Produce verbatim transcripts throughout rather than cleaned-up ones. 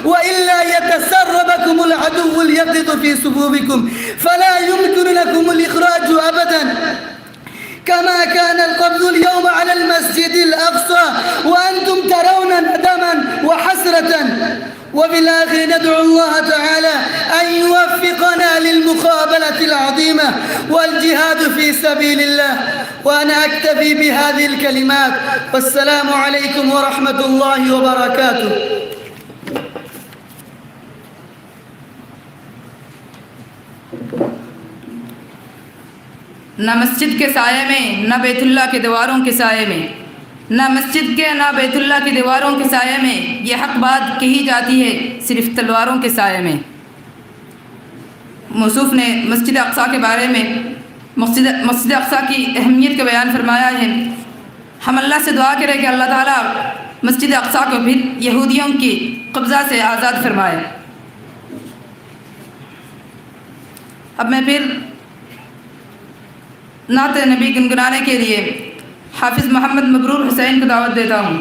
وإلا يتسربكم العدو ليقبض في صفوفكم، فلا يمكن لكم الإخراج أبدا، كما كان القبض اليوم على المسجد الأقصى وأنتم ترون ندما وحسرة. وفي الآخر ندعو الله تعالى أن يوفقنا للمقابلة العظيمة والجهاد في سبيل الله. وأنا أكتفي بهذه الكلمات، والسلام عليكم ورحمة الله وبركاته. نہ مسجد کے سائے میں، نہ بیت اللہ کے دیواروں کے سائے میں، نہ مسجد کے، نہ بیت اللہ کے دیواروں کے سائے میں یہ حق بات کہی جاتی ہے، صرف تلواروں کے سائے میں۔ موصوف نے مسجد اقصیٰ کے بارے میں، مسجد، مسجد اقصیٰ کی اہمیت کا بیان فرمایا ہے۔ ہم اللہ سے دعا کریں کہ اللہ تعالیٰ مسجد اقصیٰ کو پھر یہودیوں کی قبضہ سے آزاد فرمائے۔ اب میں پھر نعت نبی گنگنانے کے لیے حافظ محمد مبرور حسین کو دعوت دیتا ہوں۔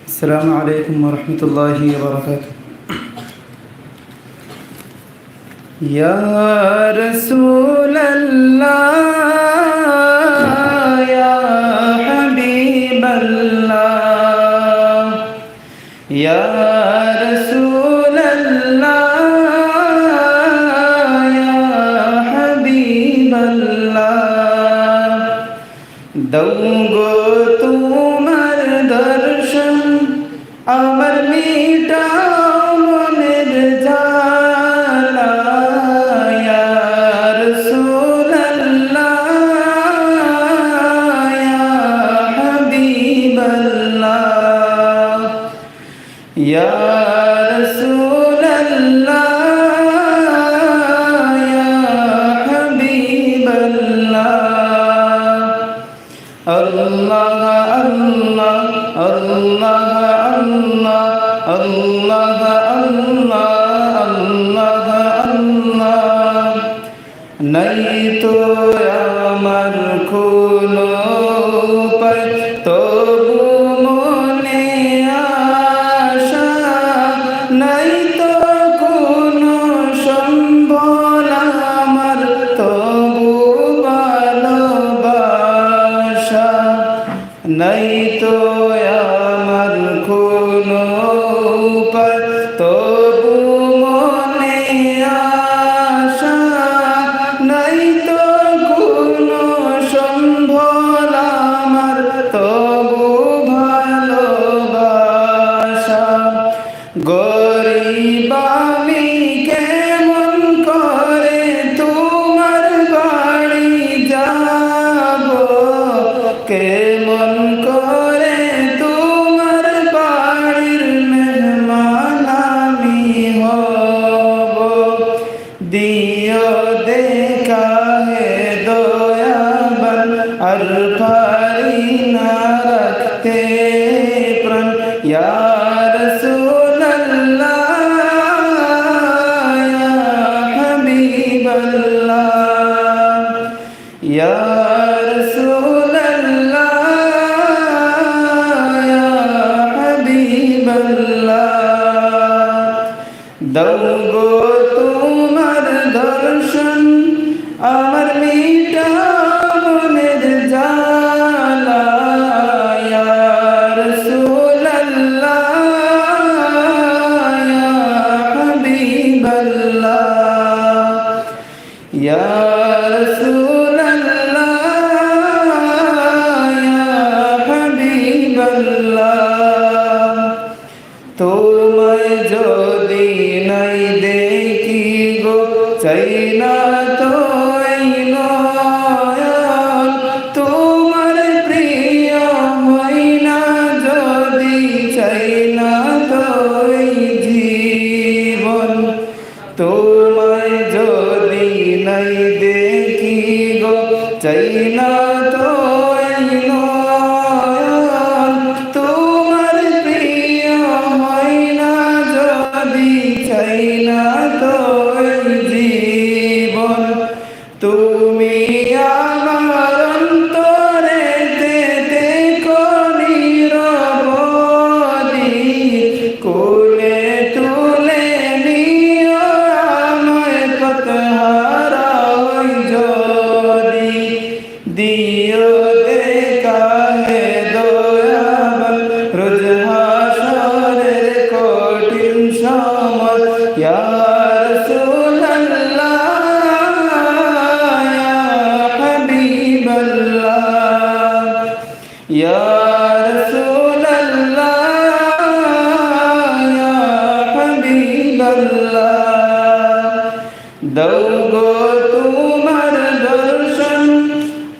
السلام عليكم ورحمة الله وبركاته. يا رسول الله، يا حبيب الله، يا رسول الله، يا حبيب الله، দেও গো তোমার দর্শন, আমার মিটাও মনের জ্বালা। ইয়া রাসূলুল্লাহ, ইয়া হাবিবাল্লাহ, ইয়া রাসূলুল্লাহ, ইয়া হাবিবাল্লাহ। আল্লাহ, আল্লাহ, আল্লাহ, আল্লাহ, আল্লাহ, আল্লাহ, আল্লাহ। নাই তো আমার কোনো উপায়, তবু মনে আশা। নাই তো কোনো সম্বল আমার, তবু ভালোবাসা। নাই তো আমার কোনো উপায়, তবু মনে আশা। নাই তো কোনো সম্বল আমার, তবু ভালোবাসা। গরিব আমি কেমন করে তোমার বাড়ি যাব, কেমন করে তোমার বাড়ির মেহমান আমি হব। দিও দেখা হে দয়াবান, আর পারি না রাখতে প্রাণ। ইয়া রাসূলুল্লাহ, ইয়া হাবিবাল্লাহ, ইয়া রাসূলুল্লাহ, ইয়া হাবিবাল্লাহ। দেও গো তোমার দর্শন, আমার মিটাও মনের জ্বালা। ইয়া রাসূলুল্লাহ, ইয়া হাবিবাল্লাহ, ইয়া রাসূলুল্লাহ, ইয়া হাবিবাল্লাহ। তোমায় যদি নাই দেখি গো, চাই না তো এই নয়ন। তোমার প্রিয় হই না যদি, চাই না তো এই জীবন। তোমায় যদি নাই দেখি গো, চাই না তো এই নয়ন, তোমার প্রিয় হয় না যদি, চাই না তো এই জীবন। তুমি আমার অন্তরেতে থেকো নিরবধি, কোলে তুলে নিও আমায় পথহারা হই যদি। দিও দেখা হে দয়াবান রোজ হাশরের কঠিন সময়। ইয়া রাসূলুল্লাহ, ইয়া হাবিবাল্লাহ, ইয়া রাসূলুল্লাহ, ইয়া হাবিবাল্লাহ। দাও গো তোমার দর্শন,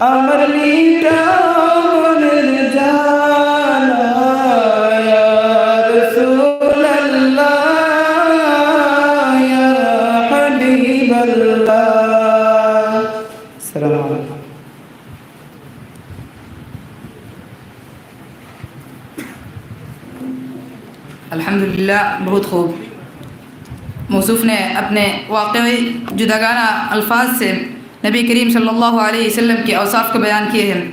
আমার মিটাও মনের জ্বালা। ইয়া রাসূলুল্লাহ, ইয়া হাবিবাল্লাহ। আসসালামু আলাইকুম। الحمد لله، बहुत खूब। मौसूफ ने अपने वाकई जुदागाना अल्फाज से नबी करीम सल्लल्लाहु अलैहि वसल्लम के औसाफ को बयान किए हैं।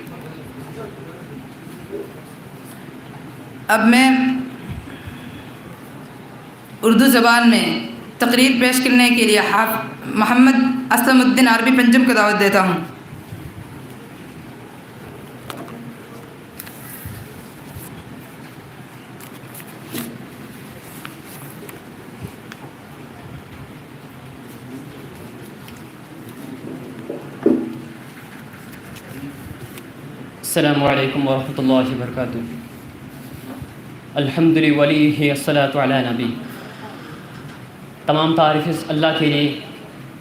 अब मैं उर्दू ज़बान में तकरीर पेश करने के लिए हाफ-, मोहम्मद असलमुद्दीन अरबी पंजम को दावत देता हूँ। السلام علیکم ورحمۃ اللہ وبرکاتہ۔ الحمد للہ ولی الصلاۃ علی نبی۔ تمام تعریف اس اللہ کے لیے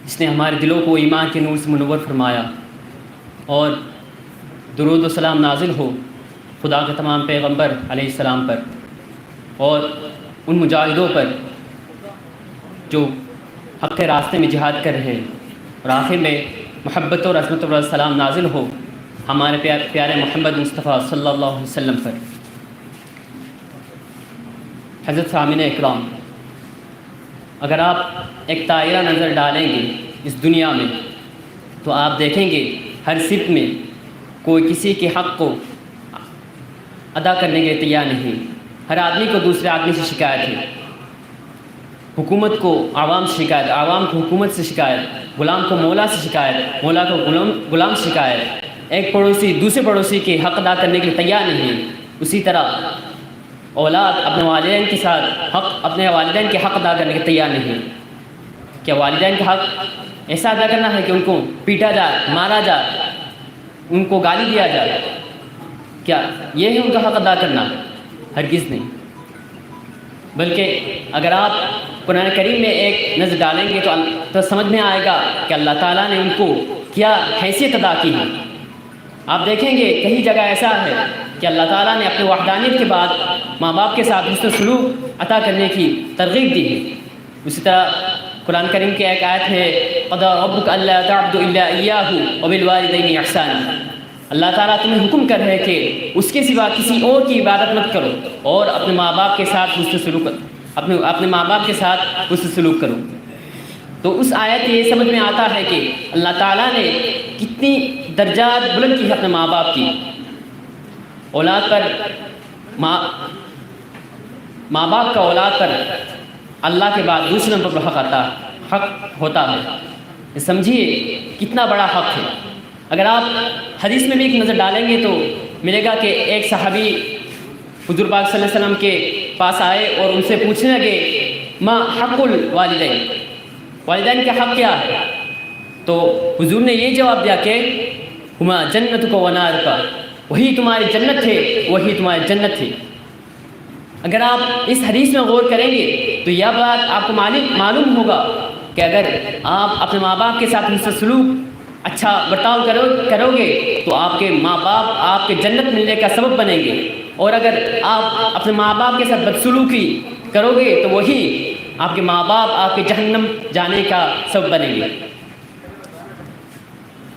جس نے ہمارے دلوں کو ایمان کے نور سے منور فرمایا، اور درود و سلام نازل ہو خدا کے تمام پیغمبر علیہ السلام پر اور ان مجاہدوں پر جو حق کے راستے میں جہاد کر رہے ہیں، اور آخر میں محبت اور عظمت پر سلام نازل ہو ہمارے پیار-، پیارے محمد مصطفیٰ صلی اللہ علیہ وسلم پر۔ حضرت سامعین اکرام، اگر آپ ایک دائرہ نظر ڈالیں گے اس دنیا میں، تو آپ دیکھیں گے ہر صف میں کوئی کسی کے حق کو ادا کرنے کے لیے تیار نہیں۔ ہر آدمی کو دوسرے آدمی سے شکایت ہے، حکومت کو عوام سے شکایت، عوام کو حکومت سے شکایت، غلام کو مولا سے شکایت، مولا کو غلام، غلام سے شکایت۔ ایک پڑوسی دوسرے پڑوسی کے حق ادا کرنے کے لیے تیار نہیں ہے۔ اسی طرح اولاد اپنے والدین کے ساتھ حق، اپنے والدین کے حق ادا کرنے کے تیار نہیں۔ کیا والدین کا حق ایسا ادا کرنا ہے کہ ان کو پیٹا جائے، مارا جائے، ان کو گالی دیا جائے؟ کیا یہ ہے ان کا حق ادا کرنا؟ ہرگز نہیں۔ بلکہ اگر آپ قرآن کریم میں ایک نظر ڈالیں گے تو ال-، تو سمجھ میں آئے گا کہ اللہ تعالیٰ نے ان کو کیا حیثیت ادا کی ہے۔ آپ دیکھیں گے کئی جگہ ایسا ہے کہ اللہ تعالیٰ نے اپنی وحدانیت کے بعد ماں باپ کے ساتھ حسن سلوک عطا کرنے کی ترغیب دی ہے۔ اسی طرح قرآن کریم کی ایک آیت ہے، قضى ربك ألا تعبدوا إلا إياه وبالوالدين إحسانا۔ اللہ تعالیٰ تمہیں حکم کر رہے کہ اس کے سوا کسی اور کی عبادت مت کرو اور اپنے ماں باپ کے ساتھ حسن سلوک، اپنے، اپنے ماں باپ کے ساتھ حسن سلوک کرو۔ تو اس آیت سے یہ سمجھ میں آتا ہے کہ اللہ تعالیٰ نے کتنی درجات بلند کی ہے اپنے ماں باپ کی۔ اولاد پر ماں، ماں باپ کا اولاد پر اللہ کے بعد دوسرے نمبر پر حق آتا، حق ہوتا ہے۔ سمجھیے کتنا بڑا حق ہے۔ اگر آپ حدیث میں بھی ایک نظر ڈالیں گے تو ملے گا کہ ایک صحابی حضور پاک صلی اللہ علیہ وسلم کے پاس آئے اور ان سے پوچھنے لگے، ما حق الوالدین، والدین کا حق کیا ہے؟ تو حضور نے یہ جواب دیا کہ ہما جنتک و نارک، وہی تمہاری جنت ہے، وہی تمہاری جنت ہے۔ اگر آپ اس حدیث میں غور کریں گے تو یہ بات آپ کو معلوم، معلوم ہوگا کہ اگر آپ اپنے ماں باپ کے ساتھ حسن سلوک، اچھا برتاؤ کرو، کرو گے تو آپ کے ماں باپ آپ کے جنت ملنے کا سبب بنیں گے، اور اگر آپ اپنے ماں باپ کے ساتھ بدسلوکی کرو گے تو وہی آپ کے ماں باپ آپ کے جہنم جانے کا سبب بنیں گے۔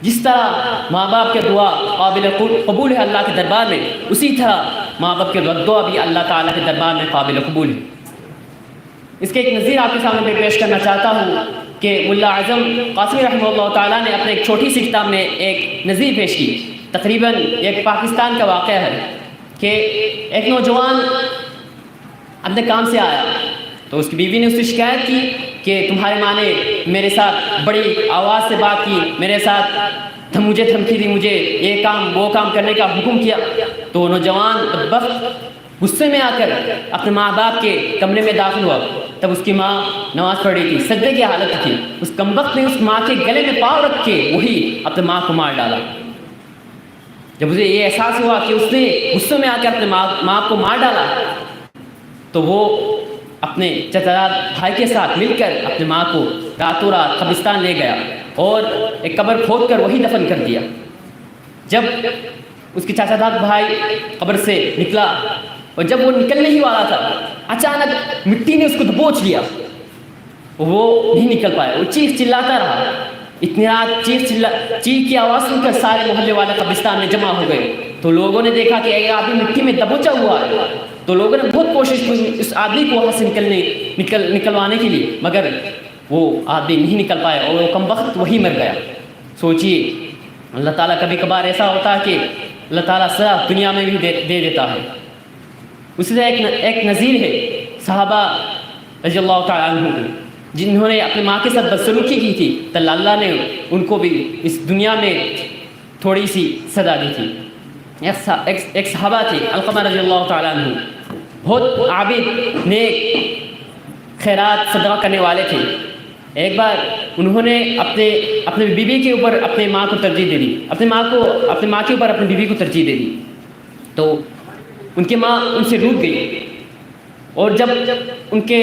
जिस तरह माँ बाप की दुआ काबिल कबू-, कबूल है अल्लाह के दरबार में, उसी तरह माँ बाप की बद्दुआ भी अल्लाह ताला के दरबार में काबिल कबूल है। इसका एक नज़ीर आपके सामने मैं पेश करना चाहता हूँ कि मुल्ला आज़म कासिमी रहमतुल्लाह ताला ने अपने एक छोटी सी किताब में एक नज़ीर पेश की। तकरीबन एक पाकिस्तान का वाक़या है कि एक नौजवान अपने काम से आया तो उसकी बीवी ने उससे शिकायत की कि तुम्हारे माँ ने मेरे साथ बड़ी आवाज़ से बात की, मेरे साथ धम-, मुझे धमकी दी, मुझे ये काम वो काम करने का हुक्म किया। तो वो नौजवान बदबख्त गुस्से में आकर अपने माँ बाप के कमरे में दाखिल हुआ। तब उसकी माँ नमाज पढ़ रही थी, सजदे की हालत थी। उस कमबख्त ने उस माँ के गले में पाँव रख के वही अपने माँ को मार डाला। जब उसे ये एहसास हुआ कि उसने गुस्से में आकर अपने माँ, माँ को मार डाला, तो वो अपने चाचाजाद भाई के साथ मिलकर अपने माँ को रातों रात कब्रिस्तान ले गया और एक कब्र खोद कर वहीं दफन कर दिया। जब उसके चाचाजाद भाई कब्र से निकला और जब वो निकलने ही वाला था, अचानक मिट्टी ने उसको दबोच लिया। वो नहीं निकल पाया, वो चीख चिल्लाता रहा। इतनी रात चीख चिल्ला चीख की आवाज़ सुनकर सारे मोहल्ले वाले कब्रिस्तान में जमा हो गए। तो लोगों ने देखा कि एक आदमी मिट्टी में दबोचा हुआ है। तो लोगों ने बहुत कोशिश की उस आदमी को वहाँ से निकलने निकल निकलवाने के लिए, मगर वो आदमी नहीं निकल पाया और वो कमबख्त वहीं मर गया। सोचिए, अल्लाह ताला कभी कभार ऐसा होता है कि अल्लाह ताला सजा दुनिया में भी दे, दे देता है। उसी तरह एक न, एक नज़ीर है सहाबा रज़ियल्लाहु तआला अन्हु को, जिन्होंने अपने माँ के साथ बदसलूकी की थी, तो अल्लाह ने उनको भी इस दुनिया में थोड़ी सी सजा दी थी। एक सा- एक एक सहाबा थे अलकमा रज़ियल्लाहु तआला अन्हु, बहुत आबिद, नेक, खैरात सदका करने वाले थे। एक बार उन्होंने अपने अपने बीबी के ऊपर अपने माँ को तरजीह दे दी, अपने माँ को अपने माँ के ऊपर अपनी बीबी को तरजीह दे दी। तो उनकी माँ उनसे रूठ गई और जब उनके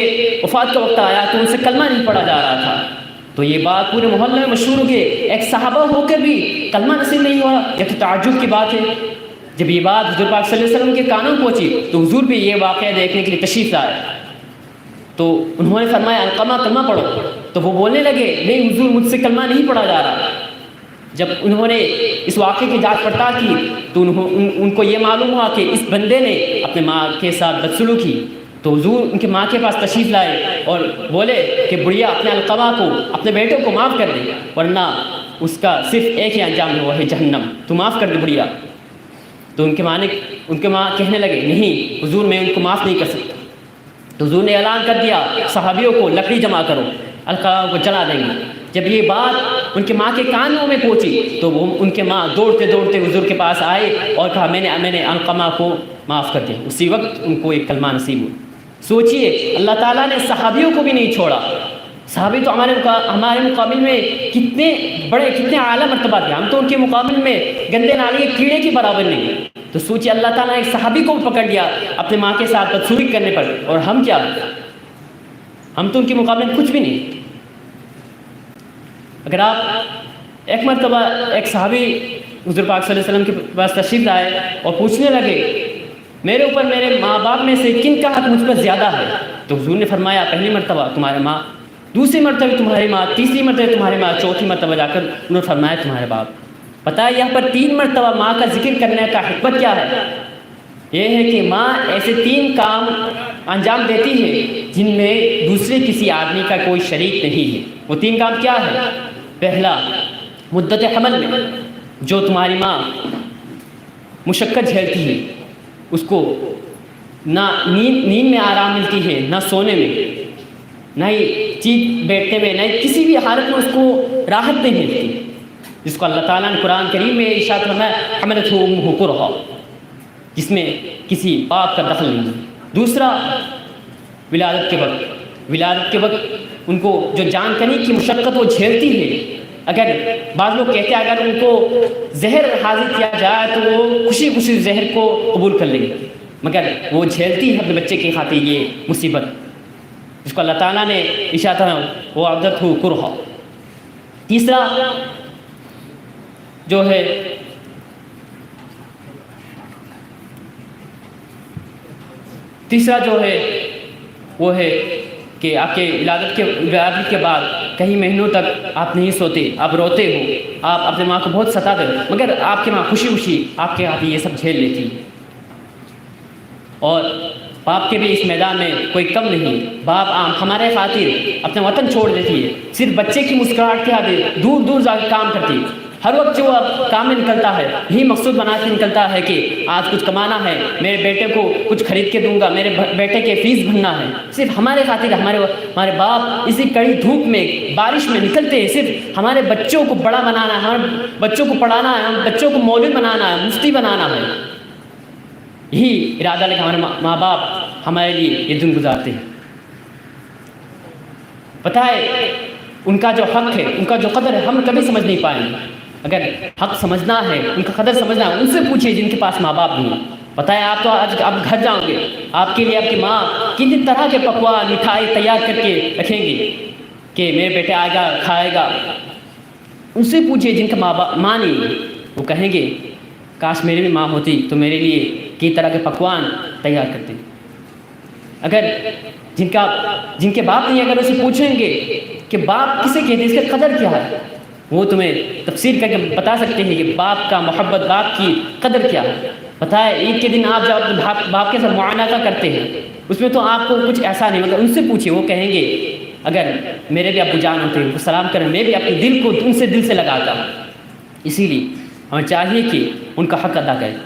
वफात का वक्त आया तो उनसे कलमा नहीं पढ़ा जा रहा था। तो ये बात पूरे मोहल्ले में मशहूर हो गई। एक सहाबा होकर भी कलमा नसीब नहीं हुआ, यह तो ताज्जुब की बात है। जब ये बात हुजूर पाक सल्लल्लाहु अलैहि वसल्लम के कानों में पहुंची तो हुजूर भी ये वाक़या देखने के लिए तशरीफ़ लाए। तो उन्होंने फरमाया, "अलकमा, कलमा पढ़ो।" तो वो बोलने लगे, "नहीं हुजूर, मुझसे कलमा नहीं पढ़ा जा रहा।" जब उन्होंने इस वाक़े की जांच पड़ताल की तो उन्हों, उन, उनको ये मालूम हुआ कि इस बंदे ने अपने माँ के साथ बदसलूकी की। तो हुजूर उनके माँ के पास तशरीफ़ लाए और बोले कि बुढ़िया, अपने अलकमा को, अपने बेटे को माफ़ कर दे, वरना उसका सिर्फ एक ही अंजाम है, वो है जहन्नम। तू माफ़ कर दे बुढ़िया। तो उनके माँ ने उनके माँ कहने लगे, "नहीं हुजूर, मैं उनको माफ़ नहीं कर सकता।" तो हुजूर ने ऐलान कर दिया, "सहाबियों को लकड़ी जमा करो, अलकमा को जला देंगे।" जब ये बात उनके माँ के कानों में पहुंची तो वो उनके माँ दौड़ते दौड़ते हुजूर के पास आए और कहा, "मैंने मैंने अलकमा को माफ़ कर दिया।" उसी वक्त उनको एक कलमा नसीब हुआ। सोचिए, अल्लाह ताला ने सहाबियों को भी नहीं छोड़ा। सहाबी तो हमारे मुका, हमारे मुकाबिल में कितने बड़े, कितने आला मर्तबा थे। हम तो उनके मुकाबिल में गंदे नाले के कीड़े के बराबर नहीं। तो सोचिए, अल्लाह ताला ने एक सहाबी को पकड़ लिया अपने माँ के साथ बदसलूकी करने पर, और हम क्या, हम तो उनके मुकाबले में कुछ भी नहीं। अगर आप एक मरतबा एक सहाबी हुजूर पाक सल्लल्लाहु अलैहि वसल्लम के पास तशरीफ़ लाए और पूछने लगे, "मेरे ऊपर मेरे माँ बाप में से किन का हक मुझ पर ज़्यादा है?" तो हुजूर ने फरमाया, "पहली मरतबा तुम्हारे माँ, दूसरी मरतबा तुम्हारी माँ, तीसरी मरतबा तुम्हारी माँ, चौथी मरतबा जाकर उन्होंने फरमाया तुम्हारे बाप।" पता है, यहाँ पर तीन मरतबा माँ का जिक्र करने का हिकमत क्या है? यह है कि माँ ऐसे तीन काम अंजाम देती है जिनमें दूसरे किसी आदमी का कोई शरीक नहीं है। वो तीन काम क्या है? पहला, मुद्दत हमल में जो तुम्हारी माँ मुशक्कत झेलती है, उसको ना नींद नींद में आराम मिलती है, ना सोने में, ना ही चीख बैठने में, ना ही किसी भी हालत में उसको राहत नहीं मिलती, जिसको अल्लाह ताला ने कुरान करीम में इरशाद फरमाया, "हमलतहु उम्मुहु कुरहा", जिसमें किसी बाप का दखल नहीं है। दूसरा, विलादत के वक्त, विलादत के वक्त उनको जो जानकनी की मुशक्कत वो झेलती है, अगर बाज़ लोग कहते हैं अगर उनको जहर हाजिर किया जाए तो वो खुशी खुशी जहर को कबूल कर लेंगे, मगर वो झेलती है अपने बच्चे की खातिर ये मुसीबत, जिसको अल्लाह ताला ने इरशाद फरमाया, "ववदअतहु कुरहा।" तीसरा जो है, तीसरा जो है वो है कि आपके विलादत के विलादत के बाद कई महीनों तक आप नहीं सोते, आप रोते हो, आप अपने माँ को बहुत सताते हो, मगर आपकी माँ खुशी खुशी आपके साथ ये सब झेल लेती है। और बाप के भी इस मैदान में कोई कम नहीं। बाप आम हमारे खातिर अपना वतन छोड़ देती है, सिर्फ बच्चे की मुस्कुराहट के खातिर दूर दूर जाकर काम करती है। हर वक्त जो अब काम में निकलता है, यही मकसूद बना के निकलता है कि आज कुछ कमाना है, मेरे बेटे को कुछ खरीद के दूंगा, मेरे ब-, बेटे के फीस भरना है। सिर्फ हमारे खातिर हमारे हमारे बाप इसी कड़ी धूप में, बारिश में निकलते हैं, सिर्फ हमारे बच्चों को बड़ा बनाना है, हमारे बच्चों को पढ़ाना है, हम बच्चों को मौलवी बनाना है, मुफ्ती बनाना है। यही इरादा लेकर हमारे माँ माँ बाप हमारे लिए ये दिन गुजारते हैं। पता है, उनका जो हक है, उनका जो कदर है, हम कभी समझ नहीं पाएंगे। अगर हक समझना है, उनका कदर समझना है, उनसे पूछिए जिनके पास माँ बाप नहीं। पता है, आप तो आज आप घर जाओगे, आपके लिए आपकी माँ कितनी तरह के पकवान, मिठाई तैयार करके रखेंगी कि मेरे बेटे आएगा, खाएगा। उनसे पूछिए जिनका माँ बाप, माँ नहीं है, वो कहेंगे, काश मेरी भी माँ होती तो मेरे लिए कई तरह के पकवान तैयार करती। अगर जिनका जिनके बाप नहीं, अगर उसे पूछेंगे कि बाप किसे कहते हैं, इसका कदर क्या है, वो तुम्हें तफसीर करके बता सकते हैं कि बाप का मोहब्बत, बाप की कदर क्या है। पता है, ईद के दिन आप जब अपने बाप, बाप के साथ मुआनका करते हैं, उसमें तो आपको कुछ ऐसा नहीं, मगर उनसे पूछिए, वो कहेंगे, अगर मेरे भी अबू जान होते, उनको सलाम करें, मैं भी अपने दिल को उनसे दिल से लगाता। इसीलिए हमें चाहिए कि उनका हक अदा करें।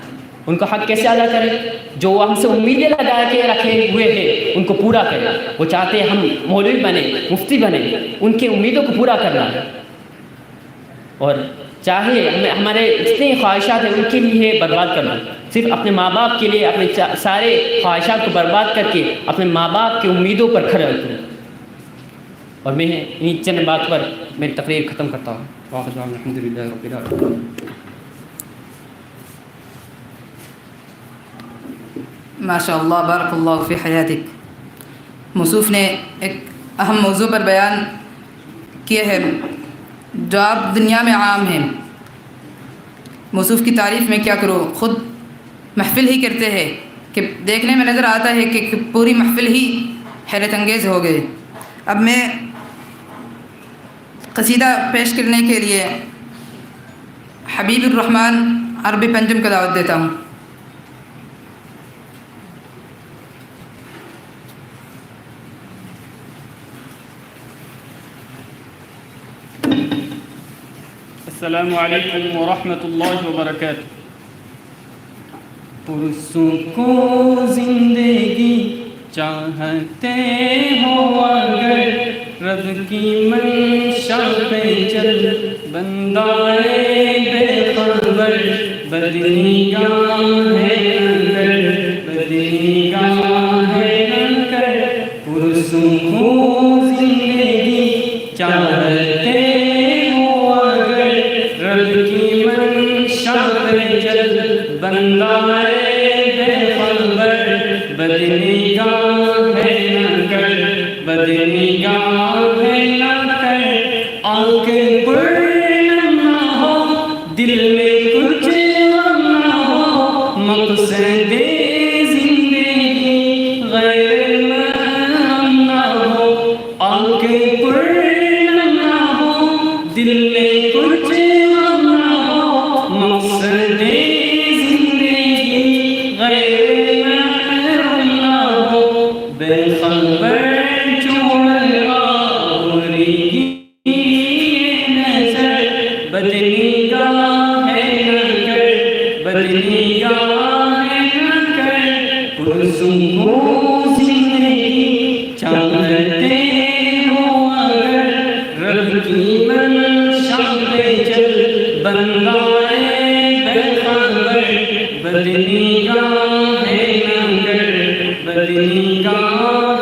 उनका हक कैसे अदा करें? जो वो हमसे उम्मीदें लगा के रखे हुए हैं, उनको पूरा करें। वो चाहते हैं हम मौलवी बने, मुफ्ती बने, उनकी उम्मीदों को पूरा करना है। और चाहे हमें, हमारे जितने ख्वाहिशात हैं, उनके लिए बर्बाद करना, सिर्फ अपने माँ बाप के लिए अपने चा-, सारे ख्वाहिशात को बर्बाद करके अपने माँ बाप की उम्मीदों पर खरे उतरें। और मैं इन्हीं चंद बात पर मेरी तकरीर ख़त्म करता हूँ। वाखिर दावाना अनिल हम्दुलिल्लाहि रब्बिल आलमीन। माशाअल्लाह, बारकल्लाहु फी हयातिक। मौसूफ ने एक अहम मौजू पर बयान किया है, जो आप दुनिया में आम हैं। मौसूफ की तारीफ में क्या करूँ, खुद महफिल ही करते हैं कि देखने में नज़र आता है कि, कि पूरी महफिल ही हैरत अंगेज हो गई। अब मैं कसीदा पेश करने के लिए हबीबुर रहमान अरबी पंजम को दावत देता हूँ। अस्सलामु अलैकुम व रहमतुल्लाहि व बरकातुहू। पुरसुकून जिंदगी चाहते हो अगर, रब की मंशा पे चल, बंदाए बेखबर, बदनिगाह है अगर, बदनिगाह है अगर। पुरसुकून जिंदगी चाहते हो अगर, रब की मंशा पे चल, बंदाए बेखबर, बदनिगाह है न कर, बदनिगाह है न कर। आंखें पर नम ना हो, दिल में कुछ गम ना हो, मकसद जिंदगी गैर महरम ना हो। आंखें पर नम ना हो, दिल में कुछ गम ना हो, मकसद जिंदगी गैर महरम ना हो। बेखबर छोड़ आवारगी नजर, बदनिगाह है न कर, बदनिगाह है न कर। पुरसुकून जिंदगी चाहते हो अगर, रब की मंशा पे चल, बंदाए बेखबर, बदनिगाह है न कर, बदनिगाह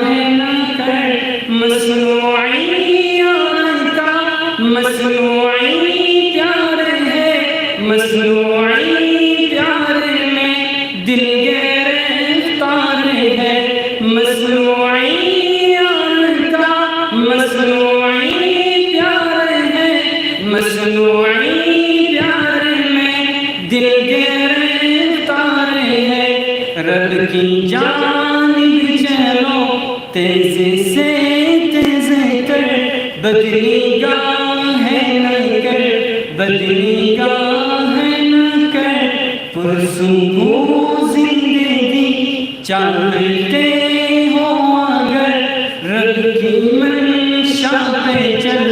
है न कर। मसनूई यार का मसनूई प्यार है, मसनूई प्यार में दिल गिरफ्तार है। मसनूई यार का मसनूई प्यार है, मसनूई प्यार में दिल गिरफ्तार है। रब की जानिब चलो तेजी से तेज कर, بدنگاہ نہ کر، بدنگاہ نہ کر، پرسوں گوں زندگی چاہتے ہو اگر، رب کی منشا پہ چل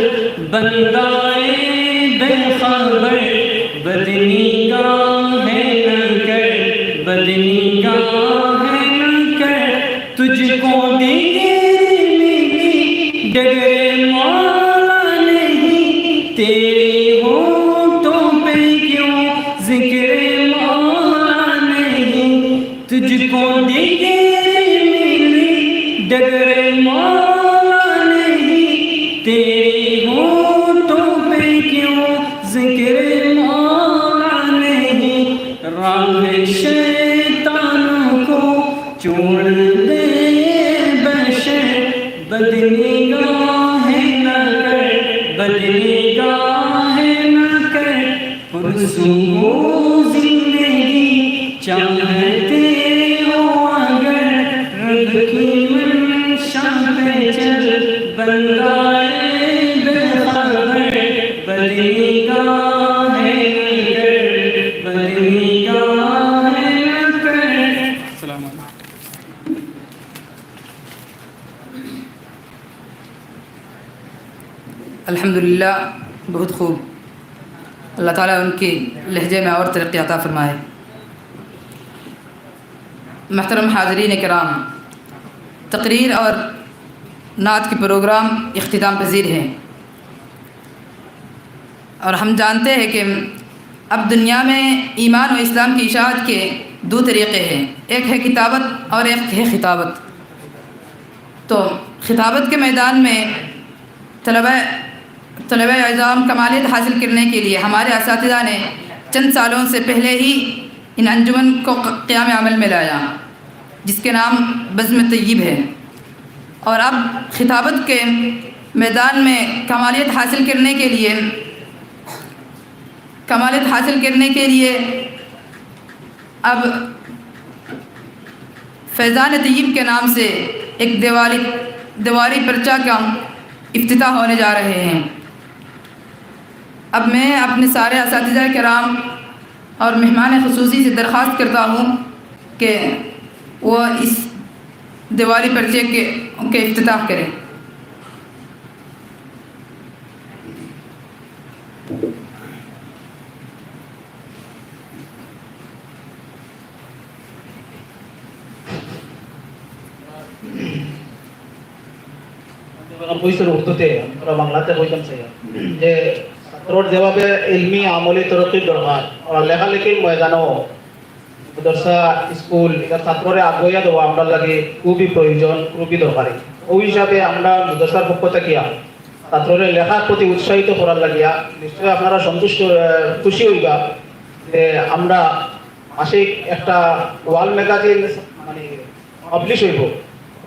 بندہ بے خبر۔ بدنگاہ نہ کر، بدنگاہ نہ کر، تجھ کو دیگر ملی ڈگر مولا نہیں، تیرے ہونٹوں پہ کیوں ذکر مولا نہیں۔ تجھ کو دیگر ملی ڈگر مولا نہیں، تیرے ہونٹوں پہ کیوں ذکر مولا نہیں۔ راہ شیطانوں کو چھوڑ دے بشر، بدنگاہ نہ کر، بدنگاہ نہ کر، پرسوں گوں زندگی چاہتے ہو اگر، رب کی منشا پہ چل بندہ بے خبر۔ بدنگاہ نہ کر، بدنگاہ نہ کر۔ السلام علیکم۔ الحمدللہ، بہت خوب۔ اللہ تعالیٰ ان کے لہجے میں اور ترقی عطا فرمائے۔ محترم حاضرین کرام، تقریر اور نعت کے پروگرام اختتام پذیر ہیں۔ اور ہم جانتے ہیں کہ اب دنیا میں ایمان و اسلام کی اشاعت کے دو طریقے ہیں، ایک ہے کتابت اور ایک ہے خطابت۔ تو خطابت کے میدان میں طلبہ، طلبہ عظام کمالیت حاصل کرنے کے لیے ہمارے اساتذہ نے چند سالوں سے پہلے ہی ان انجمن کو ق-، قیام عمل میں لایا، جس کے نام بزم طیب ہے۔ اور اب خطابت کے میدان میں کمالیت حاصل کرنے کے لیے، کمالیت حاصل کرنے کے لیے اب فیضان طیب کے نام سے ایک دیوالی، دیواری پرچہ کا افتتاح ہونے جا رہے ہیں۔ اب میں اپنے سارے اساتذہ کرام اور مہمان خصوصی سے درخواست کرتا ہوں کہ وہ اس دیوالی پرچے کے، کے افتتاح کریں۔ কইছর অর্থতে আমরা বাংলাতে কইতাম চাই যে ছাত্রর যেভাবে ইলমি আমলি তরক্কির দরকার, ওরা লেখালেখির ময়দানও মাদ্রাসা, স্কুল, এটা ছাত্ররে আগুয়াইয়া দেওয়া আমরার লাগি খুবই প্রয়োজন, খুবই দরকারি। ওই হিসাবে আমরা মাদ্রাসার পক্ষ থাকিয়া ছাত্ররে লেখার প্রতি উৎসাহিত করার লাগিয়া নিশ্চয় আপনারা সন্তুষ্ট, আহ, খুশি হইবা যে আমরা মাসিক একটা ওয়াল ম্যাগাজিন মানে পাবলিশ হইব।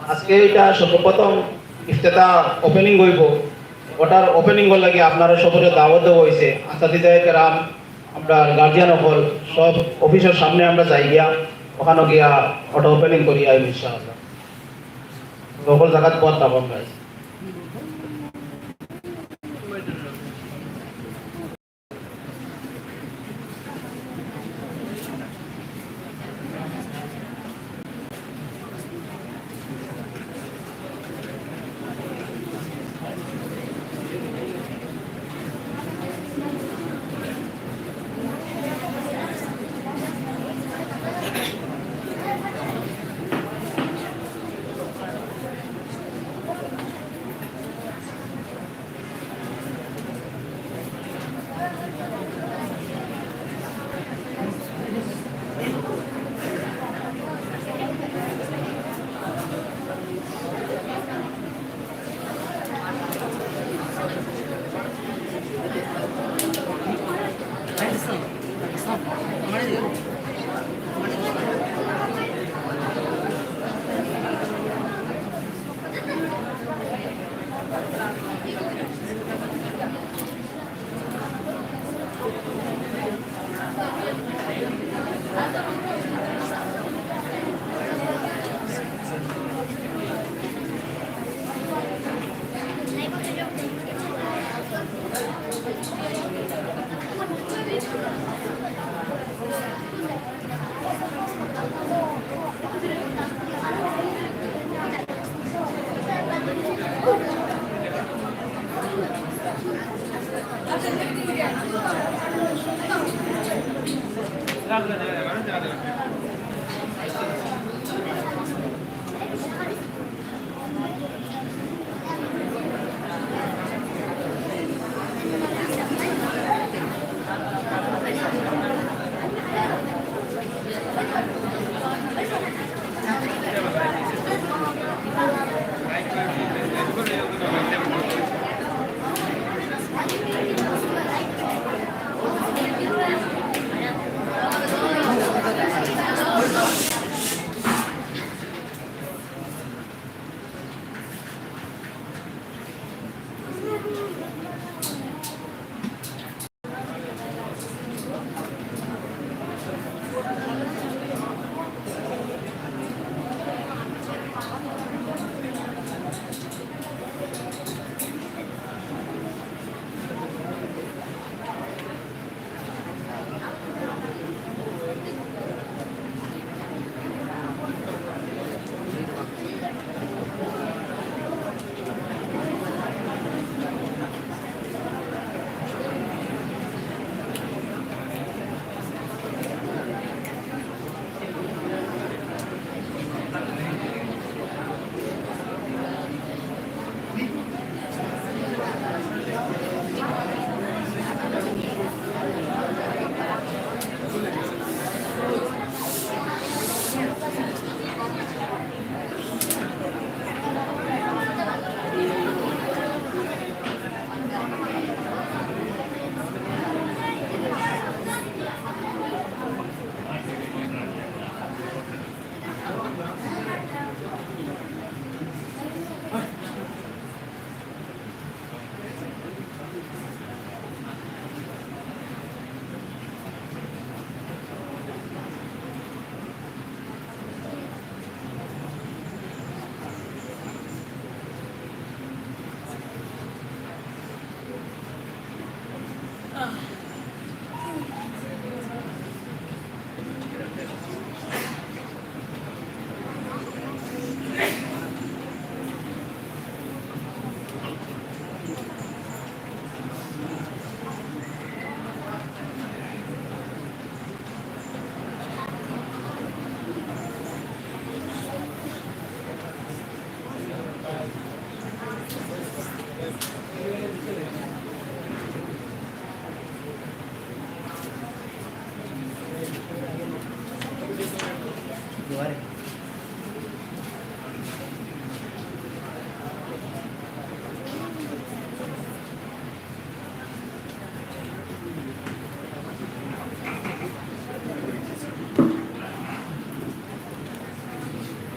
আজকে এটা সর্বপ্রথম ইফতেতা ওপেনিং হইব। ওটার ওপেনিং হওয়ার লাগি আপনারা সবরে দাওয়াত দেওয়া হয়েছে। আসাতিজায়ে কেরাম, আমরা গার্জিয়ান সকল সব অফিসের সামনে আমরা যাই গিয়া, ওখানে গিয়া ওটা ওপেনিং করি আই ইনশাআল্লাহ। সকল জায়গাত পথ দাবন গাইস।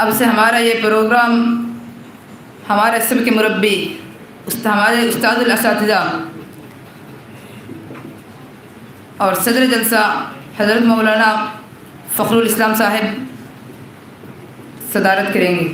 अब से हमारा ये प्रोग्राम हमारे सबके मुरब्बी उस्त-, हमारे उस्तादुल असातिज़ा और सदर जलसा हज़रत मौलाना फ़खरुल इस्लाम साहब सदारत करेंगे।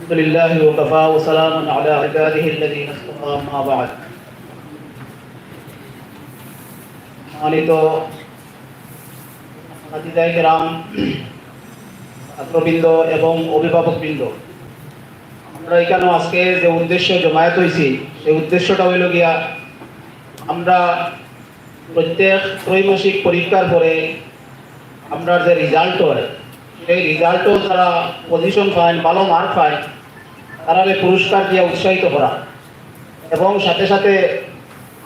الحمد لله وكفى وسلام على عباده الذين اصطفى، أما بعد। সম্মানিত আসাতিজায়ে কেরাম, ছাত্রবৃন্দ এবং অভিভাবকবৃন্দ, আমরা এখানে আজকে যে উদ্দেশ্য জমায়েত হইছি, সেই উদ্দেশ্যটা হইল গিয়া, আমরা প্রত্যেক ত্রৈমাসিক পরীক্ষার পরে আমরা যে রেজাল্ট হয়, সেই রেজাল্টও যারা পজিশন পায়, ভালো মার্ক পায়, তারারে পুরস্কার দিয়া উৎসাহিত করা। এবং সাথে সাথে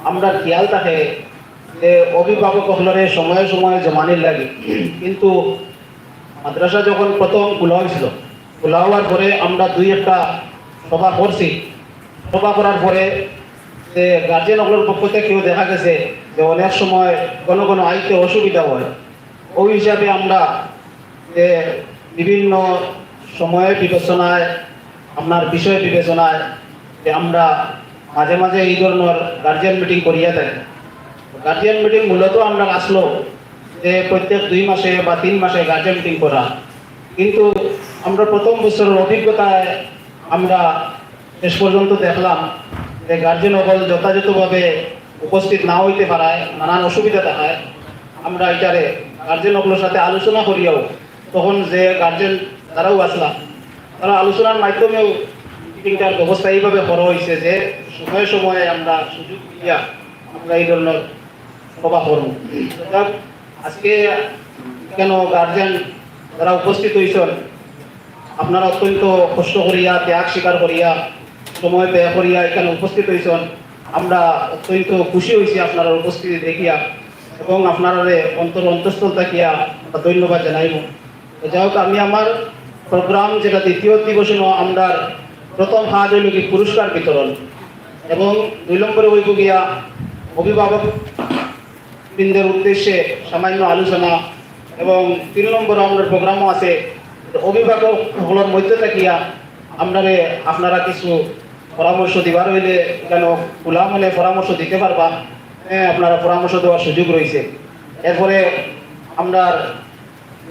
আমরা খেয়াল থাকে যে অভিভাবক অকলরে সময়ে সময়ে জমানির লাগে, কিন্তু মাদ্রাসা যখন প্রথম খোলা হয়েছিল, খোলা হওয়ার পরে আমরা দুই একটা সভা করছি। সভা করার পরে যে গার্জিয়ান অকলর পক্ষ থাকিও দেখা গেছে যে অনেক সময় ঘন ঘন আইতে অসুবিধা হয়। ওই হিসাবে আমরা যে বিভিন্ন সময় বিবেচনায়, আপনার বিষয় বিবেচনায় যে আমরা মাঝে মাঝে এই ধরনের গার্জিয়ান মিটিং করিয়া থাকি। গার্জিয়ান মিটিং মূলত আমরা আসলো যে প্রত্যেক দুই মাসে বা তিন মাসে গার্জিয়ান মিটিং করা, কিন্তু আমরা প্রথম বছরের অভিজ্ঞতায় আমরা শেষ পর্যন্ত দেখলাম যে গার্জিয়ান অকল যথাযথভাবে উপস্থিত না হইতে পারায়, নানান অসুবিধা থাকায় আমরা এটারে গার্জিয়ান অকলর সাথে আলোচনা করিয়াও তখন যে গার্জিয়ান তারাও আসলাম, তারা আলোচনার মাধ্যমেও মিটিংটার ব্যবস্থা এইভাবে করা হয়েছে যে সময়ে সময়ে আমরা সুযোগ দিয়া আমরা এই ধরনের সভা করব। যাক, আজকে কেন গার্জিয়ান যারা উপস্থিত হয়েছেন, আপনারা অত্যন্ত কষ্ট করিয়া, ত্যাগ স্বীকার করিয়া, সময় ব্যয় করিয়া এখানে উপস্থিত হয়েছেন। আমরা অত্যন্ত খুশি হয়েছি আপনারা উপস্থিতি দেখিয়া এবং আপনারারে অন্তর অন্তঃস্থল থাকিয়া আমরা ধন্যবাদ জানাইব। তো যাই হোক, আমি আমার প্রোগ্রাম যেটা দ্বিতীয় অধিবেশন, আমরা প্রথম কাজ হইল কি পুরস্কার বিতরণ এবং দুই নম্বরে হইব গিয়া অভিভাবক বৃন্দের উদ্দেশ্যে সামান্য আলোচনা এবং তিন নম্বর আমার প্রোগ্রামও আছে। তো অভিভাবক সকলের মধ্যে থাকিয়া আপনারে আপনারা কিছু পরামর্শ দিবার হইলে এখানে খোলা মনে পরামর্শ দিতে পারবা। হ্যাঁ, আপনারা পরামর্শ দেওয়ার সুযোগ রয়েছে। এরপরে আমরা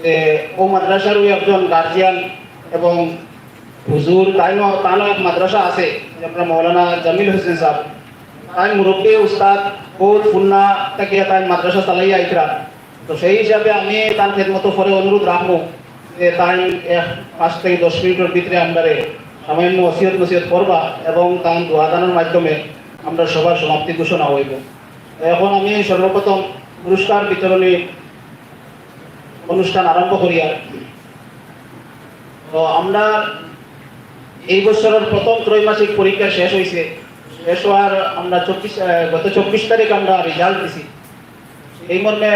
যে ও মাদ্রাসারও একজন গার্জিয়ান এবং হুজুর, তাইনও তানও এক মাদ্রাসা আছে, যে আপনার মৌলানা জামিল হোসেন সাহেব, তাই মুরব্বী উস্তাদ, বহুত ফুন্না থাকিয়া তাই মাদ্রাসা চালাইয়া আইতরা। তো সেই হিসাবে আমি তার খেদমতো পরে অনুরোধ রাখবো যে তাই এক পাঁচ থেকে দশ মিনিটের ভিতরে আমরারে সামান্য ওসিয়ত নসিহত করবা এবং তার দোয়া দানের মাধ্যমে আমরা সভার সমাপ্তি ঘোষণা হইব। এখন আমি সর্বপ্রথম পুরস্কার বিতরণী অনুষ্ঠান আরম্ভ করিয়ার। তো আমরা এই বছরের প্রথম ত্রৈমাসিক পরীক্ষা শেষ হয়েছে। শেষ হওয়ার আমরা চব্বিশ, আহ, গত চব্বিশ তারিখ আমরা রেজাল্ট দিছি। এই মর্মে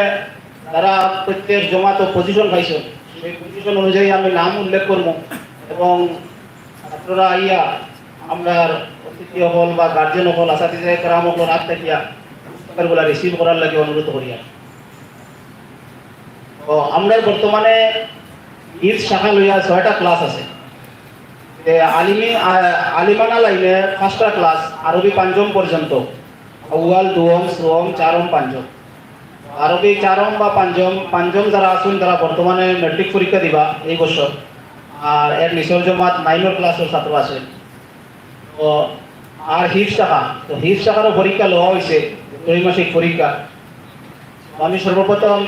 যারা প্রত্যেক জমাতো পজিশন পাইছেন, সেই পজিশন অনুযায়ী আমি নাম উল্লেখ করবো এবং ছাত্ররা আইয়া আমরার অতিথি অকল বা গার্জিয়ান অকল, আসাতিজা কেরাম অকল আগ থাকিয়া পুরস্কারগুলা রিসিভ করার লাগি অনুরোধ করিয়ার। তো আমরার বর্তমানে হিফজ শাখা লইয়া ছয়টা ক্লাস আছে। যে আলিমি, আ, আলিমানা লাইনে পাঁচটা ক্লাস, আরবি পাঞ্জম পর্যন্ত, আউয়াল, দুয়ম, সুয়ম, চারম, পাঞ্জম। আরবি চারম বা পাঞ্জম, পাঞ্জম যারা আছেন তারা বর্তমানে ম্যাট্রিক পরীক্ষা দিবা এই বছর, আর এর নিচর জমাত নাইনর ক্লাসর ছাত্র আছে। তো আর হিফজ শাখা, তো হিফজ শাখারও পরীক্ষা লওয়া হয়েছে, ত্রৈমাসিক পরীক্ষা। তো আমি সর্বপ্রথম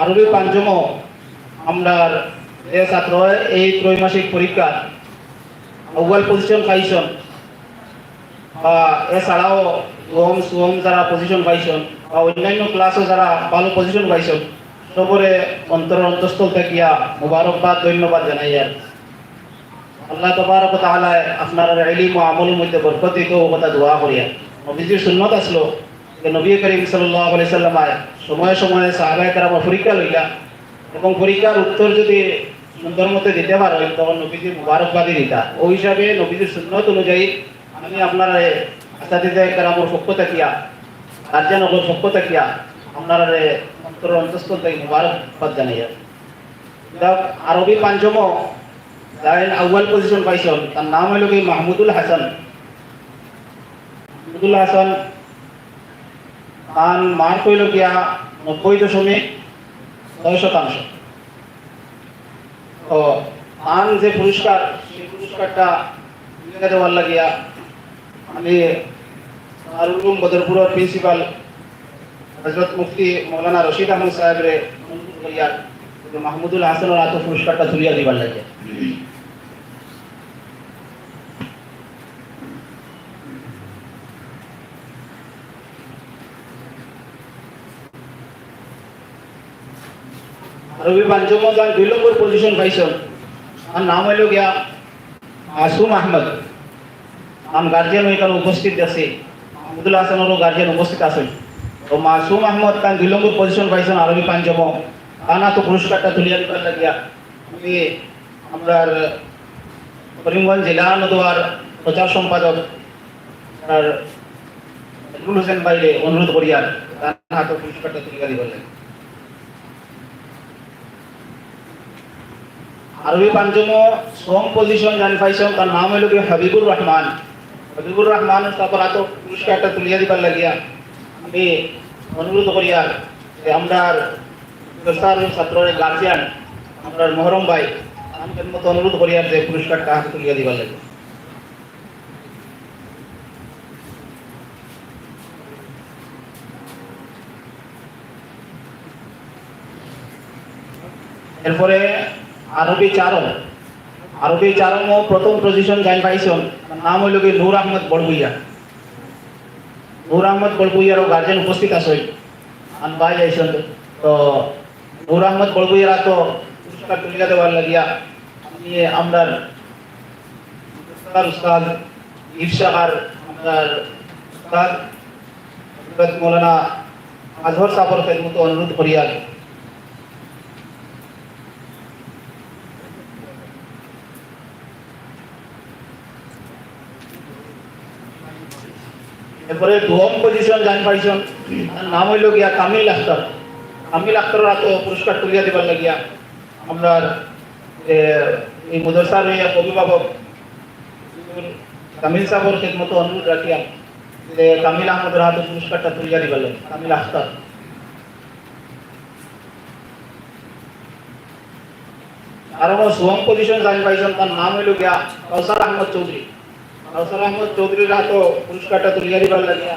আরবি পাঞ্জমও আমরার যে ছাত্র এই ত্রৈমাসিক পরীক্ষা আউয়াল পজিশন পাইছন, বা এছাড়াও গম সুম যারা পজিশন পাইছন বা অন্যান্য ক্লাসও যারা ভালো পজিশন পাইছন, সকলে অন্তর অন্তঃস্থল থাকিয়া মোবারকবাদ, ধন্যবাদ জানাই। আর আল্লাহ তাবারক ওয়া তাআলায় আপনার ইলম ও আমলর মধ্যে বরকত দিতে ও কথা দোয়া করিয়া। নবীজির সুন্নত আসলো যে নবী করিম সাল্লাল্লাহু আলাইহি সাল্লাম সময়ে সময়ে সাহাবায়ে কেরামর পরীক্ষা লইলা এবং পরীক্ষার উত্তর যদি সুন্দর মতে দিতে পারো, তখন নবীজি মুবারকবাদী দিতা। ওই হিসাবে নবীজির সুন্নত অনুযায়ী আমি আপনারা আসাতিজা কেরামর পক্ষ থাকিয়া, গার্জিয়ান অকলর পক্ষ থাকিয়া আপনারা অন্তর অন্তঃস্থল থেকে মুবারকবাদ জানাই। যাক, আরবি পাঞ্জমও যাইন আউয়াল পজিশন পাইছন, তার নাম হইল কি মাহমুদুল হাসান। মাহমুদুল হাসান, তার মার্ক হইল গিয়া নব্বই দশমিক ছয় শতাংশ। তো তার যে পুরস্কার, সেই পুরস্কারটা তুলিয়া দেওয়ার লাগিয়া আমি দারুল উলুম বদরপুরের প্রিন্সিপাল হযরত মুফতি মৌলানা রশিদ আহমদ সাহেবরে অনুরোধ করিয়ার যে মাহমুদুল হাসানের হাতে পুরস্কারটা তুলিয়া দিবার লাগিয়া। আরবি পাঞ্জমও যান দুই নম্বর পজিশন পাইছন। তার নাম হইল গিয়া মাসুম আহমদ। তান গার্জিয়ান এখানে উপস্থিত আছে, মাহমুদুল হাসানেরও গার্জিয়ান উপস্থিত আছেন। তো মাসুম আহমদ তান দুই নম্বর পজিশন পাইছেন আরবি পাঞ্জমও। তান হাতে পুরস্কারটা তুলিয়া দিবার লাগিয়া আমি আমরার করিমগঞ্জ জেলা নদওয়ার প্রচার সম্পাদক স্যার নজরুল হোসেন ভাইরে অনুরোধ করিয়ার তান হাতো পুরস্কারটা তুলিয়া দিবার লাগি। আরবি পাঞ্চমো সোম পজিশন যান পাইছইন, তান নাম অইলো গি হাবিবুর রহমান। হাবিবুর রহমান সাবর হাতো পুরস্কারটা তুলিয়া দিবার লাগিয়া আমি অনুরোধ করিয়ার যে আমরার ছাত্রর গার্জিয়ান, আমরার মহরম ভাই, তান খেদমতো অনুরোধ করিয়ার যে পুরস্কারটা হাতে তুলিয়া দিবার লাগি। এরপরে আরবি চারম, আরবি চারমো প্রথম পজিশন যান পাইছইন, তান নাম অইলো গি নূর আহমদ বড়ভুইয়া। নূর আহমদ বড়ভুইয়ারও গার্জিয়ান উপস্থিত আছইন, আন ভাই আইছইন। তো নূর আহমদ বড়ভুইয়ার হাতো পুরস্কার তুলিয়া দেওয়ার লাগিয়া আমি আমরার উস্তাদ, ইফসাকার, আমরার উস্তাদ হযরত মৌলানা আজহর সাবর খেদমতো অনুরোধ করিয়ার। এরপরে দুম পজিশন যান পাইছইন, তান নাম অইলো গিয়া কামিল আখতার। কামিল আখতারর হাতো পুরস্কার তুলিয়া দিবার লাগিয়া আমরার, এ, এই মাদ্রাসার এই অভিভাবক কামিল সাবর খেদমতো অনুরোধ রাখিয়ার যে কামিল আহমদর হাতো পুরস্কারটা তুলিয়া দিবার লাগি, কামিল আখতার। আরো সোম পজিশন যান পাইছইন, তান নাম অইলো গিয়া কাউসার আহমদ চৌধুরী। কাউসার আহমদ চৌধুরীর হাতো পুরস্কারটা তুলিয়া দিবার লাগিয়া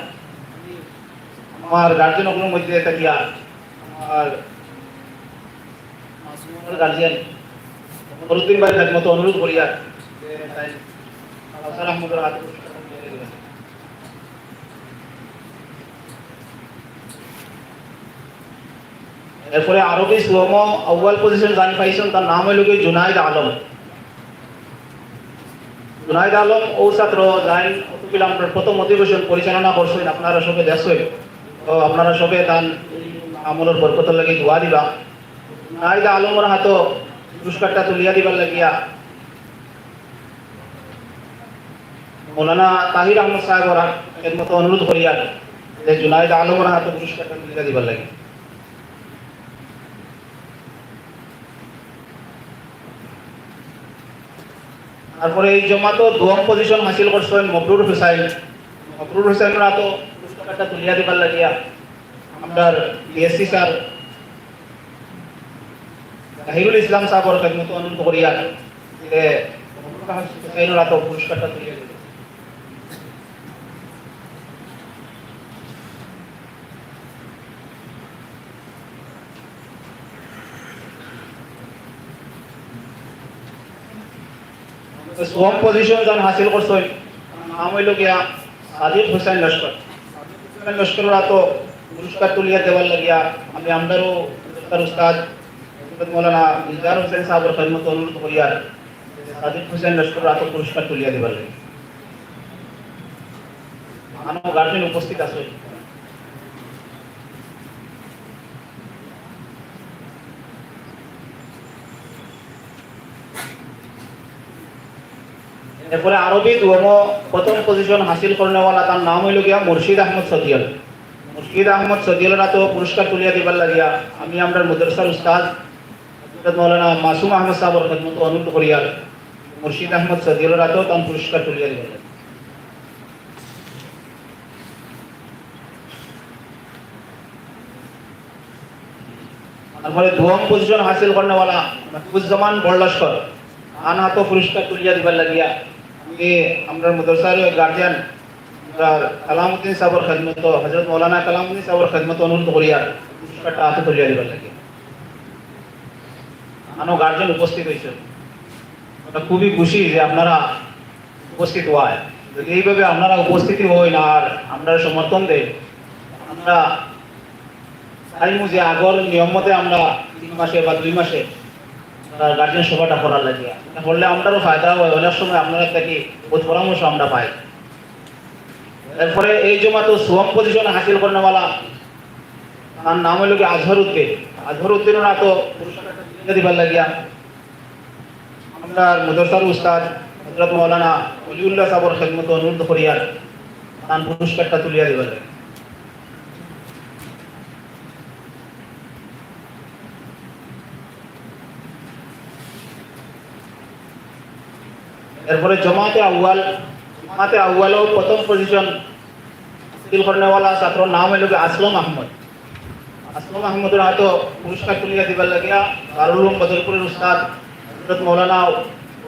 আমার গার্জিয়ান অকলর মধ্যে থাকিয়া আমার মাসুমর গার্জিয়ান বদরুদ্দিন ভাইর খেদমতো অনুরোধ করিয়ার যে তাইন কাউসার আহমদর হাতো পুরস্কারটা তুলিয়া দিবার। এরপরে আরবি সোমো আউয়াল পজিশন যান পাইছইন, তান নাম অইলো গি জুনাইদ আলম। জুনাইদ আলম অউ ছাত্র যাইন অতদিন আমরার প্রথম অধিবেশন পরিচালনা করছইন, আপনারা সবে দেখছইন। তো আপনারা সবে তান আমলর বরকতর লাগি দোয়া দিবা। জুনাইদ আলমর হাতো পুরস্কারটা তুলিয়া দিবার লাগিয়া মৌলানা তাহির আহমদ সাবর খেদমতো অনুরোধ করিয়ার যে জুনাইদ আলমর হাতো পুরস্কারটা তুলিয়া দিবার লাগি। তারপরে এই জমাতো দুম পজিশন হাসিল করছইন মকরুর হুসাইন। মকরুর হুসাইনর হাতো পুরস্কারটা তুলিয়া দিবার লাগিয়া আমরার বিএসসি স্যার জাহিরুল ইসলাম সাবর খেদমতো অনুরোধ করিয়ার যে মকরুর হুসাইনর হাতো পুরস্কারটা তুলিয়া দিবার। সোম পজিশন যান হাসিল করছইন, নাম অইলো গিয়া সাদিক হোসেন লস্কর। সাদিক হোসেন লস্করর হাতো পুরস্কার তুলিয়া দেওয়ার লাগিয়া আমি আমরারও উস্তাদ হযরত মৌলানা দিলদার হোসেন সাবর খেদমতো অনুরোধ করিয়ার সাদিক হোসেন লস্করর হাতো পুরস্কার তুলিয়া দিবার লাগি। আনো গার্জিয়ান উপস্থিত আছইন। এরপরে আরবি দুমো প্রথম পজিশন হাসিল করনেওয়ালা, তার নাম অইলো গিয়া মুর্শিদ আহমদ সদিয়ল। মুর্শিদ আহমদ সদিয়লর হাতো পুরস্কার তুলিয়া দিবার লাগিয়া আমি আমরার মাদ্রাসার উস্তাদ হযরত মাওলানা মাসুম আহমদ সাহেবর খেদমতো অনুরোধ করিয়ার মুর্শিদ আহমদ সদিয়লর হাতো তান পুরস্কার তুলিয়া দিবার লাগি। তারপরে দুম পজিশন হাসিল করনেওয়ালা মাহফুজ্জামান বড়লস্কর, তান হাতো পুরস্কার তুলিয়া দিবার লাগিয়া আমি আমরার মাদ্রাসার গার্জিয়ান, আমরার কালামউদ্দিন সাহেবর খেদমতো, হযরত মাওলানা কালামউদ্দিন সাহেবর খেদমতো অনুরোধ করিয়ার পুরস্কারটা হাতো তুলিয়া দিবার লাগিয়া। আনো গার্জিয়ান উপস্থিত অইছইন। আমরা খুবই খুশি যে আপনারা উপস্থিত অওয়ায়। যদি এইভাবে আপনারা উপস্থিতি অইন আর আমরারে সমর্থন দেইন, আমরা চাইমু যে আগর নিয়ম মতে আমরা তিন মাসে বা দুই মাসে আমরা গার্জিয়ান সভাটা করার লাগিয়া। ইটা করলে আমরারও ফায়দা অয়, অনেক সময় আপনারার থাকি বউত পরামর্শ আমরা পাই। এরপরে এই জমাতো সুয়াম পজিশন হাসিল করনেওয়ালা, তার নাম অইলো গি আজহার উদ্দিন। আজহার উদ্দিনর হাতো পুরস্কারটা তুলিয়া দিবার লাগিয়া আমরার মাদ্রাসার উস্তাদ হযরত মাওলানা ওলিউল্লাহ সাহেবর খেদমত অনুরোধ করিয়ার তান পুরস্কারটা তুলিয়া দিবার লাগি। এরপরে জমাতে আউয়াল, জমাতে আউয়ালও প্রথম পজিশন হাসিল করনেওয়ালা ছাত্রর নাম অইল গিয়া আসলম আহমদ। আসলম আহমদর হাতো পুরস্কার তুলিয়া দিবার লাগিয়া দারুল উলুম বদরপুরের উস্তাদ হযরত মাওলানা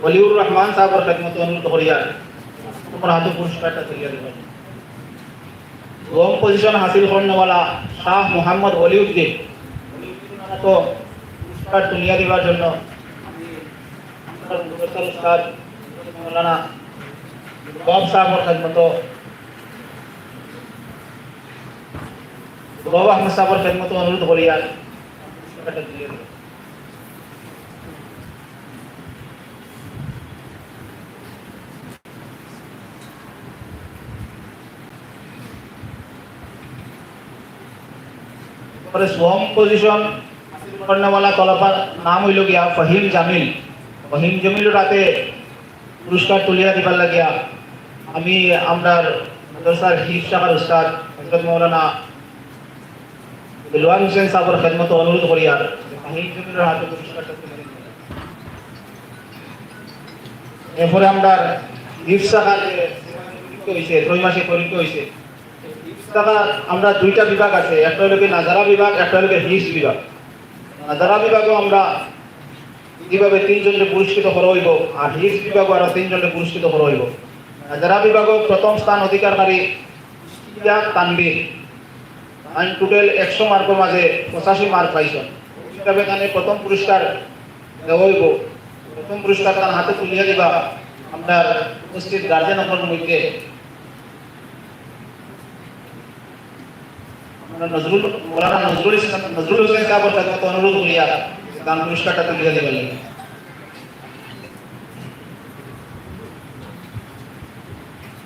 ওলিউর রহমান সাহেবর খেদমত অনুরোধ করিয়া তান হাতো পুরস্কারটা তুলিয়া দিবার। দুম পজিশন হাসিল করনেওয়ালা শাহ মোহাম্মদ ওলিউদ্দিন, তো পুরস্কার তুলিয়া দিবার জন্য আমি আমরার মাদ্রাসার উস্তাদ মাওলানা রুবাব সাহেবর খেদমত, রুবাব আহমদ সাহেবর খেদমত অনুরোধ করিয়ার পুরস্কারটা তুলিয়া দিবার। এরপরে সোম পজিশন হাসিল করনেওয়ালা তলবার নাম অইল গিয়া ফহিম জামিল। ফহিম জামিলর হাতে পুরস্কার তুলিয়া দিবার লাগিয়া আমি আমরার মাদ্রাসার হিফজ শাখার উস্তাদ হযরত মাওলানা দেলোয়ার হোসেন সাহেবর খেদমত অনুরোধ করিয়ার ফহিম জামিলর হাতে পুরস্কারটা তুলিয়া দিবার। এরপরে আমরার হিফজ শাখার যে পরীক্ষা অইছে, ত্রৈমাসিক পরীক্ষা অইছে, হিফজ শাখার আমরার দুইটা বিভাগ আছে, একটা অইল গিয়া নাজারা বিভাগ, একটা অইল গিয়া হিফজ বিভাগ। নাজারা বিভাগও আমরা এইভাবে তিনজনরে পুরস্কৃত করা অইব, আর হিফজ বিভাগও আরো তিনজনরে পুরস্কৃত করা অইব। নাজারা বিভাগও প্রথম স্থান অধিকারকারী ইশতিয়াক তানভীর, তাইন টোটাল একশো মার্কর মাঝে পঁচাশি মার্ক পাইছইন। হিসাবে তানে প্রথম পুরস্কার দেওয়া অইব। প্রথম পুরস্কার তান হাতে তুলিয়া দিবা আমরার উপস্থিত গার্জিয়ান অকলর মধ্যে আমরা নজরুল, মাওলানা নজরুল ইসলাম, নজরুল হোসেন সাহেবর খেদমত অনুরোধ করিয়ার তান পুরস্কারটা তুলিয়া দিবার লাগি।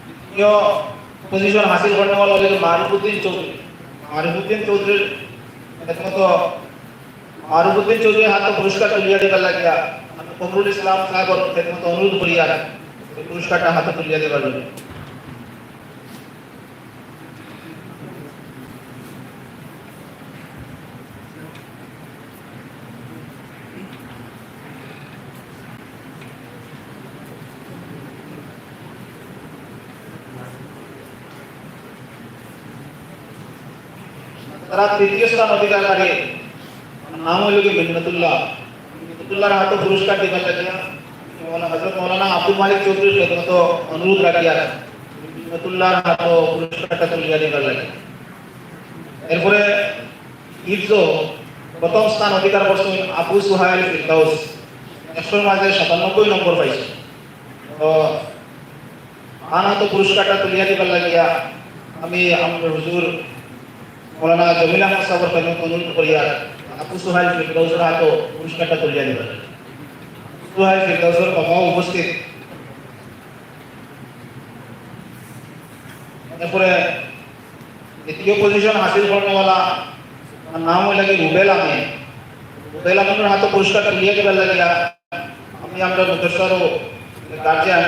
দ্বিতীয় পজিশন হাসিল করনেওয়ালা অইল মারুফুদ্দিন চৌধুরী। মারুফুদ্দিন চৌধুরীর খেদমত, মারুফুদ্দিন চৌধুরীর হাতো পুরস্কার তুলিয়া দিবার লাগিয়া আমি কমরুল ইসলাম সাহেবর খেদমত অনুরোধ করিয়ার এই পুরস্কারটা হাতে তুলিয়া দিবার লাগি। তারা তৃতীয় স্থান অধিকারকারী, তান নাম অইল গিয়া মিন্নতুল্লাহ। মিন্নতুল্লাহর হাতো পুরস্কার দিবার লাগিয়া মৌলানা, হযরত মৌলানা আব্দুল মালিক চৌধুরীর খেদমত অনুরোধ রাখিয়ার মিন্নতুল্লাহর হাতো পুরস্কারটা তুলিয়া দিবার লাগি। এরপরে হিফজো প্রথম স্থান অধিকার করছইন আবু সুহাইল ফিরদাউস, একশোর মাঝে সাতানব্বই নম্বর পাইছইন। তো তান হাতো পুরস্কারটা তুলিয়া দিবার লাগিয়া আমি আমরার হুজুর মাওলানা জমিল আহমদ সাহেবর খেদমত অনুরোধ করিয়ার আবু সুহাইল ফিরদাউসর হাতো পুরস্কারটা তুলিয়া দিবার। সুহাইল ফিরদাউসর বাবাও উপস্থিত। এরপরে দ্বিতীয় পজিশন হাসিল করনেওয়ালা, তান নাম অইল গিয়া রুবেল আমিন। রুবেল আমিনর হাতো পুরস্কারটা তুলিয়া দিবার লাগিয়া আমি আমরার মাদ্রাসারও গার্জিয়ান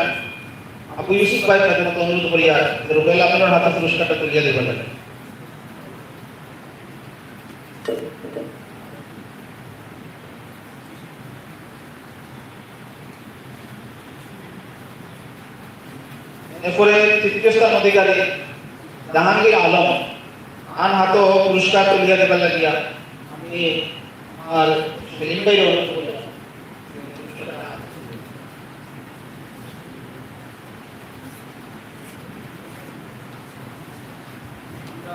আবু ইউসুফ ভাইর খেদমত অনুরোধ করিয়ার রুবেল আমিনর হাতো পুরস্কারটা তুলিয়া দিবার লাগি। এরপরে তৃতীয় স্থান অধিকারী জাহাঙ্গীর আলম, তান হাতো পুরস্কার তুলিয়া দিবার লাগিয়া আমি আমার সেলিম ভাইরে অনুরোধ করি।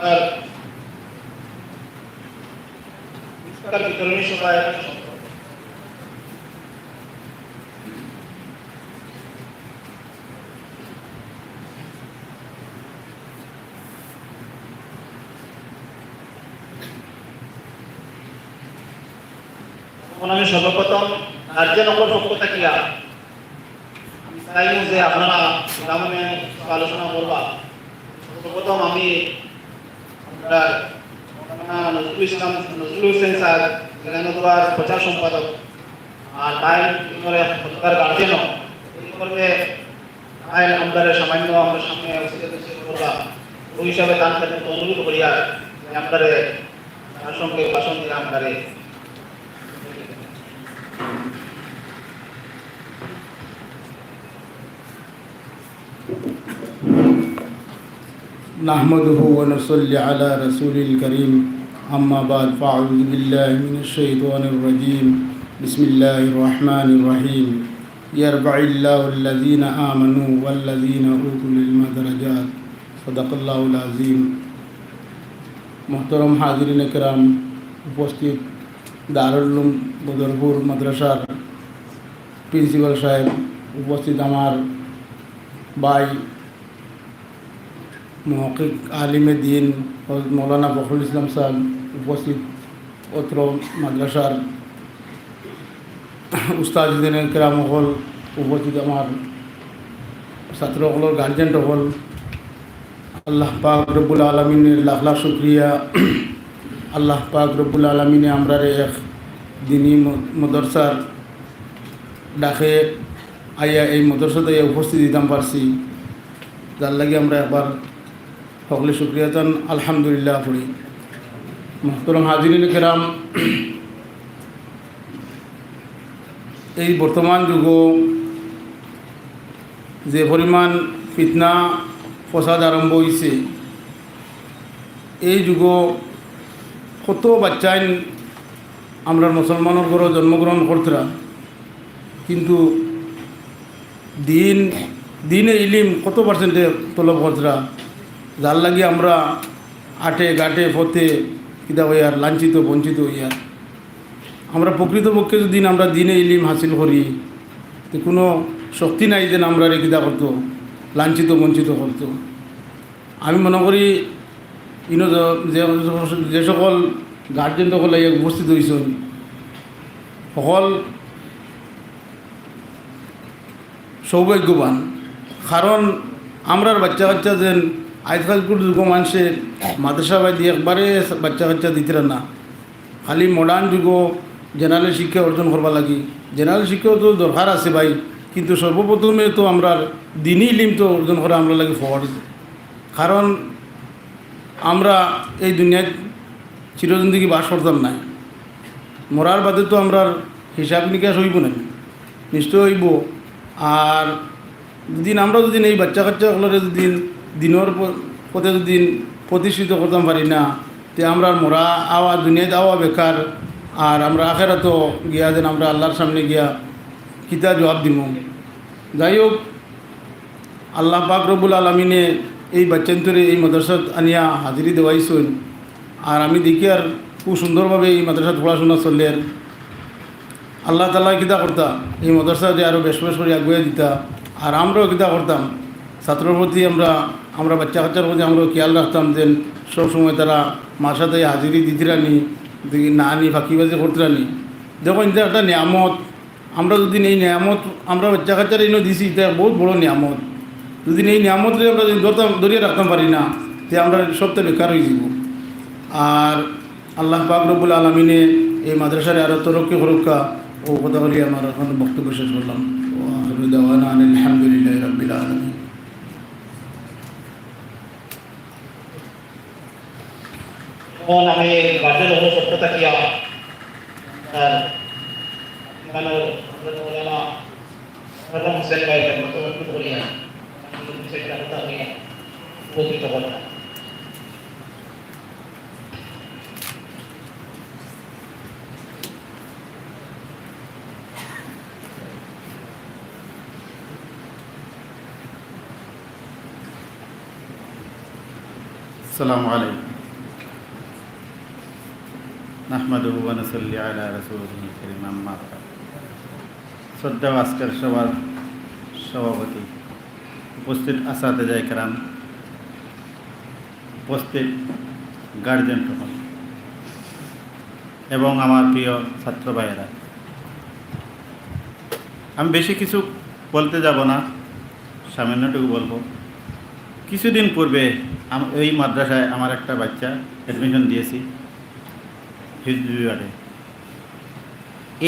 আর পুরস্কার বিতরণী সভায় এখন আমি সর্বপ্রথম গার্জিয়ান অকলর পক্ষ থাকিয়া আমি চাইমু যে আপনারা সামনে আলোচনা করবা। সর্বপ্রথম আমি আমরা নজরুল ইসলাম, নজরুল হোসেন স্যার, এলাহাবাদর প্রচার সম্পাদক, আর তাই ইনরে সরকার গার্জেনও এই করবে। তাই আমরারে সামান্য আমরা সামনে উপস্থিত হয়েছে করবা, ওই হিসাবে তার সাথে অনুরোধ করিয়া যে আমরারে তার সঙ্গে ভাষণ দিয়ে আমরারে نحمده ونصلي على رسول الكريم. أما بعد، فأعوذ بالله من الشيطان الرجيم. بسم الله الرحمن الرحيم. يرفع الله الذين آمنوا والذين أوتوا العلم درجات. صدق الله العظيم. মোহতরম হাজিরিন কেরাম, উপস্থিত দারুল উলুম বদরপুর মাদ্রাসার প্রিন্সিপাল সাহেব, উপস্থিত আমার ভাই মুহাক্কিক আলিমে দ্বীন হযরত মাওলানা ফখরুল ইসলাম সাহেব, উপস্থিত অত্র মাদ্রাসার উস্তাদিন কেরাম অকল, উপস্থিত আমার ছাত্র অকলর গার্জিয়ান অকল, আল্লাহ পাক রব্বুল আলামিনের লাখ লাখ শুকরিয়া। আল্লাহ পাক রব্বুল আলামিনে আমরারে এক দিনী ম-, মাদ্রাসার ডাকে আইয়া এই মাদ্রাসাত আইয়া উপস্থিত দিতাম পারছি, যার লাগি আমরা একবার হকলে শুকরিয়া জান আলহামদুলিল্লাহ পড়ি। মোহতরম হাজিরিন কেরাম, এই বর্তমান যুগো যে পরিমাণ ফিতনা ফসাদ আরম্ভ হইছে, এই যুগো কত বাচ্চাইন আমরা মুসলমানর ঘরো জন্মগ্রহণ করতরা, কিন্তু দ্বীন, দ্বীনে ইলিম কত পার্সেন্টে তলব করতরা, যার লাগি আমরা আটে ঘাটে পথে কিতা অইয়ার, লাঞ্ছিত বঞ্চিত অইয়ার। আমরা প্রকৃতপক্ষে যদি আমরা দ্বীনে ইলিম হাসিল করি, তে কুনু শক্তি নাই যেন আমরারে কিতা করতো, লাঞ্ছিত বঞ্চিত করতো। আমি মনে করি ইনো যে, যে, যে সকল গার্জিয়ান সকল আইয়া উপস্থিত হইছইন, সকল সৌভাগ্যবান। কারণ আমরার বাচ্চা কাচ্চা যেন আজকালকুর যুগো মানষে মাদ্রাসা বাদে একবারে বাচ্চা কাচ্চা দিতরা না, খালি মডার্ন যুগো জেনারেল শিক্ষা অর্জন করবার লাগি। জেনারেল শিক্ষা তো দরকার আছে ভাই, কিন্তু সর্বপ্রথমে তো আমরার দ্বীনি ইলিম তো অর্জন করা আমরার লাগি ফরজ। কারণ আমরা এই দুনিয়াত চিরজিন্দেগি বাস করতাম নায়, মরার বাদে তো আমরার হিসাব নিকাশ অইবো না, নিশ্চয় অইবো। আর যদি আমরা যদি এই বাচ্চা কাচ্চা অকলরে যদি দ্বীনর প-, পথে যদি প্রতিষ্ঠিত করতাম পারি না, তে আমরার মরা আওয়া, দুনিয়াত আওয়া বেকার, আর আমরা আখেরাতো গিয়া যেন আমরা আল্লাহর সামনে গিয়া কিতা জবাব দিমু। যাই হোক, আল্লাহ পাক রব্বুল আলামিনে এই বাচ্চাইন্তরে এই মাদ্রাসাত আনিয়া হাজিরি দেওয়াইছইন। আর আমি দেখিয়ার খুব সুন্দরভাবে এই মাদ্রাসাত পড়াশোনা চলের। আল্লাহ তাআলা কিতা করতা, এই মাদ্রাসারে আরো বেশ বেশ করি আগুয়াই দিতা। আর আমরাও কিতা করতাম, ছাত্রর প্রতি আমরা, আমরা বাচ্চা কাচ্চার প্রতি আমরাও খেয়াল রাখতাম, যেন সব সময় তারা মাদ্রাসাত হাজিরি দিতরা নি, না নি ফাঁকিবাজি করতরা নি। দেখো, ইটা একটা নিয়ামত, আমরা যদি এই নিয়ামত আমরা বাচ্চা কাচ্চারে ইনো দিছি, ইটা বহুত বড় নিয়ামত। যদি এই নিয়ামতরে আমরা যদি ধরতাম, ধরিয়া রাখতাম পারি না, তে আমরা সবটা বেকার অইযিবো। আর আল্লাহ পাক রব্বুল আলামিনে এই মাদ্রাসারে আরো তরক্কি করুক্কা। ও কথা বলি আমার এখন বক্তব্য শেষ করলাম। ওয়া আখিরু দাওয়ানা আনিল হামদুলিল্লাহি রাব্বিল আলামিন। এখন আমি গার্জেন হলো সত্য থাকিয়া, আর এখানে হজরত মৌলানা মোহাম্মদ হোসেন ভাই, বর্তমান করিয়া, আমি বিষয়টা কথা হইয়া উপকৃত কথা। السلام عليكم. نحمده ونصلي على رسوله الكريم، أما بعد. শ্রদ্ধেয় আজকের সভার সভাপতি, উপস্থিত আসাতেজায়ে কেরাম, উপস্থিত গার্জিয়ান সকল এবং আমার প্রিয় ছাত্র ভাইয়েরা, আমি বেশি কিছু বলতে যাব না, সামান্যটুকু বলবো। কিছুদিন পূর্বে আম-, এই মাদ্রাসায় আমার একটা বাচ্চা অ্যাডমিশন দিয়েছি হিফজ বিভাগে।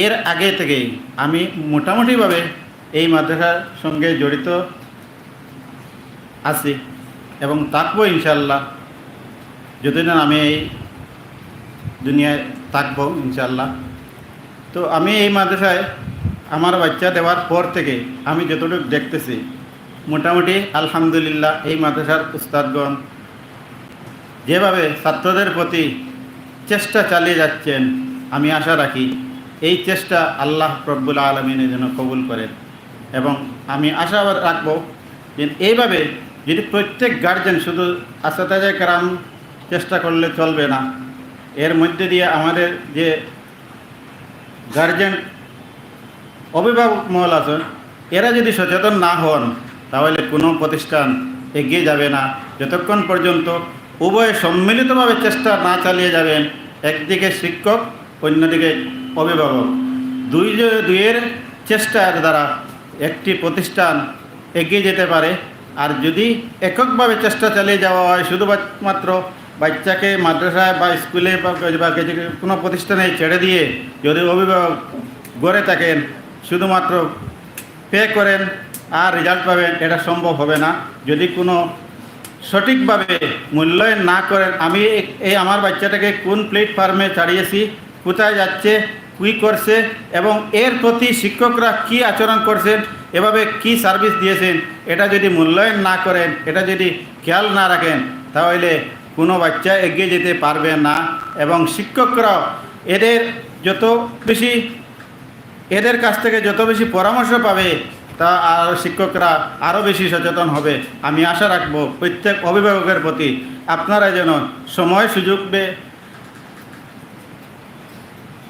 এর আগে থেকেই আমি মোটামুটিভাবে এই মাদ্রাসার সঙ্গে জড়িত আছি এবং থাকবো ইনশাআল্লাহ, যতদিন আমি এই দুনিয়ায় থাকবো ইনশাআল্লাহ। তো আমি এই মাদ্রাসায় আমার বাচ্চা দেওয়ার পর থেকে আমি যতটুকু দেখতেছি, মোটামুটি আলহামদুলিল্লাহ এই মাদ্রাসার উস্তাদগণ যেভাবে ছাত্রদের প্রতি চেষ্টা চালিয়ে যাচ্ছেন, আমি আশা রাখি এই চেষ্টা আল্লাহ রব্বুল আলমিনে যেন কবুল করেন। এবং আমি আশা রাখবো যে এইভাবে যদি প্রত্যেক গার্জেন, শুধু আসাতাজা কেরাম চেষ্টা করলে চলবে না, এর মধ্যে দিয়ে আমাদের যে গার্জেন, অভিভাবক মহল আছে, এরা যদি সচেতন না হন, তাহলে কোনো প্রতিষ্ঠান এগিয়ে যাবে না, যতক্ষণ পর্যন্ত উভয় সম্মিলিতভাবে চেষ্টা না চালিয়ে যাবেন, একদিকে শিক্ষক, অন্যদিকে অভিভাবক। দুই, দুইয়ের চেষ্টার দ্বারা একটি প্রতিষ্ঠান এগিয়ে যেতে পারে। আর যদি এককভাবে চেষ্টা চালিয়ে যাওয়া হয়, শুধুমাত্র বাচ্চাকে মাদ্রাসায় বা স্কুলে বা, বা যে কোনো প্রতিষ্ঠানে ছেড়ে দিয়ে যদি অভিভাবক ঘরে থাকেন, শুধুমাত্র পে করেন আর রেজাল্ট পাবেন, এটা সম্ভব হবে না। যদি কোনো সঠিকভাবে মূল্যায়ন না করেন, আমি এই, এই আমার বাচ্চাটাকে কোন প্ল্যাটফর্মে ছাড়িয়েছি, কোথায় যাচ্ছে, কী করছে এবং এর প্রতি শিক্ষকরা কী আচরণ করছেন, এভাবে কী সার্ভিস দিয়েছেন, এটা যদি মূল্যায়ন না করেন, এটা যদি খেয়াল না রাখেন, তাহলে কোনো বাচ্চা এগিয়ে যেতে পারবে না। এবং শিক্ষকরাও এদের যত বেশি, এদের কাছ থেকে যত বেশি পরামর্শ পাবে, তা আর শিক্ষকরা আরও বেশি সচেতন হবে। আমি আশা রাখবো প্রত্যেক অভিভাবকের প্রতি, আপনারা যেন সময় সুযোগ বে-,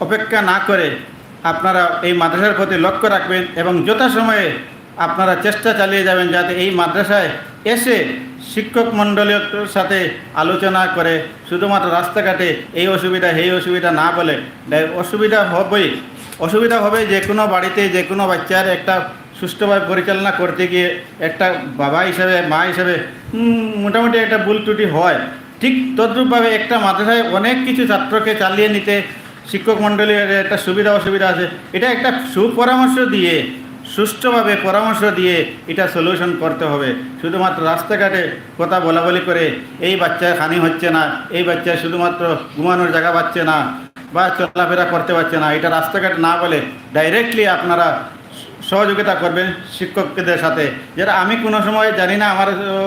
অপেক্ষা না করে আপনারা এই মাদ্রাসার প্রতি লক্ষ্য রাখবেন এবং যথাসময়ে আপনারা চেষ্টা চালিয়ে যাবেন যাতে এই মাদ্রাসায় এসে শিক্ষক মণ্ডলীর সাথে আলোচনা করে শুধুমাত্র রাস্তাঘাটে এই অসুবিধা, এই অসুবিধা না বলে, অসুবিধা হবেই, অসুবিধা হবে যে কোনো বাড়িতে যে কোনো বাচ্চার একটা সুষ্ঠুভাবে পরিচালনা করতে গিয়ে। একটা বাবা হিসেবে, মা হিসেবে, উম, মোটামুটি একটা ভুল ত্রুটি হয়। ঠিক তদ্রূপভাবে একটা মাদ্রাসায় অনেক কিছু ছাত্রকে চালিয়ে নিতে শিক্ষক মণ্ডলীর একটা সুবিধা অসুবিধা আছে, এটা একটা সুপরামর্শ দিয়ে, সুষ্ঠুভাবে পরামর্শ দিয়ে এটা সলিউশন করতে হবে। শুধুমাত্র রাস্তাঘাটে কথা বলাবলি করে এই বাচ্চার খানি হচ্ছে না, এই বাচ্চা শুধুমাত্র ঘুমানোর জায়গা পাচ্ছে না বা চলাফেরা করতে পারছে না, এটা রাস্তাঘাটে না বলে ডাইরেক্টলি আপনারা সহযোগিতা করবেন শিক্ষকদের সাথে। যেটা আমি কোনো সময় জানি না আমার, ও,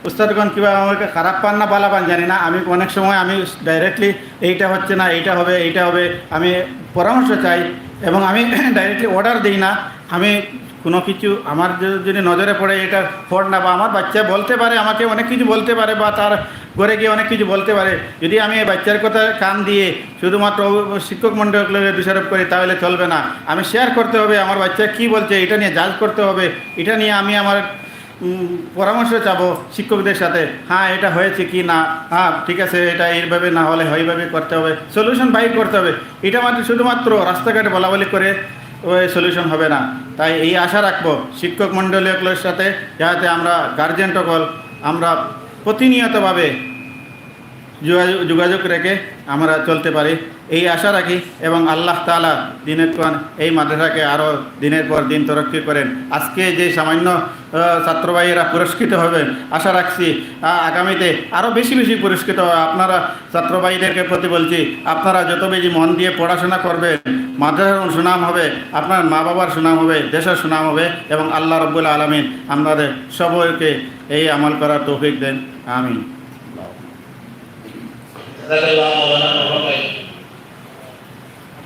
উস্তাদগণ কিবা আমাকে খারাপ পান না ভালা পান জানি না, আমি অনেক সময় আমি ডাইরেক্টলি এইটা হচ্ছে না, এইটা হবে, এইটা হবে, আমি পরামর্শ চাই। এবং আমি ডাইরেক্টলি অর্ডার দিই না। আমি কোনো কিছু আমার য-, যদি নজরে পড়ে এটা পড় না, বা আমার বাচ্চা বলতে পারে, আমাকে অনেক কিছু বলতে পারে বা তার ঘরে গিয়ে অনেক কিছু বলতে পারে, যদি আমি এই বাচ্চার কথা কান দিয়ে শুধুমাত্র অ-, শিক্ষক মণ্ডলীকে দোষারোপ করি তাহলে চলবে না। আমি শেয়ার করতে হবে আমার বাচ্চা কী বলছে, এটা নিয়ে জাজ করতে হবে, এটা নিয়ে আমি আমার উম, পরামর্শ চাবো শিক্ষকদের সাথে, হ্যাঁ এটা হয়েছে কি না, হ্যাঁ ঠিক আছে, এটা এইভাবে না হলে এইভাবে করতে হবে, সলিউশন বাইর করতে হবে। এটা মাত্র শুধুমাত্র রাস্তাঘাটে বলাবলি করে ওই সলিউশন হবে না। তাই এই আশা রাখবো শিক্ষক মণ্ডলীগুলোর সাথে যাতে আমরা গার্জেন সকল আমরা প্রতিনিয়তভাবে যোগাযোগ, যোগাযোগ রেখে আমরা চলতে পারি, এই আশা রাখি। এবং আল্লাহ তাআলা দিনের পর এই মাদ্রাসাকে আরও দিনের পর দিন তরক্কি করেন। আজকে যে সামান্য, আহ, ছাত্র ভাইয়েরা পুরস্কৃত হবেন, আশা রাখছি, আহ, আগামীতে আরও বেশি বেশি পুরস্কৃত হবে। আপনারা ছাত্র ভাইদেরকে প্রতি বলছি, আপনারা যত বেশি মন দিয়ে পড়াশোনা করবেন, মাদ্রাসার সুনাম হবে, আপনার মা বাবার সুনাম হবে, দেশের সুনাম হবে এবং আল্লাহ রব্বুল আলামিন আপনাদের সবাইকে এই আমল করার তৌফিক দেন। আমিন। জাযাকাল্লাহু মাওলানা মুহাম্মদ।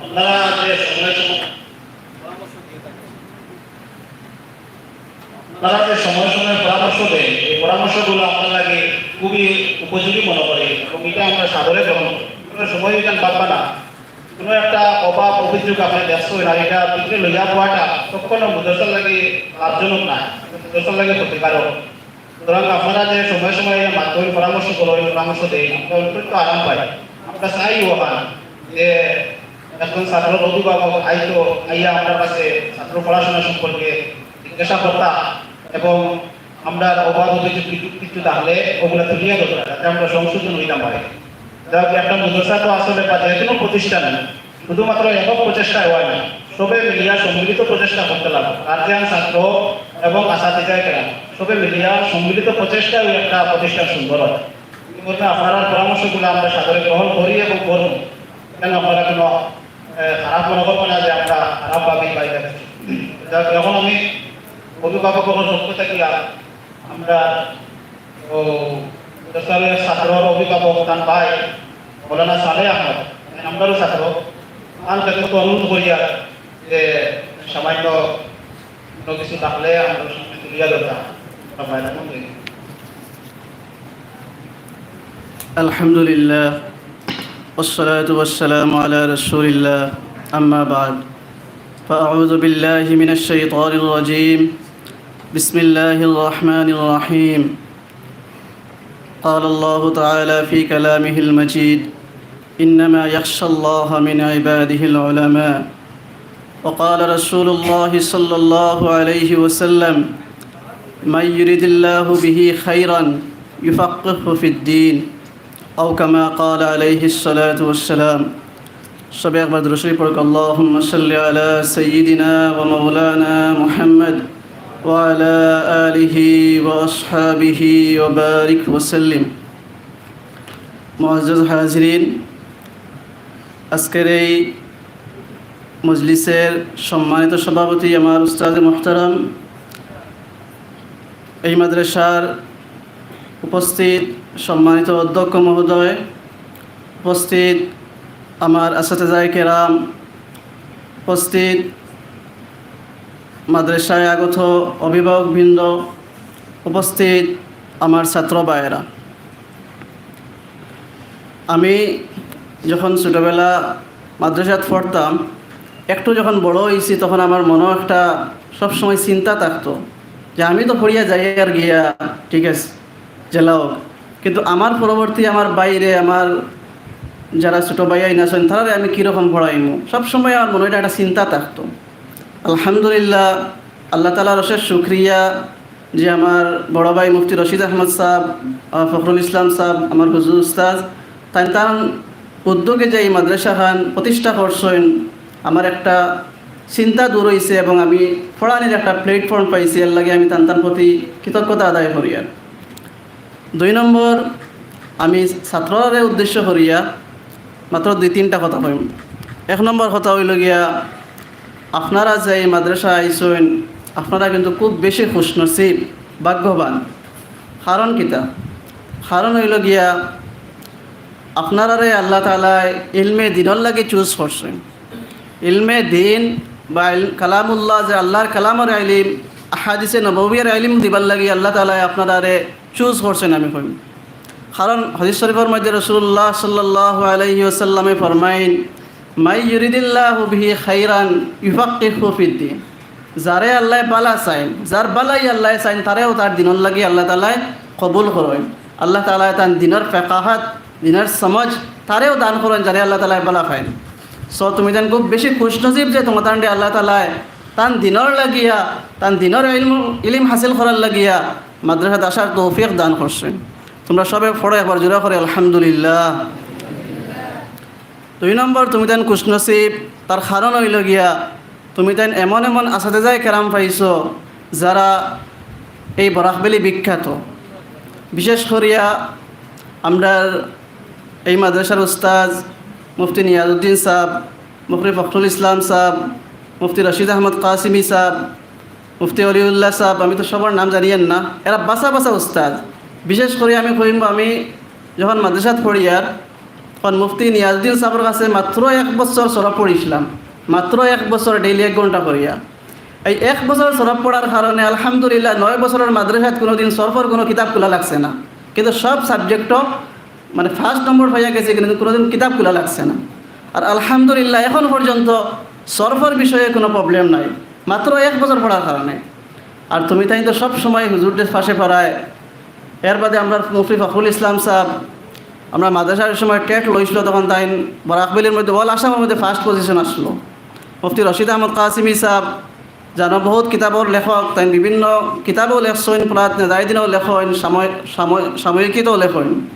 আপনারা যে সময় সময়, আপনারা যে সময় সময় পরামর্শ দেন, এই পরামর্শগুলো আপনার লাগে খুবই উপযোগী মনে করি এবং এটা আমরা সাদরে গ্রহণ করি। কোনো সময় এখানে ভাববা না, কোনো একটা অভাব অভিযোগ আপনি ব্যস্ত হয়ে না, এটা ভিতরে লইয়া পাওয়াটা কখনো মাদ্রাসার লাগে লাভজনক না, মাদ্রাসার লাগে ক্ষতিকারক। সুতরাং আপনারা যে সময় সময় এই মাধ্যমে পরামর্শ করো, এই পরামর্শ দেয়, আমরা অত্যন্ত আরাম পাই। আমরা চাই ওখান যে একজন ছাত্রর অভিভাবক আইতো, আইয়া আমার কাছে ছাত্র পড়াশোনা সম্পর্কে জিজ্ঞাসা করতা এবং আমরা অভাব অভিযোগ কিছু, কিছু থাকলে ওগুলা তুলিয়া ধরতা, যাতে আমরা সংশোধন হইতাম পারি। যাই হোক, একটা মাদ্রাসা তো আসলে বা যে কোনো প্রতিষ্ঠান শুধুমাত্র একক প্রচেষ্টায় হয় না, সবে মিলিয়া সম্মিলিত প্রচেষ্টা করতে লাগে। গার্জিয়ান, ছাত্র এবং আসাতিজায়ে কেরাম সবে মিলিয়া সম্মিলিত প্রচেষ্টায় ওই একটা প্রতিষ্ঠান সুন্দর হয়। এই মর্মে আপনারার পরামর্শগুলো আমরা সাদরে গ্রহণ করি এবং করব। কেন আপনারা কোনো, এ, খারাপ মনে করবেন না যে আমরা খারাপ ভাবি বাইরে আছি। যাক, এখন আমি অভিভাবকর পক্ষ থাকিয়া আমরা ও দশটার ছাত্রর অভিভাবক তান ভাই মৌলানা সালেহ আহমদ, আমরারও ছাত্র, তান কাছে অনুরোধ করিয়া যে সামান্য কোনো কিছু থাকলে আমরা সামনে তুলিয়া ধরতাম। الحمد لله، والصلاة والسلام على رسول الله، أما بعد، فأعوذ بالله من الشيطان الرجيم، بسم الله الرحمن الرحيم. قال الله تعالى في كلامه المجيد: إنما يخشى الله من عباده العلماء. وقال رسول الله صلى الله عليه وسلم: من يرد الله به خيرا يفقهه في الدين. أو كما قال عليه الصلاة والسلام. সবে একবার দুরূদ শরীফ পড়ুক, اللهم صل على سيدنا ومولانا محمد وعلى آله وأصحابه وبارك وسلم. মুআজ্জাজ হাজিরিন, আজকের এই মজলিসের সম্মানিত সভাপতি আমার উস্তাদে মুহতারাম, এই মাদ্রাসার উপস্থিত সম্মানিত অধ্যক্ষ মহোদয়, উপস্থিত আমার আসাতেজায়ে কেরাম, উপস্থিত মাদ্রাসায় আগত অভিভাবকবৃন্দ, উপস্থিত আমার ছাত্র ভাইয়েরা, আমি যখন ছোটবেলা মাদ্রাসাত পড়তাম, একটু যখন বড় হইছি, তখন আমার মনো একটা সবসময় চিন্তা থাকতো যে আমি তো পড়িয়া যাইয়ার গিয়া, ঠিক আছে, যেলা হোক, কিন্তু আমার পরবর্তী আমার ভাইরে, আমার যারা ছোট ভাইয়াইন আছইন, তারারে আমি কিরকম পড়াইমু, সবসময় আমার মনো এটা একটা চিন্তা থাকতো। আলহামদুলিল্লাহ, আল্লাহ তাআলার অশেষ শুকরিয়া যে আমার বড় ভাই মুফতি রশিদ আহমদ সাহেব, আহ, ফখরুল ইসলাম সাহেব, আমার হুজুর উস্তাদ, তাইন তান উদ্যোগে যে এই মাদ্রাসাখান প্রতিষ্ঠা করছইন, আমার একটা চিন্তা দূর হইছে এবং আমি পড়ানির একটা platform পাইছি। এর লাগি আমি তান তান প্রতি কৃতজ্ঞতা আদায় করিয়ার। দুই নম্বর, আমি ছাত্ররে উদ্দেশ্য করিয়া মাত্র দুই তিনটা কথা কইমু। এক নম্বর কথা অইলো গিয়া, আপনারা যে এই মাদ্রাসা আইছইন, আপনারা কিন্তু খুব বেশি খুশনসিব, ভাগ্যবান। কারণ কিতা? কারণ অইলো গিয়া, আপনারারে আল্লাহ তাআলায় ইলমে দ্বীনর লাগি choose করছইন। ইলমে দ্বীন বা ইল-, কালামুল্লাহ, যে আল্লাহর কালামর ইলিম, আহাদিসে নববিয়ার ইলিম দিবার লাগি আল্লাহ তাআলায় আপনারারে choose করছইন, আমি কইমু। কারণ হাদিস শরীফর মধ্যে রাসূলুল্লাহ সাল্লাল্লাহু আলাইহি ওয়াসাল্লামে ফরমাইন, "মাই ইউরিদিল্লাহু বিহি খাইরান ইউফাক্কিহু ফিদ্দীন।" যারে আল্লায় বালা চাইন, যার বালাই আল্লায় চাইন, তারেও তার দ্বীনর লাগি আল্লাহ তাআলায় কবুল করইন। আল্লাহ তাআলায় তান দ্বীনর ফেকাহাত, দ্বীনর সমঝ, তারেও দান করইন, যারে আল্লাহ তাআলায় বালা পাইন। So, তুমি যেন খুব বেশি খুশনসিব যে তুমাতানরে আল্লাহ তাআলায় তান দ্বীনর লাগিয়া, তান দ্বীনর ইলম, ইলিম হাসিল করার লাগিয়া মাদ্রাসাত আসার তৌফিক দান করছইন। তুমরা সবে পড়ো একবার জোরে করি, আলহামদুলিল্লাহ। দুই নম্বর, তুমি তাইন খুশনসিব, তার কারণ অইলো গিয়া, তুমি তাইন এমন এমন আসাতেজায়ে কেরাম পাইছো, যারা এই বরাকভ্যালি বিখ্যাত। বিশেষ করিয়া আমরার এই মাদ্রাসার উস্তাদ মুফতি নিয়াজউদ্দিন সাহেব, মুফতি ফখরুল ইসলাম সাহেব, মুফতি রশিদ আহমদ কাসিমি সাহেব, মুফতি অলিউল্লাহ সাহেব, আমি তো সবার নাম জানিয়ার না, এরা বাছা বাছা উস্তাদ। বিশেষ করি আমি কইমু, আমি যখন মাদ্রাসাত পড়িয়ার, তখন মুফতি নিয়াজউদ্দিন সাহেবর কাছে মাত্র এক বছর সরফ পড়ছিলাম, মাত্র এক বছর daily এক ঘন্টা করিয়া। এই এক বছর সরফ পড়ার কারণে আলহামদুলিল্লাহ নয় বছরর মাদ্রাসাত কোনোদিন সরফর কোনো কিতাব খোলা লাগছে না, কিন্তু সব subject-ও মানে first নম্বর পাইয়া গেছি, কিন্তু কোনোদিন কিতাব খোলা লাগছে না। আর আলহামদুলিল্লাহ এখন পর্যন্ত সরফর বিষয়ে কোনো problem নাই, মাত্র এক বছর পড়ার কারণে। আর তুমি তাইন তো সব সময় হুজুরদের পাশে পড়ায়। এর বাদে আমরার মুফতি ফখরুল ইসলাম সাহেব, আমরা মাদ্রাসার সময় টেট লইছিল, তখন তাইন বরাকভ্যালির মধ্যে all আসামর মধ্যে first position আসলো। মুফতি রশিদ আহমদ কাসিমি সাহেব, জানো, বহুত কিতাবর লেখক, তাইন বিভিন্ন কিতাবও লেখছইন, পুরাত নেদায়দিনও লেখইন, সাময়-, সাময়-, সাময়িকীতেও লেখইন।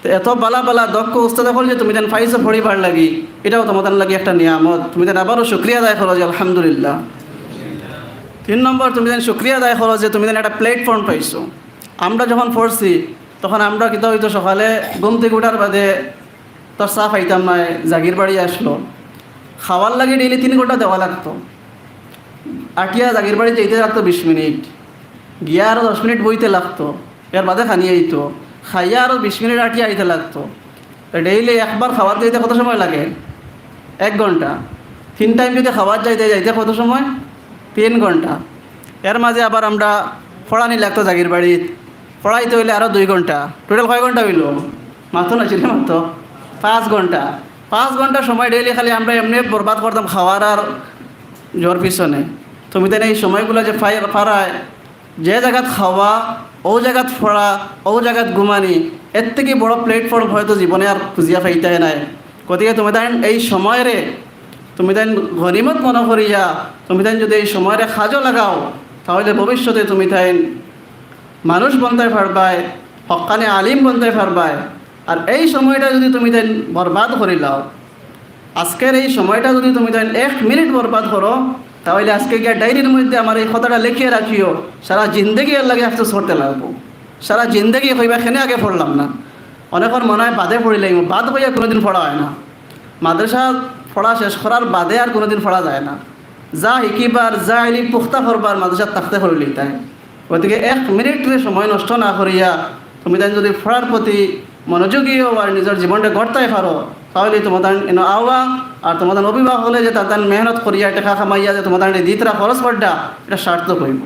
তো এত বালা বালা দক্ষ উস্তাদ অকল যে তুমিতাইন পাইছো পড়িবার লাগি, ইটাও তুমিতাইন লাগি একটা নিয়ামত। তুমিতাইন আবারও শুকরিয়া আদায় করো যে আলহামদুলিল্লাহ। তিন নম্বর, তুমিতাইন শুকরিয়া আদায় করো যে তুমিতাইন একটা প্ল্যাটফর্ম পাইছো। আমরা যখন পড়ছি, তখন আমরা কিতা অইতো, সকালে ঘুম থাকি উঠার বাদে তো চা খাইতাম নায়, জাগির বাড়ি আসলো, খাওয়ার লাগি ডেইলি তিন ঘন্টা দেওয়া লাগতো। আটিয়া জাগির বাড়ি যাইতে লাগতো বিশ মিনিট, গিয়া আরও দশ মিনিট বইতে লাগতো, এর বাদে খানি আইতো, খাইয়া আরও বিশ মিনিট আটিয়া আইতে লাগতো। তো ডেইলি একবার খাওয়ার যাইতে কত সময় লাগে? এক ঘন্টা। তিন টাইম যদি খাওয়ার যাইতে, যাইতে কত সময়? তিন ঘন্টা। এর মাঝে আবার আমরা পড়ানি লাগতো জাগির বাড়িত, পড়াইতে অইলে আরও দুই ঘন্টা। টোটাল কয় ঘন্টা অইলো? মাতো না ছিল, মাতো পাঁচ ঘন্টা। পাঁচ ঘন্টা সময় ডেইলি খালি আমরা এমনে বরবাদ করতাম খাওয়ার আর জোর পিছনে। তুমিতাইন এই সময়গুলা যে পাই-, পারায়, যে জাগাত খাওয়া, অউ জাগাত পড়া, অউ জাগাত ঘুমানি, এর থাকি বড় প্ল্যাটফর্ম হয়তো জীবনে আর খুঁজিয়া পাইতায় নায়। গতিকে তুমিতাইন এই সময়রে তুমিতাইন গনিমত মনো করিয়া তুমিতাইন যদি এই সময়রে কাজো লাগাও, তাহলে ভবিষ্যতে তুমিতাইন মানুষ বনতায় পারবায়, হক্কানি আলিম বনতায় পারবায়। আর এই সময়টা যদি তুমিতাইন বরবাদ করিলাও, আজকের এই সময়টা যদি তুমিতাইন এক মিনিট বরবাদ করো, তাহলে আজকে গিয়া ডায়েরির মধ্যে আমার এই কথাটা লেখিয়া রাখিও, সারা জিন্দেগি এর লাগি আফসোস করতে লাগবো। সারা জিন্দেগি কইবা, "কেনে আগে পড়লাম না।" অনেকর মনে অয় বাদে পড়িলাইমু, বাদ অইয়া কোনোদিন পড়া অয় না। মাদ্রাসা পড়া শেষ করার বাদে আর কোনোদিন পড়া যায় না। যা হিকিবার, যা ইলিম পুখতা করবার মাদ্রাসাত থাকতে পারলেই তাই। গতিকে এক মিনিটরে সময় নষ্ট না করিয়া তুমিতাইন যদি পড়ার প্রতি মনোযোগী অও আর নিজর জীবনটা গড়তায় পারো, তাহলে তুমিতাইন এনো আওয়া আর তুমিতাইন অভিভাবক অকলে যে তাতান মেহনত করিয়া টেকা কামাইয়া যে তুমিতাইন দিতরা খরচ কররা, ইটা সার্থক অইবো।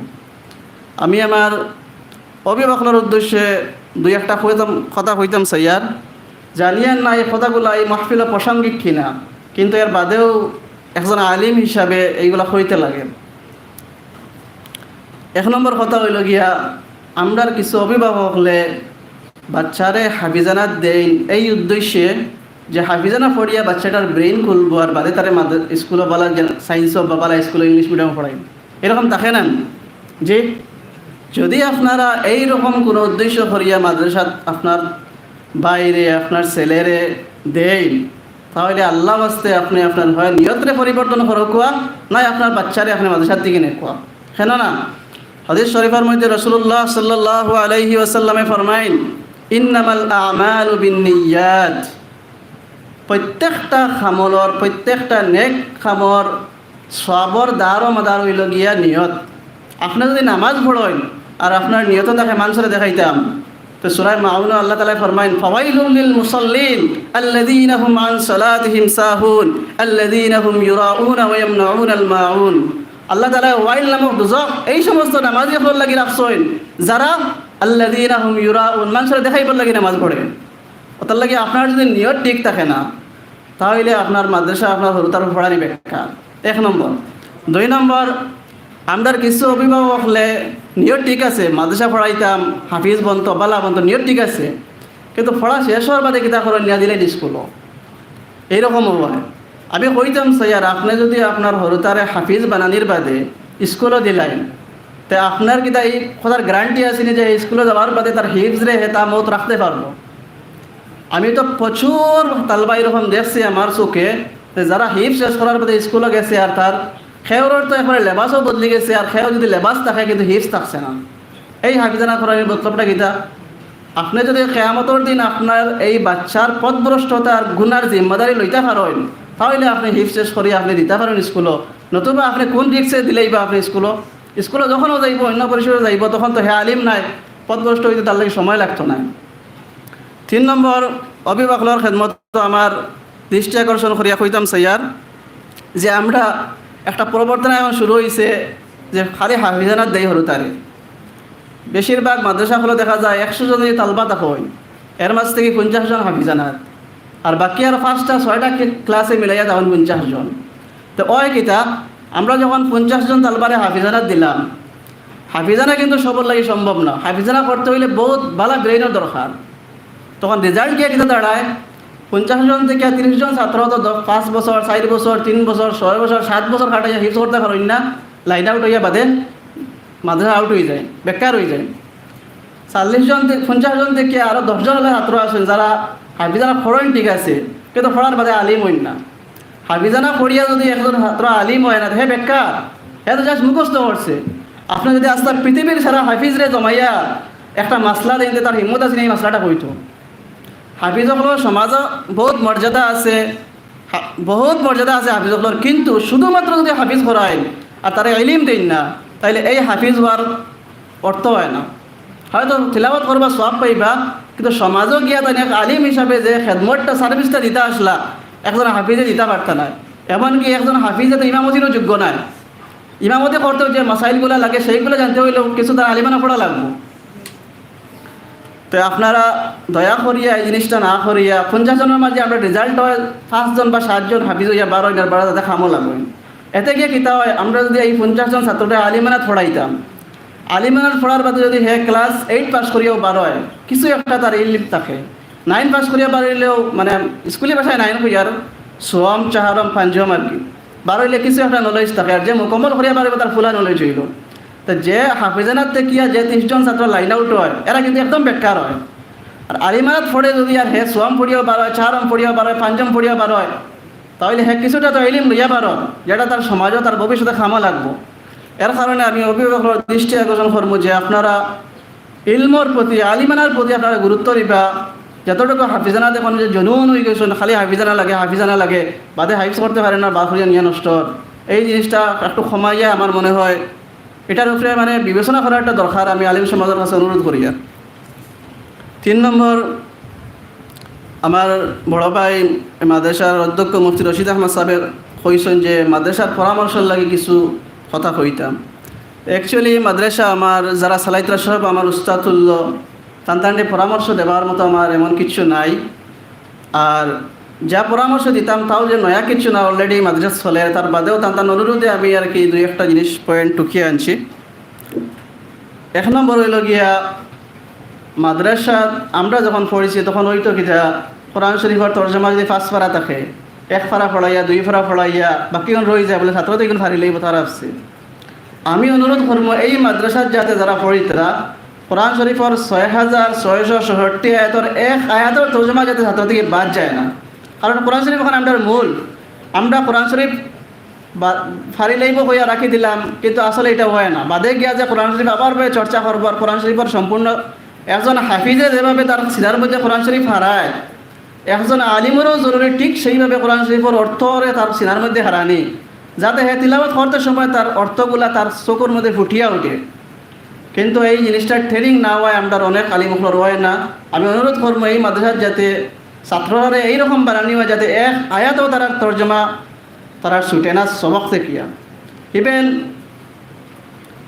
আমি আমার অভিভাবক অকলর উদ্দেশ্যে দুই একটা কইতাম, কথা কইতাম চাইয়ার। জানিয়ার না এই কথাগুলা এই মাহফিলো প্রাসঙ্গিক কিনা, কিন্তু এর বাদেও একজন আলিম হিসাবে এইগুলা কইতে লাগে। এক নম্বর কথা অইলো গিয়া, আমরার কিছু অভিভাবক অকলে বাচ্চারে হাফিজানাত দেইন এই উদ্দেশ্যে যে হাফিজানা পড়িয়া বাচ্চাটার ব্রেইন খুলবো আর বাদে তারে মাদ্রা-, স্কুলো বালা যে-, সায়েন্সো বা বালা স্কুলো ইংলিশ মিডিয়ামো পড়াইন, এরকম থাকে না? যে যদি আপনারা এই রকম কোনো উদ্দেশ্য করিয়া মাদ্রাসাত আপনার ভাইরে, আপনার ছেলেরে দেইন, তাহলে আল্লাহ ওয়াস্তে আপনে আপনার হয় নিয়তরে পরিবর্তন করউক্কা, নায় আপনার বাচ্চারে আপনে মাদ্রাসার দিকে নেউক্কা। কেননা হাদিস শরীফর মধ্যে রাসূলুল্লাহ সাল্লাল্লাহু আলাইহি ওয়াসাল্লামে ফরমাইন, "ইন্নামাল আমালু বিন্নিয়াত।" প্রত্যেকটা আমলর, প্রত্যেকটা নেক কামর সওয়াবর দারো মাদার অইলো গিয়া নিয়ত। আপনে যদি নামাজ পড়ইন আর আপনার নিয়ত থাকে মানষরে দেখাইতাম, তো সূরা মাউনো আল্লাহ তাআলায় ফরমাইন, "ফাওয়াইলুল লিল মুসাল্লিন আল্লাযীনা হুম আন সালাতিহিম সাহুন আল্লাযীনা হুম ইউরাউনা ওয়া ইয়ামনাউনাল মাউন।" আল্লাহ তাআলায় ওয়াইল নামক দুজখ এই সমস্ত নামাজি অকলর লাগি রাখছইন, যারা আল্লাযীনা হুম ইউরাউন, মানষরে দেখাইবার লাগি নামাজ পড়ে। অতার লাগি আপনার যদি নিয়ত ঠিক থাকে না, তাহলে আপনার মাদ্রাসা আপনার হুরুতার পড়ানি বেকার। এক নম্বর। দুই নম্বর, আমরার কিছু অভিভাবক অকলে নিয়ত ঠিক আছে, মাদ্রাসা পড়াইতাম, হাফিজ বনতো, বালা বনতো, নিয়ত ঠিক আছে, কিন্তু পড়া শেষ অওয়ার বাদে কিতা করইন, নিয়া দিলাইন স্কুলো। এইরকম অয়। আমি কইতাম চাইয়ার, আপনে যদি আপনার হুরুতারে হাফিজ বানানির বাদে স্কুলো দিলাইন, তে আপনার কিতা ই কথার গ্যারান্টি আছে নি যে স্কুলো যাওয়ার বাদে তার হিফজরে হে তা মত রাখতে পারবো? আমি তো প্রচুর তালবা এরকম দেখছি আমার চোখে, যে যারা হিফজ শেষ করার বাদে স্কুলো গেছে আর তার খেউরর তো একবারে লেবাসও বদলি গেছে, আর খেউর যদি লেবাস থাকে কিন্তু হিফজ থাকছে না। এই হাফিজানা করার মতলবটা কিতা? আপনে যদি কিয়ামতর দিন আপনার এই বাচ্চার পথভ্রষ্টতার গুনার জিম্মাদারি লইতা পারইন, তাহলে আপনে হিফজ শেষ করি আপনে দিতা পারইন স্কুলো, নতুবা আপনে কোন রিস্কে দিলাইবা আপনে স্কুলো? স্কুলো যখনও যাইবো, অন্য পরিসরে যাইবো, তখন তো হে আলিম নায়, পথভ্রষ্ট অইতে তার লাগি সময় লাগতো নায়। তিন নম্বর, অভিভাবক অকলর খেদমতো আমার দৃষ্টি আকর্ষণ করিয়া কইতাম চাইয়ার যে আমরা একটা প্রবর্তন এখন শুরু অইছে যে খালি হাফিজানাত দেই হুরুতারে। বেশিরভাগ মাদ্রাসা অকলো দেখা যায় একশো জন যদি তালবা থাকইন, এর মাঝ থাকি পঞ্চাশ জন হাফিজানাত, আর বাকি আর পাঁচটা ছয়টা ক্লাসে মিলাইয়া তখন পঞ্চাশ জন। তো অয় কিতা, আমরা যখন পঞ্চাশ জন তালবারে হাফিজানাত দিলাম, হাফিজানা কিন্তু সবর লাগি সম্ভব না। হাফিজানা করতে অইলে বউত বালা ব্রেইনর দরকার। তখন রেজাল্ট গিয়া কিতা দাঁড়ায়? পঞ্চাশ জন থাকি তিরিশ জন ছাত্র তো দ-, পাঁচ বছর, চাইর বছর, তিন বছর, ছয় বছর, সাত বছর খাটাইয়া হিফজ করতা পারইন না, লাইন আউট অইয়া বাদে মাদ্রাসা আউট অইযায়, বেকার অইযায়। চল্লিশ জন থে-, পঞ্চাশ জন থাকি আরো দশ জন অলা ছাত্র আছইন, যারা হাফিজানা পড়ইন ঠিক আছে, কিন্তু পড়ার বাদে আলিম অইন না। হাফিজানা পড়িয়া যদি একজন ছাত্র আলিম অয় না, তে হে বেকার, হে তো just মুখস্থ করছে। আপনে যদি আস্তা পৃথিবীর সারা হাফিজরে জমাইয়া একটা মাসলা দেইন, তে তার হিম্মত আছে নি এই মাসলাটা কইতো? হাফিজ অকলর সমাজো বহুত মর্যাদা আছে, হা-, বহুত মর্যাদা আছে হাফিজ অকলর, কিন্তু শুধুমাত্র যদি হাফিজ করাইন আর তারে ইলিম দেইন না, তাইলে এই হাফিজ অওয়ার অর্থ অয় না। হয়তো তিলাওয়াত করবা, সওয়াব পাইবা, কিন্তু সমাজো গিয়া তাইন এক আলিম হিসাবে যে খেদমতটা, service-টা দিতা আছলা, একজন হাফিজে দিতা পারতা নায়। এমনকি একজন হাফিজে তো ইমামতিরও যোগ্য নায়। ইমামতি করতেও যে মাসাইলগুলা লাগে, সেইগুলা জানতে অইলেও কিছু তার আলিমানা পড়া লাগবো। তো আপনারা দয়া করিয়া এই জিনিসটা না করিয়া, পঞ্চাশ জনর মাঝে আমরা result অয় পাঁচজন বা সাতজন হাফিজ অইয়া বার অইন, আর বার অইন, তাতে কামো লাগইন। এতে গিয়া কিতা অয়, আমরা যদি এই পঞ্চাশ জন ছাত্ররে আলিমানাত পড়াইতাম, আলিমানাত পড়ার বাদে যদি হে class eight পাস করিয়াও বার অয়, কিছু একটা তার ইলিম থাকে, nine পাস করিয়া বার অইলেও, মানে, স্কুলি ভাষায় nine কইয়ার, সোয়াম, চাহারম, পাঞ্জম আর কি, বার অইলে কিছু একটা knowledge থাকে, আর যে মুকম্মল করিয়া বার অইবো, তার ফুলা knowledge অইলো। তো যে হাফিজানাত থাকিয়া যে তিরিশ জন ছাত্র line out অয়, এরা কিন্তু একদম বেকার অয়। আর আলিমানাত পড়ে যদি আর হে সোয়াম পড়িয়াও বার অয়, চাহারম পড়িয়াও বার অয়, পাঞ্জম পড়িয়াও বার অয়, তাইলে হে কিছুটা তো ইলিম লইয়া বার অয়, যেটা তার সমাজো, তার ভবিষ্যতে কামো লাগবো। এর কারণে আমি অভিভাবকর দৃষ্টি আকর্ষণ করমু যে আপনারা ইলমর প্রতি, আলিমানার প্রতি আপনারা গুরুত্ব দিবা। যতটুকু হাফিজানা দেখইন যে জুনুন অই গেছইন, খালি হাফিজানা লাগে, হাফিজানা লাগে, বাদে হাফিজ করতে পারে না, বাদ করিয়া নিয়া নষ্ট অর। এই জিনিসটা একটু কমাইয়া আমার মনে হয় এটার উপরে, মানে, বিবেচনা করার একটা দরকার, আমি আলিম সমাজর কাছে অনুরোধ করিয়ার। তিন নম্বর, আমার বড় ভাই মাদ্রাসার অধ্যক্ষ মুফতি রশিদ আহমদ সাহেব কইছইন যে মাদ্রাসার পরামর্শর লাগি কিছু কথা কইতাম। Actually মাদ্রাসা আমার যারা চালাইতরা সব আমার উস্তাদ তুল্য, তান তানরে পরামর্শ দেবার মতো আমার এমন কিছু নাই। আর যা পরামর্শ দিতাম, তাও যে নয়া কিছু না, already মাদ্রাসা চলে, তার বাদেও তান তান অনুরোধে আমি আর কি দুই একটা জিনিস point টুকিয়ে আনছি। এক নম্বর অইলো গিয়া, মাদ্রাসা আমরা যখন পড়ছি, তখন অইতো কিতা, কোরআন শরীফর তর্জমা যদি পাঁচ পারা থাকে, এক পারা পড়াইয়া, দুই পারা পড়াইয়া, বাকিগুন রই যায়, বলে ছাত্র তো ইগুন পারিলেই তারা আসছে। আমি অনুরোধ করমু, এই মাদ্রাসাত যাতে যারা পড়িতরা, কোরআন শরীফর ছয় হাজার ছয়শো ছষট্টি আয়াতর এক আয়াতর তর্জমা যাতে ছাত্র থাকি বাদ যায় না, কারণ কোরআন শরীফ অখন আমরার মূল। আমরা কোরআন শরীফ বা-, পারিলাইবো কইয়া রাখি দিলাম, কিন্তু আসলে ইটা অয় না। বাদে গিয়া যে কোরআন শরীফ আবার ভাবে চর্চা করবো, আর কোরআন শরীফর সম্পূর্ণ, একজন হাফিজে যেভাবে তার সিনার মধ্যে কোরআন শরীফ হারায়, একজন আলিমরও জরুরি ঠিক সেইভাবে কোরআন শরীফর অর্থরে তার সিনার মধ্যে হারানি, যাতে হে তিলাওয়াত করতে সময় তার অর্থগুলা তার চকুর মধ্যে ফুটিয়া উঠে। কিন্তু এই জিনিসটা training না অওয়ায় আমরার অনেক আলিম অকলর অয় না। আমি অনুরোধ করমু এই মাদ্রাসাত যাতে ছাত্ররারে এইরকম বানানি অয় যাতে এক আয়াতও তারার তর্জমা তারার ছুটে না সবক থাকিয়া। Even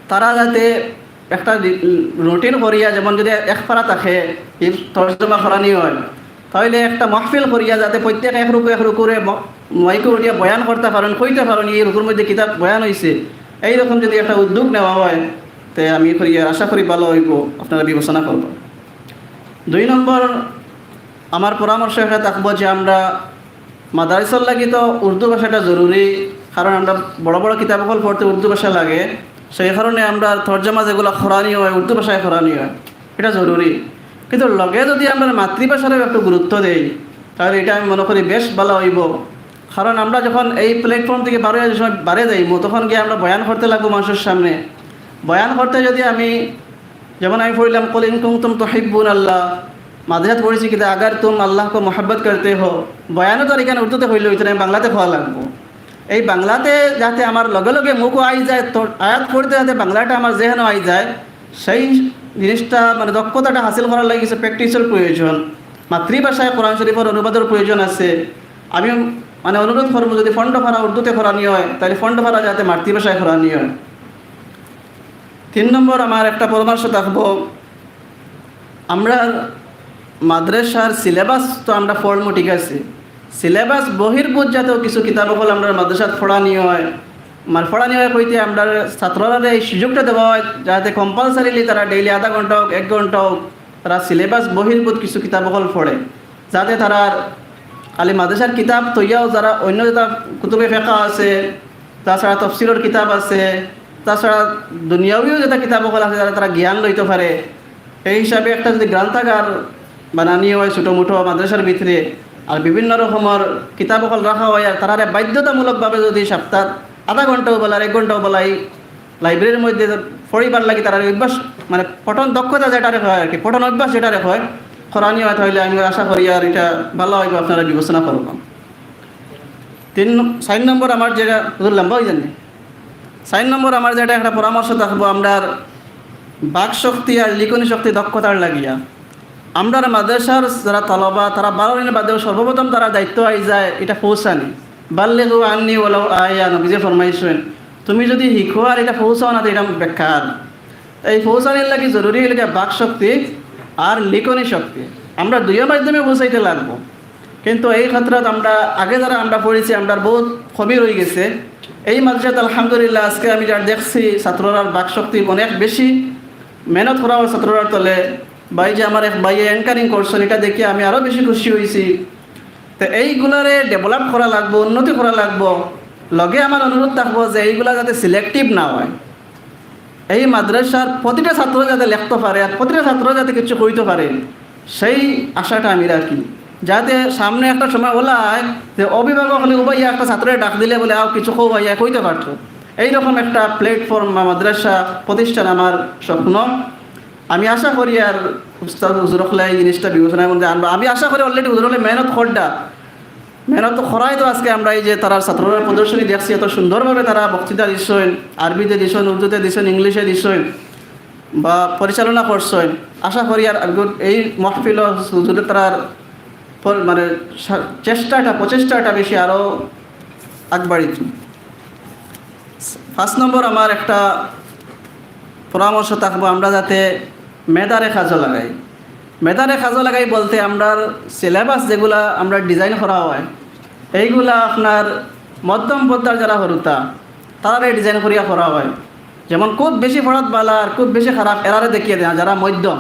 তারা যাতে একটা রি-, routine করিয়া, যেমন যদি এক পারা থাকে, ই তর্জমা করানি অয়, তাইলে একটা মাহফিল করিয়া যাতে প্রত্যেক এক রুকু এক রুকুরে ম-, মাইকো উঠিয়া বয়ান করতা পারইন, কইতা পারইন, ই রুকুর মধ্যে কিতা বয়ান অইছে, এইরকম যদি একটা উদ্যোগ নেওয়া অয়, তে আমি করিয়া আশা করি ভালা অইবো, আপনারা বিবেচনা করবা। দুই নম্বর, আমার পরামর্শ একটা থাকবো যে আমরা মাদারিসর লাগি তো উর্দু ভাষাটা জরুরি, কারণ আমরা বড় বড় কিতাব অকল পড়তে উর্দু ভাষা লাগে, সেই কারণে আমরা তর্জমা যেগুলা করানি অয় উর্দু ভাষায় করানি অয়, ইটা জরুরি। কিন্তু লগে যদি আমরা মাতৃভাষারও একটু গুরুত্ব দেই, তাইলে ইটা আমি মনে করি বেশ ভালা অইবো। কারণ আমরা যখন এই platform থাকি বারইয়া যে সময় বারে যাইমু, তখন গিয়া আমরা বয়ান করতে লাগবো মানষর সামনে। বয়ান করতে যদি আমি, যেমন আমি পড়লাম, "কুল ইন কুনতুম তুহিব্বুনাল্লাহ", মাদ্রাসাত পড়ছি কিতা, "আগার তুম আল্লাহ কো মোহাব্বত করতে হো", বয়ানও তো আর ইখান উর্দুতে কইলে অইতো না, বাংলাতে কওয়া লাগবো। এই বাংলাতে যাতে আমার লগে লগে মুখো আই যায়, তো আয়াত পড়তে যাতে বাংলাটা আমার জেহেনো আই যায়, সেই জিনিসটা, মানে, দক্ষতাটা হাসিল করার লাগি কিছু practice-র প্রয়োজন। মাতৃভাষায় কোরআন শরীফর অনুবাদর প্রয়োজন আছে। আমি, মানে, অনুরোধ করবো, যদি ফন্ড ফারা উর্দুতে করানি অয়, তাইলে ফন্ড ফারা যাতে মাতৃভাষায় করানি অয়। তিন নম্বর, আমার একটা পরামর্শ থাকবো, আমরা মাদ্রাসার syllabus তো আমরা পড়মু, ঠিক আছে, syllabus বহির্ভূত জাতীয় কিছু কিতাব অকল আমরা মাদ্রাসাত পড়ানি অয়, মানে, পড়ানি অয় কইতে আমরা ছাত্ররারে এই সুযোগটা দেওয়া অয় যাতে compulsorily তারা daily আধা ঘন্টা অউক, এক ঘন্টা অউক, তারা syllabus বহির্ভূত কিছু কিতাব অকল পড়ে, যাতে তারার খালি মাদ্রাসার কিতাব থইয়াও যারা অন্য যেটা কুতুবে ফেকা আছে, তাছাড়া তফসিরর কিতাব আছে, তাছাড়া দুনিয়াবিও যেটা কিতাব অকল আছে, যারা তারা জ্ঞান লইতে পারে। এই হিসাবে একটা যদি গ্রন্থাগার বানানি হয় ছোটো মোটো মাদ্রাসার ভিতরে, আর বিভিন্ন রকমর কিতাব অকল রাখা হয়, আর তারারে বাধ্যতামূলকভাবে যদি সপ্তাহ আধা ঘন্টাও বলা, আর এক ঘন্টাও বলা, এই লাইব্রেরির মধ্যে পড়িবার লাগি তারারে অভ্যাস, মানে পঠন দক্ষতা যেটারে কয় আর কি, পঠন অভ্যাস যেটারে কয়, করানি হয়, তাহলে আমি আশা করি আর এটা ভালা অইবো, আপনারা বিবেচনা করবা। তিন ন-, চাইর নম্বর আমার যেটা, হুজুর, লম্বা অই যায়নি। চাইর নম্বর আমার যেটা একটা পরামর্শ থাকবো, আমরার বাক শক্তি আর লিখনি শক্তি দক্ষতার লাগিয়া। আমরার মাদ্রাসার যারা তালাবা, তারা বারো দিনের বাদেও সর্বপ্রথম তারা দায়িত্ব আই যায় এটা পৌঁছানি। বাল্লিগু আন্নি ওয়ালাউ আয়া, নবীজি ফরমাইছেন, তুমি যদি হিকো আর এটা পৌঁছাও না, তো এটা বেকার। এই পৌঁছানির লাগি জরুরি অইল গিয়া বাক শক্তি আর লিখনি শক্তি। আমরা দুইও মাধ্যমে পৌঁছাইতে লাগবো। কিন্তু এই ক্ষেত্রে আমরা আগে যারা আমরা পড়ছি, আমরার বহুত কমি রই গেছে। এই মাদ্রাসাত আলহামদুলিল্লাহ আজকে আমি যার দেখছি ছাত্ররার বাক শক্তি অনেক বেশি, মেহনত করা হয় ছাত্ররার তলে। ভাই যে আমার এক ভাইয়ে অ্যাঙ্কারিং করছেন, এটা দেখে আমি আরও বেশি খুশি হইছি। তো এইগুলারে ডেভেলপ করা লাগবো, উন্নতি করা লাগবো। লগে আমার অনুরোধ থাকবো যে এইগুলা যাতে সিলেক্টিভ না হয়, এই মাদ্রাসার প্রতিটা ছাত্র যাতে লেখতে পারে আর প্রতিটা ছাত্র যাতে কিছু কইতে পারে, সেই আশাটা আমি রাখি, যাতে সামনে একটা সময় ওলা হয় যে অভিভাবক হলে উবাইয়া একটা ছাত্ররে ডাক দিলে বলে, "আও কিছু কও ভাইয়া," কইতে পারতো। এইরকম একটা প্ল্যাটফর্ম বা মাদ্রাসা প্রতিষ্ঠান আমার স্বপ্ন। আমি আশা করি আর উস্তাদ হুজুর হকলে এই জিনিসটা বিবেচনার মধ্যে আনবা। আমি আশা করি অলরেডি হুজুর হকলে মেহনত করডা, মেহনত তো করাই তো আজকে আমরা এই যে তারার ছাত্ররা প্রদর্শনী দেখছি, এত সুন্দরভাবে তারা বক্তৃতা দিচ্ছেন, আরবিতে দিচ্ছেন, উর্দুতে দিচ্ছেন, ইংলিশে দিচ্ছেন বা পরিচালনা করছেন। আশা করি আর এই মহফিল হুজুরে তারার পর-, মানে সা-, চেষ্টাটা, প্রচেষ্টাটা বেশি আরও আগবাড়িত। পাঁচ নম্বর আমার একটা পরামর্শ থাকবো, আমরা যাতে মেধারে কাজো লাগাই। মেধারে কাজো লাগাই বলতে আমরার সিলেবাস যেগুলা আমরা ডিজাইন করা হয়, এইগুলা আপনার মধ্যম পর্যায়ের যারা হরুতা, তারারে ডিজাইন করিয়া করা হয়। যেমন খুব বেশি পড়াত বালা আর খুব বেশি খারাপ, এরারে দেখিয়ে দেয় যারা মধ্যম।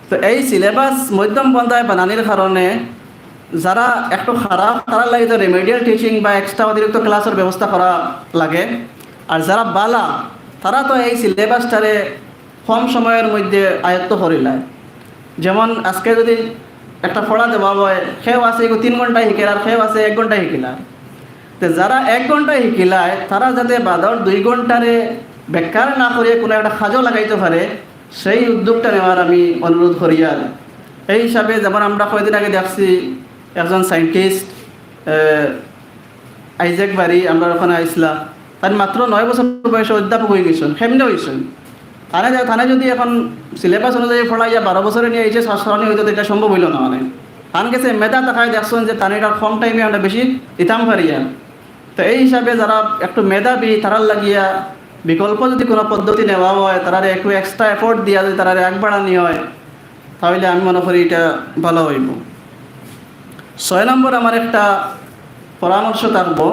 তো এই সিলেবাস মধ্যম পন্থায় বানানির কারণে যারা একটু খারাপ, তারার লাগি তো রেমেডিয়াল টিচিং বা এক্সট্রা অতিরিক্ত ক্লাসের ব্যবস্থা করা লাগে। আর যারা বালা, তারা তো এই সিলেবাসটারে কম সময়ের মধ্যে আয়ত্ত করিলায়। যেমন আজকে যদি একটা পড়া দেওয়া হয়, কেউ আছে এগু তিন ঘন্টায় হিকের আর কেউ আছে এক ঘন্টায় হিকিলার। তো যারা এক ঘন্টায় হিকিলায়, তারা যাতে বাদর দুই ঘন্টারে বেকার না করিয়া কোনো একটা কাজো লাগাইতে পারে, সেই উদ্যোগটা নেওয়ার আমি অনুরোধ করি। আর এই হিসাবে যেমন আমরা কয়েকদিন আগে দেখছি একজন সায়েন্টিস্ট, আহ, আইজ্যাক বারি, আমরা ওখানে আইসলা, তার মাত্র নয় বছর বয়সে অধ্যাপক হয়ে গেছেন, কেমনে হয়েছেন? তানে যা-, তানে যদি এখন সিলেবাস অনুযায়ী পড়াইয়া বারো বছরে নিয়ে এইচএস পাস করানি হইতো, তো এটা সম্ভব হইল না। মানে তান গেছে মেধা থাকায় দেখছেন যে তানে এটা কম টাইমে আমরা বেশি দিতাম পারি। আর তো এই হিসাবে যারা একটু মেধাবী, তারার লাগিয়া বিকল্প যদি কোনো পদ্ধতি নেওয়া হয়, তারারে একটু এক্সট্রা এফোর্ট দিয়া যদি তারারে আগ বাড়ানি হয়, তাহলে আমি মনে করি এটা ভালো হইব। ছয় নম্বর আমার একটা পরামর্শ থাকবো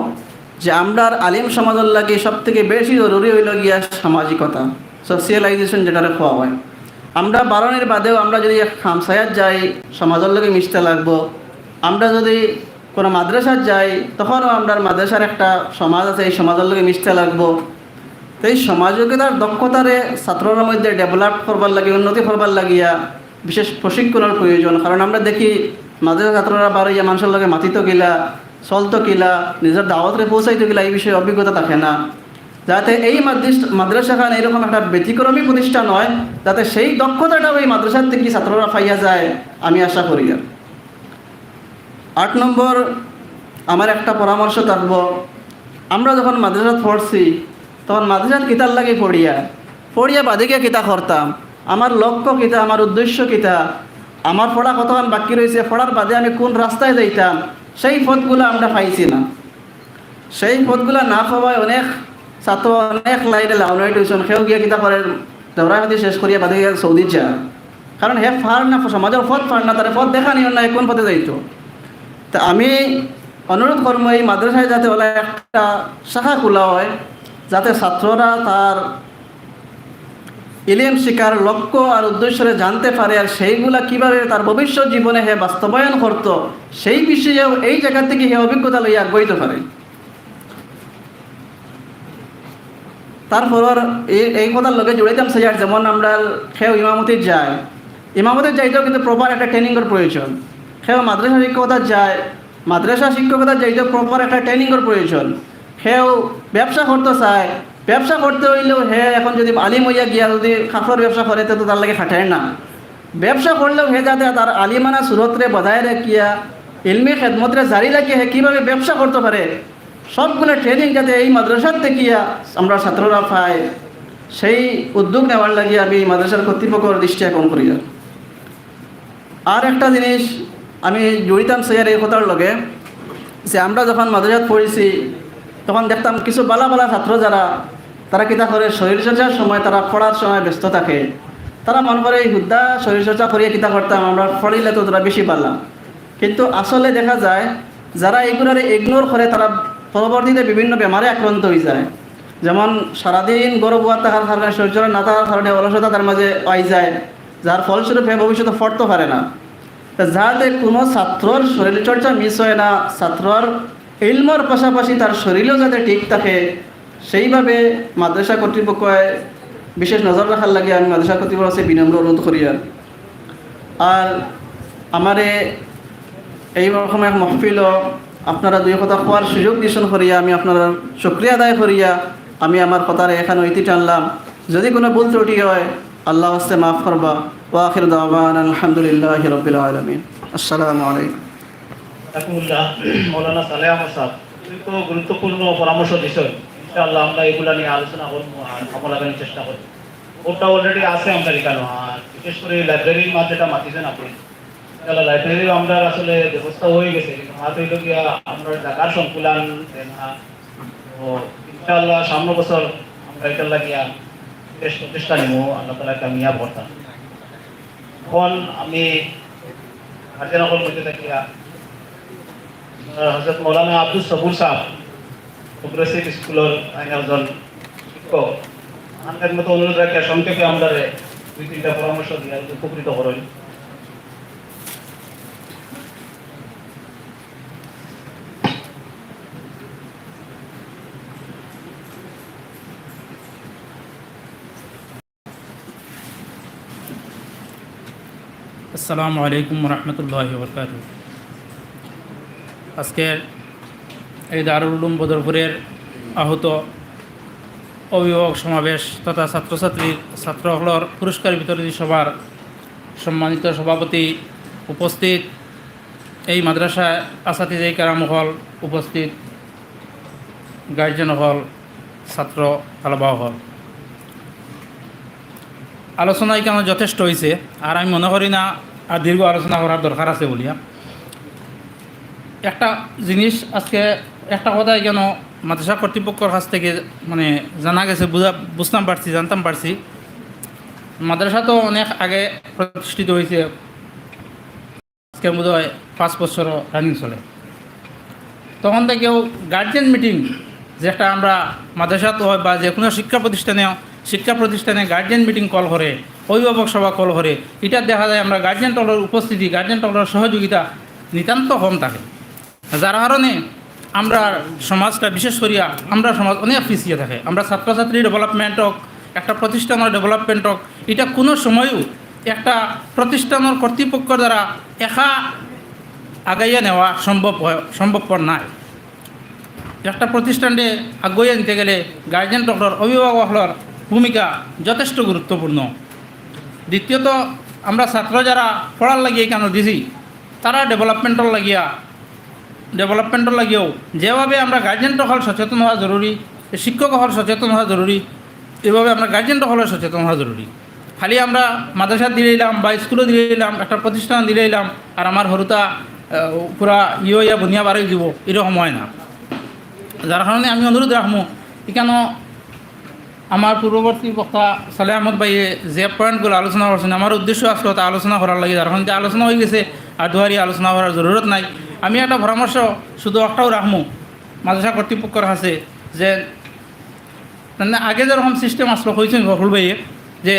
যে আমরার আলিম সমাজের লাগি সব থেকে বেশি জরুরি হইল গিয়া সামাজিকতা, সোশিয়ালাইজেশন যেটারে কওয়া হয়। আমরা বারো দিনের বাদেও আমরা যদি এক হামসায়াত যাই, সমাজের লগে মিশতে লাগবো। আমরা যদি কোনো মাদ্রাসাত যাই, তখনও আমরার মাদ্রাসার একটা সমাজ আছে, এই সমাজের লগে মিশতে লাগবো। তো এই সামাজিকতার দক্ষতারে ছাত্ররার মধ্যে ডেভেলপ করবার লাগি, উন্নতি করবার লাগিয়া বিশেষ প্রশিক্ষণের প্রয়োজন। কারণ আমরা দেখি মাদ্রাসা ছাত্ররা বারইয়া মানুষের লগে মাতিতো কিলা, চলতো কিলা, নিজের দাওয়াতরে পৌঁছাইতো কিলা, এই বিষয়ে অভিজ্ঞতা থাকে না। যাতে এই মাদ্রিস-, মাদ্রাসাখান এরকম একটা ব্যতিক্রমী প্রতিষ্ঠান হয়, যাতে সেই দক্ষতাটাও এই মাদ্রাসার থেকে ছাত্ররা পাইয়া যায়, আমি আশা করি। আর আট নম্বর আমার একটা পরামর্শ থাকবো, আমরা যখন মাদ্রাসাত পড়ছি, তখন মাদ্রাসাত কিতার লাগি পড়িয়া, পড়িয়া বাদে গিয়া কিতা করতাম, আমার লক্ষ্য কিতা, আমার উদ্দেশ্য কিতা, আমার পড়া কতক্ষণ বাকি রয়েছে, পড়ার বাদে আমি কোন রাস্তায় যাইতাম, সেই পথগুলো আমরা পাইছি না। সেই পথগুলো না পাওয়ায় অনেক ছাত্র অনেক লাইনে লাউনাইট হয়েছেন। কেউ গিয়া কিতা করে, দৌড়াই হতে শেষ করিয়া বাদে গিয়া সৌদি যায়, কারণ হে পার না, সমাজের পথ পার না, তারে পথ দেখানি অর না, কোন পথে যাইতো। তা আমি অনুরোধ করবো এই মাদ্রাসায় যাতে ওলা একটা শাখা খোলা হয়, যাতে ছাত্ররা তার ইলিম শিকার লক্ষ্য আর উদ্দেশ্যরে জানতে পারে, আর সেইগুলা কিভাবে তার ভবিষ্যৎ জীবনে হে বাস্তবায়ন করতো, সেই বিষয়েও এই জায়গা থেকে হে অভিজ্ঞতা লইয়া আগুয়াইতে পারে। তারপর এই এই কথার লগে জুড়াইতাম চাইয়ার, যেমন আমরা কেউ ইমামতিত যায়, ইমামতিত যাইতেও কিন্তু প্রপার একটা ট্রেনিংয়ের প্রয়োজন। কেউ মাদ্রাসা শিক্ষকতা যায়, মাদ্রাসা শিক্ষকতা যাইতেও প্রপার একটা ট্রেনিংয়ের প্রয়োজন। কেউ ব্যবসা করতে চায়, ব্যবসা করতে হইলেও হে এখন যদি আলিম হইয়া গিয়া যদি কাপড়র ব্যবসা করে, তে তো তার লাগি খাটায় না। ব্যবসা করলেও হে যাতে তার আলিমানা সুরতরে বজায় রাখিয়া, ইলমি খেদমতরে জারি রাখিয়া হে কীভাবে ব্যবসা করতে পারে, সবগুলো ট্রেনিং যাতে এই মাদ্রাসাত দেখিয়া আমরা ছাত্ররা পায়, সেই উদ্যোগ নেওয়ার লাগি আমি এই মাদ্রাসার কর্তৃপক্ষর দৃষ্টি আকর্ষণ করি। আর একটা জিনিস আমি জড়িতাম চাইয়ার এই কথার লগে, যে আমরা যখন মাদ্রাসাত পড়ছি, তখন দেখতাম কিছু বালা বালা ছাত্র যারা, তারা কিতা করে, শরীরচর্চার সময়, তারা পড়ার সময় ব্যস্ত থাকে। তারা মনে করে এই হুদ্দা শরীরচর্চা করিয়া কিতা করতাম, আমরা পড়িলে তো তারা বেশি বালা। কিন্তু আসলে দেখা যায়, যারা এইগুলারে ইগনোর করে, তারা পরবর্তীতে বিভিন্ন বেমারে আক্রান্ত হয়ে যায়। যেমন সারাদিন গরম হওয়া থাকার কারণে, শরীরচর্চা না থাকার কারণে অলসতা তার মাঝে পাই যায়, যার ফলস্বরূপ হে ভবিষ্যতে পড়তে পারে না। তা যাতে কোনো ছাত্রর শরীরচর্চা মিস হয় না, ছাত্রর ইলমর পাশাপাশি তার শরীরও যাতে ঠিক থাকে, সেইভাবে মাদ্রাসা কর্তৃপক্ষে বিশেষ নজর রাখার লাগি আমি মাদ্রাসা কর্তৃপক্ষর কাছে বিনম্র অনুরোধ করি। আর, আর আমারে এই রকম এক মহফিলও আপনারা দুই কথা কওয়ার সুযোগ দিছইন করিয়া আমি আপনারার শুকরিয়া আদায় করিয়া আমি আমার কথারে এখানো ইতি টানলাম। যদি কোনো ভুল ত্রুটি হয়, আল্লাহ ওয়াস্তে মাফ করবা। ওয়া আখিরু দাওয়ানা আলহামদুলিল্লাহি রাব্বিল আলামিন। আসসালামু আলাইকুম। জাযাকুমুল্লাহ। মৌলানা সালেহ আহমদ সাহেব, অত্যন্ত গুরুত্বপূর্ণ পরামর্শ দিছইন। ইনশাআল্লাহ আমরা এগুলা নিয়া আলোচনা করমু আর আমল লাগানির চেষ্টা করমু। ওটা already আছে আমরার এখানো। আর বিশেষ করি লাইব্রেরির মাঝে যেটা মাতিছইন আপনি, ইনশাআল্লাহ লাইব্রেরিও আমরার আসলে ব্যবস্থা হয়ে গেছে, কিন্তু মাত হইল গিয়া আমরার জাগার সংকুলান দেনা। তো ইনশাআল্লাহ সামনে বছর আমরা এটার লাগিয়া বেশ প্রচেষ্টা নিমু, আল্লাহ তাআলা কামিয়াব করতা। এখন আমি গার্জিয়ান অকল মধ্যে থাকিয়া, আহ, হযরত মৌলানা আব্দুস সবুর সাহেব, প্রোগ্রেসিভ স্কুলর আইন একজন শিক্ষক, আমাদের মতো অনুরোধ রাখিয়া সংক্ষেপে আমরারে দুই তিনটা পরামর্শ দিয়া উপকৃত করইন। আসসালামু আলাইকুম ওয়া রাহমাতুল্লাহি ওয়া বারাকাতুহু। আজকের এই দারুল উলুম বদরপুরের আহত অভিভাবক সমাবেশ তথা ছাত্রছাত্রীর, ছাত্র হলর পুরস্কার বিতরণী সভার সম্মানিত সভাপতি উপস্থিত, এই মাদ্রাসার আসাতিজে কেরাম হল উপস্থিত, গার্জিয়ান হল, ছাত্র তালাবা হল, আলোচনা এখানে যথেষ্ট হইছে। আর আমি মনে করি না আর দীর্ঘ আলোচনা করার দরকার আছে বলিয়া। একটা জিনিস আজকে, একটা কথা এখানে মাদ্রাসা কর্তৃপক্ষর কাছ থেকে মানে জানা গেছে, বুঝা, বুঝতাম পারছি, জানতাম পারছি। মাদ্রাসা তো অনেক আগে প্রতিষ্ঠিত হইছে, আজকে বোধ হয় পাঁচ বছর রানিং চলে। তখন থেকেও গার্জিয়ান মিটিং, যেটা আমরা মাদ্রাসাত হয় বা যে কোনো শিক্ষা প্রতিষ্ঠানে, শিক্ষা প্রতিষ্ঠানে গার্জিয়ান মিটিং কল করে, অভিভাবক সভা কল করে, এটা দেখা যায় আমরা গার্জিয়ান টকলর উপস্থিতি, গার্জিয়ান টকলর সহযোগিতা নিতান্ত কম থাকে, যার কারণে আমরা সমাজটা, বিশেষ করিয়া আমরা সমাজ অনেক পিছিয়ে থাকে। আমরা ছাত্রছাত্রী ডেভেলপমেন্ট হোক, একটা প্রতিষ্ঠানের ডেভেলপমেন্ট হোক, এটা কোনো সময়ও একটা প্রতিষ্ঠানের কর্তৃপক্ষ দ্বারা একা আগাইয়া নেওয়া সম্ভব হয়, সম্ভবপর নয়। একটা প্রতিষ্ঠানে আগুয়াইয়া নিতে গেলে গার্জিয়ান টকলর, অভিভাবক হকলর ভূমিকা যথেষ্ট গুরুত্বপূর্ণ। দ্বিতীয়ত, আমরা ছাত্র যারা পড়ার লাগি এখানে দিছি, তারা ডেভেলপমেন্টর লাগিয়া, ডেভেলপমেন্টর লাগিও যেভাবে আমরা গার্জিয়ান টকল সচেতন হওয়া জরুরি, শিক্ষক হকল সচেতন হওয়া জরুরি, এভাবে আমরা গার্জিয়ান টকলও সচেতন হওয়া জরুরি। খালি আমরা মাদ্রাসা দিলাইলাম বা স্কুলে দিলাইলাম, একটা প্রতিষ্ঠান দিলাইলাম, আর আমার হুরুতা, আহ, পুরা ইয়ে হইয়া বুনিয়া বাড়াই দিব, এরকম হয় না। যার কারণে আমি অনুরোধ রাখমু, এখানে আমার পূর্ববর্তী বক্তা সালেহ আহমদ ভাইয়ে যে পয়েন্টগুলো আলোচনা করছেন, আমার উদ্দেশ্য আসলে তা আলোচনা করার লাগি, যার কারণে আলোচনা হয়ে গেছে, আর দুহারি আলোচনা করার জরুরত নাই। আমি একটা পরামর্শ শুধু একটাও রাখমু মাদ্রাসা কর্তৃপক্ষর কাছে, যে মানে আগে যেরকম সিস্টেম আসলো, কইছেন ফখরুল ভাইয়ে, যে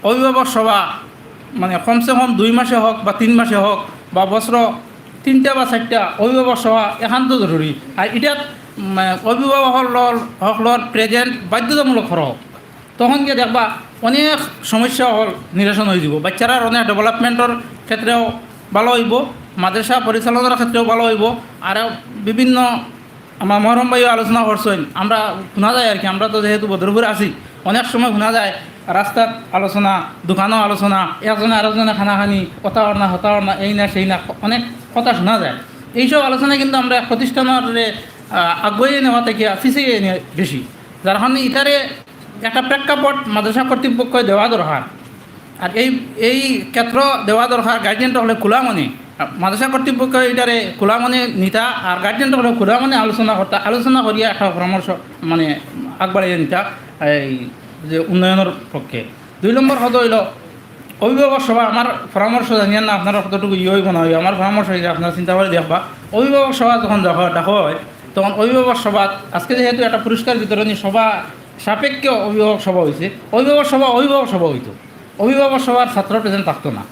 অভিভাবক সভা, মানে কমসে কম দুই মাসে হোক বা তিন মাসে হোক বা বছর তিনটা বা চারটা অভিভাবক সভা একান্ত জরুরি। আর এটা উম, অভিভাবক হকলর, হকলর প্রেজেন্ট বাধ্যতামূলক করা হোক। তখন গিয়া দেখবা অনেক সমস্যা হকল নিরসন অইযিবো। বাচ্চারার অনেক ডেভেলপমেন্টর ক্ষেত্রেও ভালা অইবো, মাদ্রাসা পরিচালনার ক্ষেত্রেও ভালা অইবো। আর বিভিন্ন আমার মহরম ভাইও আলোচনা করছইন, আমরা হুনা যায় আর কি, আমরা তো যেহেতু বদরপুর আছি, অনেক সময় হুনা যায় রাস্তাত আলোচনা, দোকানো আলোচনা, একজনে আরেকজনে খানাখানি, অতা অর না, হতা অর না, এই না, সেই না, অনেক কথা হুনা যায়। এইসব আলোচনা কিন্তু আমরা এক প্রতিষ্ঠানরে, আহ, আগুয়াই নেওয়া থাকি পিছাই নেয় বেশি, যার কারণে ইতারে একটা প্রেক্ষাপট মাদ্রাসা কর্তৃপক্ষে দেওয়া দরকার। আর এই, এই ক্ষেত্র দেওয়া দরকার গার্জিয়ান হকলে খোলা মনে। মাদ্রাসা কর্তৃপক্ষ ইটারে খোলা মনে নিতা, আর গার্জিয়ান হকলে খোলা মনে আলোচনা করতা, আলোচনা করিয়া একটা পরামর্শ মানে আগবাড়াইয়া নিতা এই যে উন্নয়নের পক্ষে। দুই নম্বর কথা অইলো অভিভাবক সভা। আমার পরামর্শ জানিয়ার না আপনারা কতটুকু ইয়ে অইবো না অইবো, আমার পরামর্শ অইলো আপনারা চিন্তা করি দেখবা, অভিভাবক সভা যখন ডাকা, ডাকা হয়, তখন অভিভাবক সভা, আজকে যেহেতু একটা পুরস্কার বিতরণী সভা সাপেক্ষে অভিভাবক সভা অইছে, অভিভাবক সভা অভিভাবক সভা অইতো, অভিভাবক সভার ছাত্র প্রেজেন্ট থাকতো না।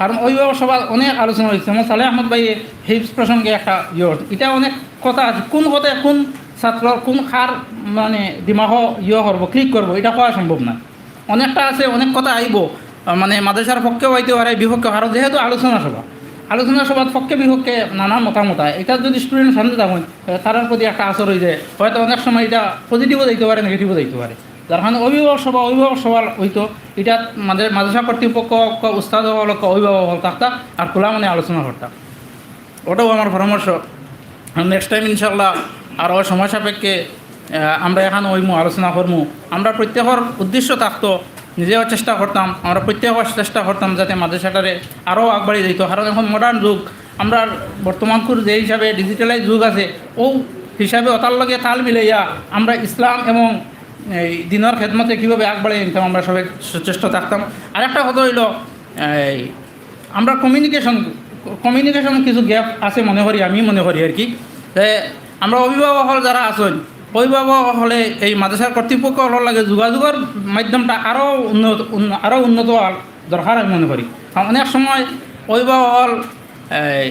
কারণ অভিভাবক সভাত অনেক আলোচনা অইছে, যেমন সালেহ আহমদ ভাইয়ে হিফজ প্রসঙ্গে একটা ইয়ে করছে। ইটা অনেক কথা আছে, কোন কথায় কোন ছাত্র, কোন কার মানে দিমাগো ইয়ে করবো, ক্লিক করবো, ইটা কওয়া সম্ভব না। অনেকটা আছে, অনেক কথা আইবো, আহ, মানে মাদ্রাসার পক্ষেও আইতে পারে, বিপক্ষে, কারণ যেহেতু আলোচনা সভা, আলোচনা সভাত পক্ষে বিপক্ষে নানা মতামত আয়। ইটা যদি স্টুডেন্ট সামনে থাকইন, আহ, তারার প্রতি একটা আসর অইযায়, হয়তো অনেক সময় ইটা পজিটিভও যাইতে পারে, নেগেটিভও যাইতে পারে। যার কারণে অভিভাবক সভা, অভিভাবক সভা অইতো, ইটা মাদ্রাসা কর্তৃপক্ষ, উস্তাদ হকল, অভিভাবক হকল থাকতা, আর খোলা মনে আলোচনা করতা। ওটাও আমার পরামর্শ। আর নেক্সট টাইম ইনশাল্লাহ আরও সময় সাপেক্ষে, আহ, আমরা এখানো অইমু, আলোচনা করমু। আমরা প্রত্যেকর উদ্দেশ্য থাকতো, নিজেও চেষ্টা করতাম, আমরা প্রত্যেকর চেষ্টা করতাম যাতে মাদ্রাসাটারে আরও আগবাড়ি যাইতো। কারণ এখন মডার্ন যুগ, আমরা বর্তমান কুর যে হিসাবে ডিজিটালাইজ যুগ আছে, ও হিসাবে ওটার লগে তাল মিলাইয়া আমরা ইসলাম এবং এই দিনের খেদমতে কীভাবে আগবাড়িয়ে নিতাম, আমরা সবাই সচেষ্ট থাকতাম। আর একটা কথা অইলো, এই আমরা কমিউনিকেশন, কমিউনিকেশন কিছু গ্যাপ আছে মনে করি, আমি মনে করি আর কি। তে আমরা অভিভাবক হকল যারা আছইন, অভিভাবক হকলে এই মাদ্রাসার কর্তৃপক্ষ হকলর লগে যোগাযোগর মাধ্যমটা আরও উন্নত, উন্ন-, আরও উন্নত হওয়ার দরকার আমি মনে করি। কারণ অনেক সময় অভিভাবক হকল এই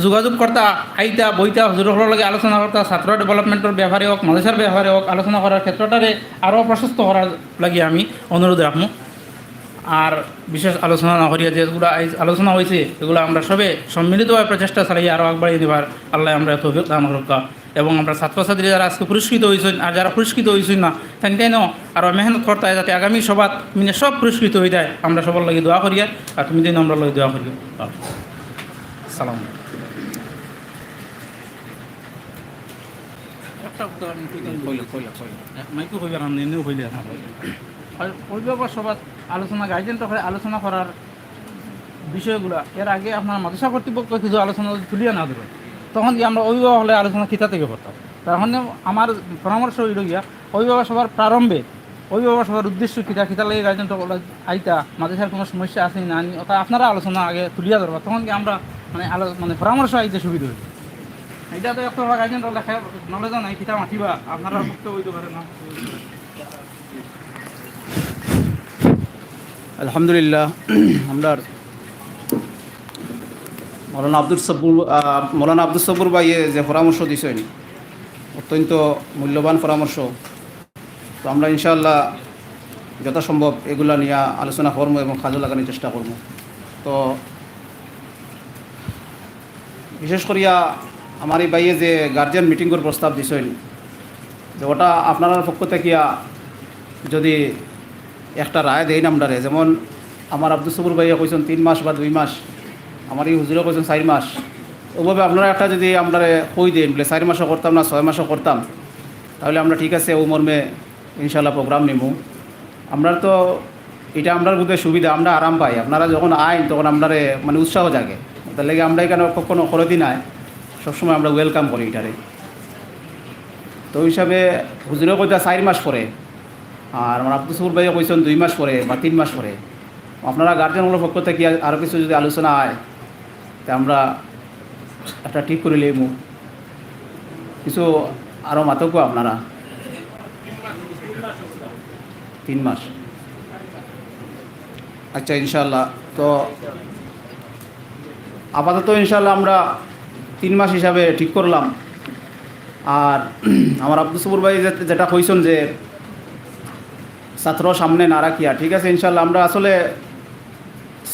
যোগাযোগ করতা, আইতা, বইতা, হুজুর হকলর লগে আলোচনা করতা, ছাত্র ডেভেলপমেন্টর ব্যাপারে হোক, মাদ্রাসার ব্যাপারে হোক, আলোচনা করার ক্ষেত্রটারে আরও প্রশস্ত করার লাগি আমি অনুরোধ রাখমু। আর বিশেষ আলোচনা না করিয়া যেগুলা আইজ আলোচনা অইছে, এগুলা আমরা সবে সম্মিলিতভাবে প্রচেষ্টা চালাইয়া আরও আগবাড়িয়ে নিবার আল্লায় আমরারে তৌফিক দান করউক্কা। এবং আমরা ছাত্রছাত্রী যারা আজকে পুরস্কৃত অইছইন আর যারা পুরস্কৃত অইছইন না, তাইন তাইনও আরও মেহনত করতা যাতে আগামী সভাত মানে সব পুরস্কৃত অইতায়। আমরা সবর লাগি দোয়া করিয়ার, আর তুমি তাইন আমরার লাগি দোয়া করিও। আসসালামু আলাইকুম। একটা কথা আমি কইতাম। কইলে, কইলে, কইলে। মাইকো কইবে, আর এমনেও কইলে। আর অভিভাবক সভাত আলোচনা, গার্জিয়ান হকলে আলোচনা করার বিষয়গুলা এর আগে আপনার মাদ্রাসা কর্তৃপক্ষ কিছু আলোচনা যদি তুলিয়া না ধরে, তখন কি আমরা অভিভাবক হকলে আলোচনা কিতা থাকি করতাম? তার কারণে আমার পরামর্শ অইলো গিয়া, অভিভাবক সভার প্রারম্ভে অভিভাবক সভার উদ্দেশ্য কিতা, কিতার লাগি গার্জিয়ান হকল আইতা, মাদ্রাসার কোনো সমস্যা আছে না নি, ওটা আপনারা আলোচনা আগে তুলিয়া ধরবা, তখন কি আমরা মানে আলো-, মানে পরামর্শ আইতে সুবিধা অইবো। ইটা তো একটা গার্জিয়ান হকল দেখা নলেজও নাই, কিতা মাতিবা, আপনারা মুক্ত অইতে পারে না। আলহামদুলিল্লাহ, আমরার মৌলানা আব্দুস সব্বুর, আহ, মৌলানা আব্দুস সব্বুর ভাইয়ে যে পরামর্শ দিছইন, অত্যন্ত মূল্যবান পরামর্শ। তো আমরা ইনশাআল্লাহ যথাসম্ভব এগুলা নিয়া আলোচনা করমু এবং কাজে লাগানোর চেষ্টা করমু। তো বিশেষ করিয়া আমার এই ভাইয়ে যে গার্জিয়ান মিটিংর প্রস্তাব দিছইন, যে ওটা আপনারার পক্ষ থাকিয়া যদি একটা রায় দেইন আমরারে, যেমন আমার আব্দুস সবুর ভাইয়ে কইছইন তিন মাস বা দুই মাস, আমার এই হুজুরে কইছইন চাইর মাস, ওভাবে আপনারা একটা যদি আমরারে কই দেইন, বলে চাইর মাসও করতাম না, ছয় মাসও করতাম, তাহলে আমরা ঠিক আছে, ও মর্মে ইনশাআল্লাহ প্রোগ্রাম নিমু। আমরার তো ইটা আমরার বুঝে সুবিধা, আমরা আরাম পাই। আপনারা যখন আইন, তখন আমরারে মানে উৎসাহ জাগে। তার লাগি আমরা এখানে কখনো খরচই নাই, সবসময় আমরা ওয়েলকাম করি ইটারে। তো ওই হিসাবে হুজুরে কইতা চাইর মাস পরে, আর আমার আব্দুস সবুর ভাইয়ে কইছইন দুই মাস পরে বা তিন মাস পরে। আপনারা গার্জিয়ান হকলর পক্ষ থাকি আরও কিছু যদি আলোচনা হয়, তে আমরা একটা ঠিক করি লইমু। কিছু আরও মাতউক্কা আপনারা। তিন মাস। আচ্ছা, ইনশাআল্লাহ। তো আপাতত ইনশাআল্লাহ আমরা তিন মাস হিসাবে ঠিক করলাম। আর আমার আব্দুস সবুর ভাই যে-, যেটা কইছইন যে ছাত্র সামনে না রাখিয়া, ঠিক আছে, ইনশাল্লাহ আমরা আসলে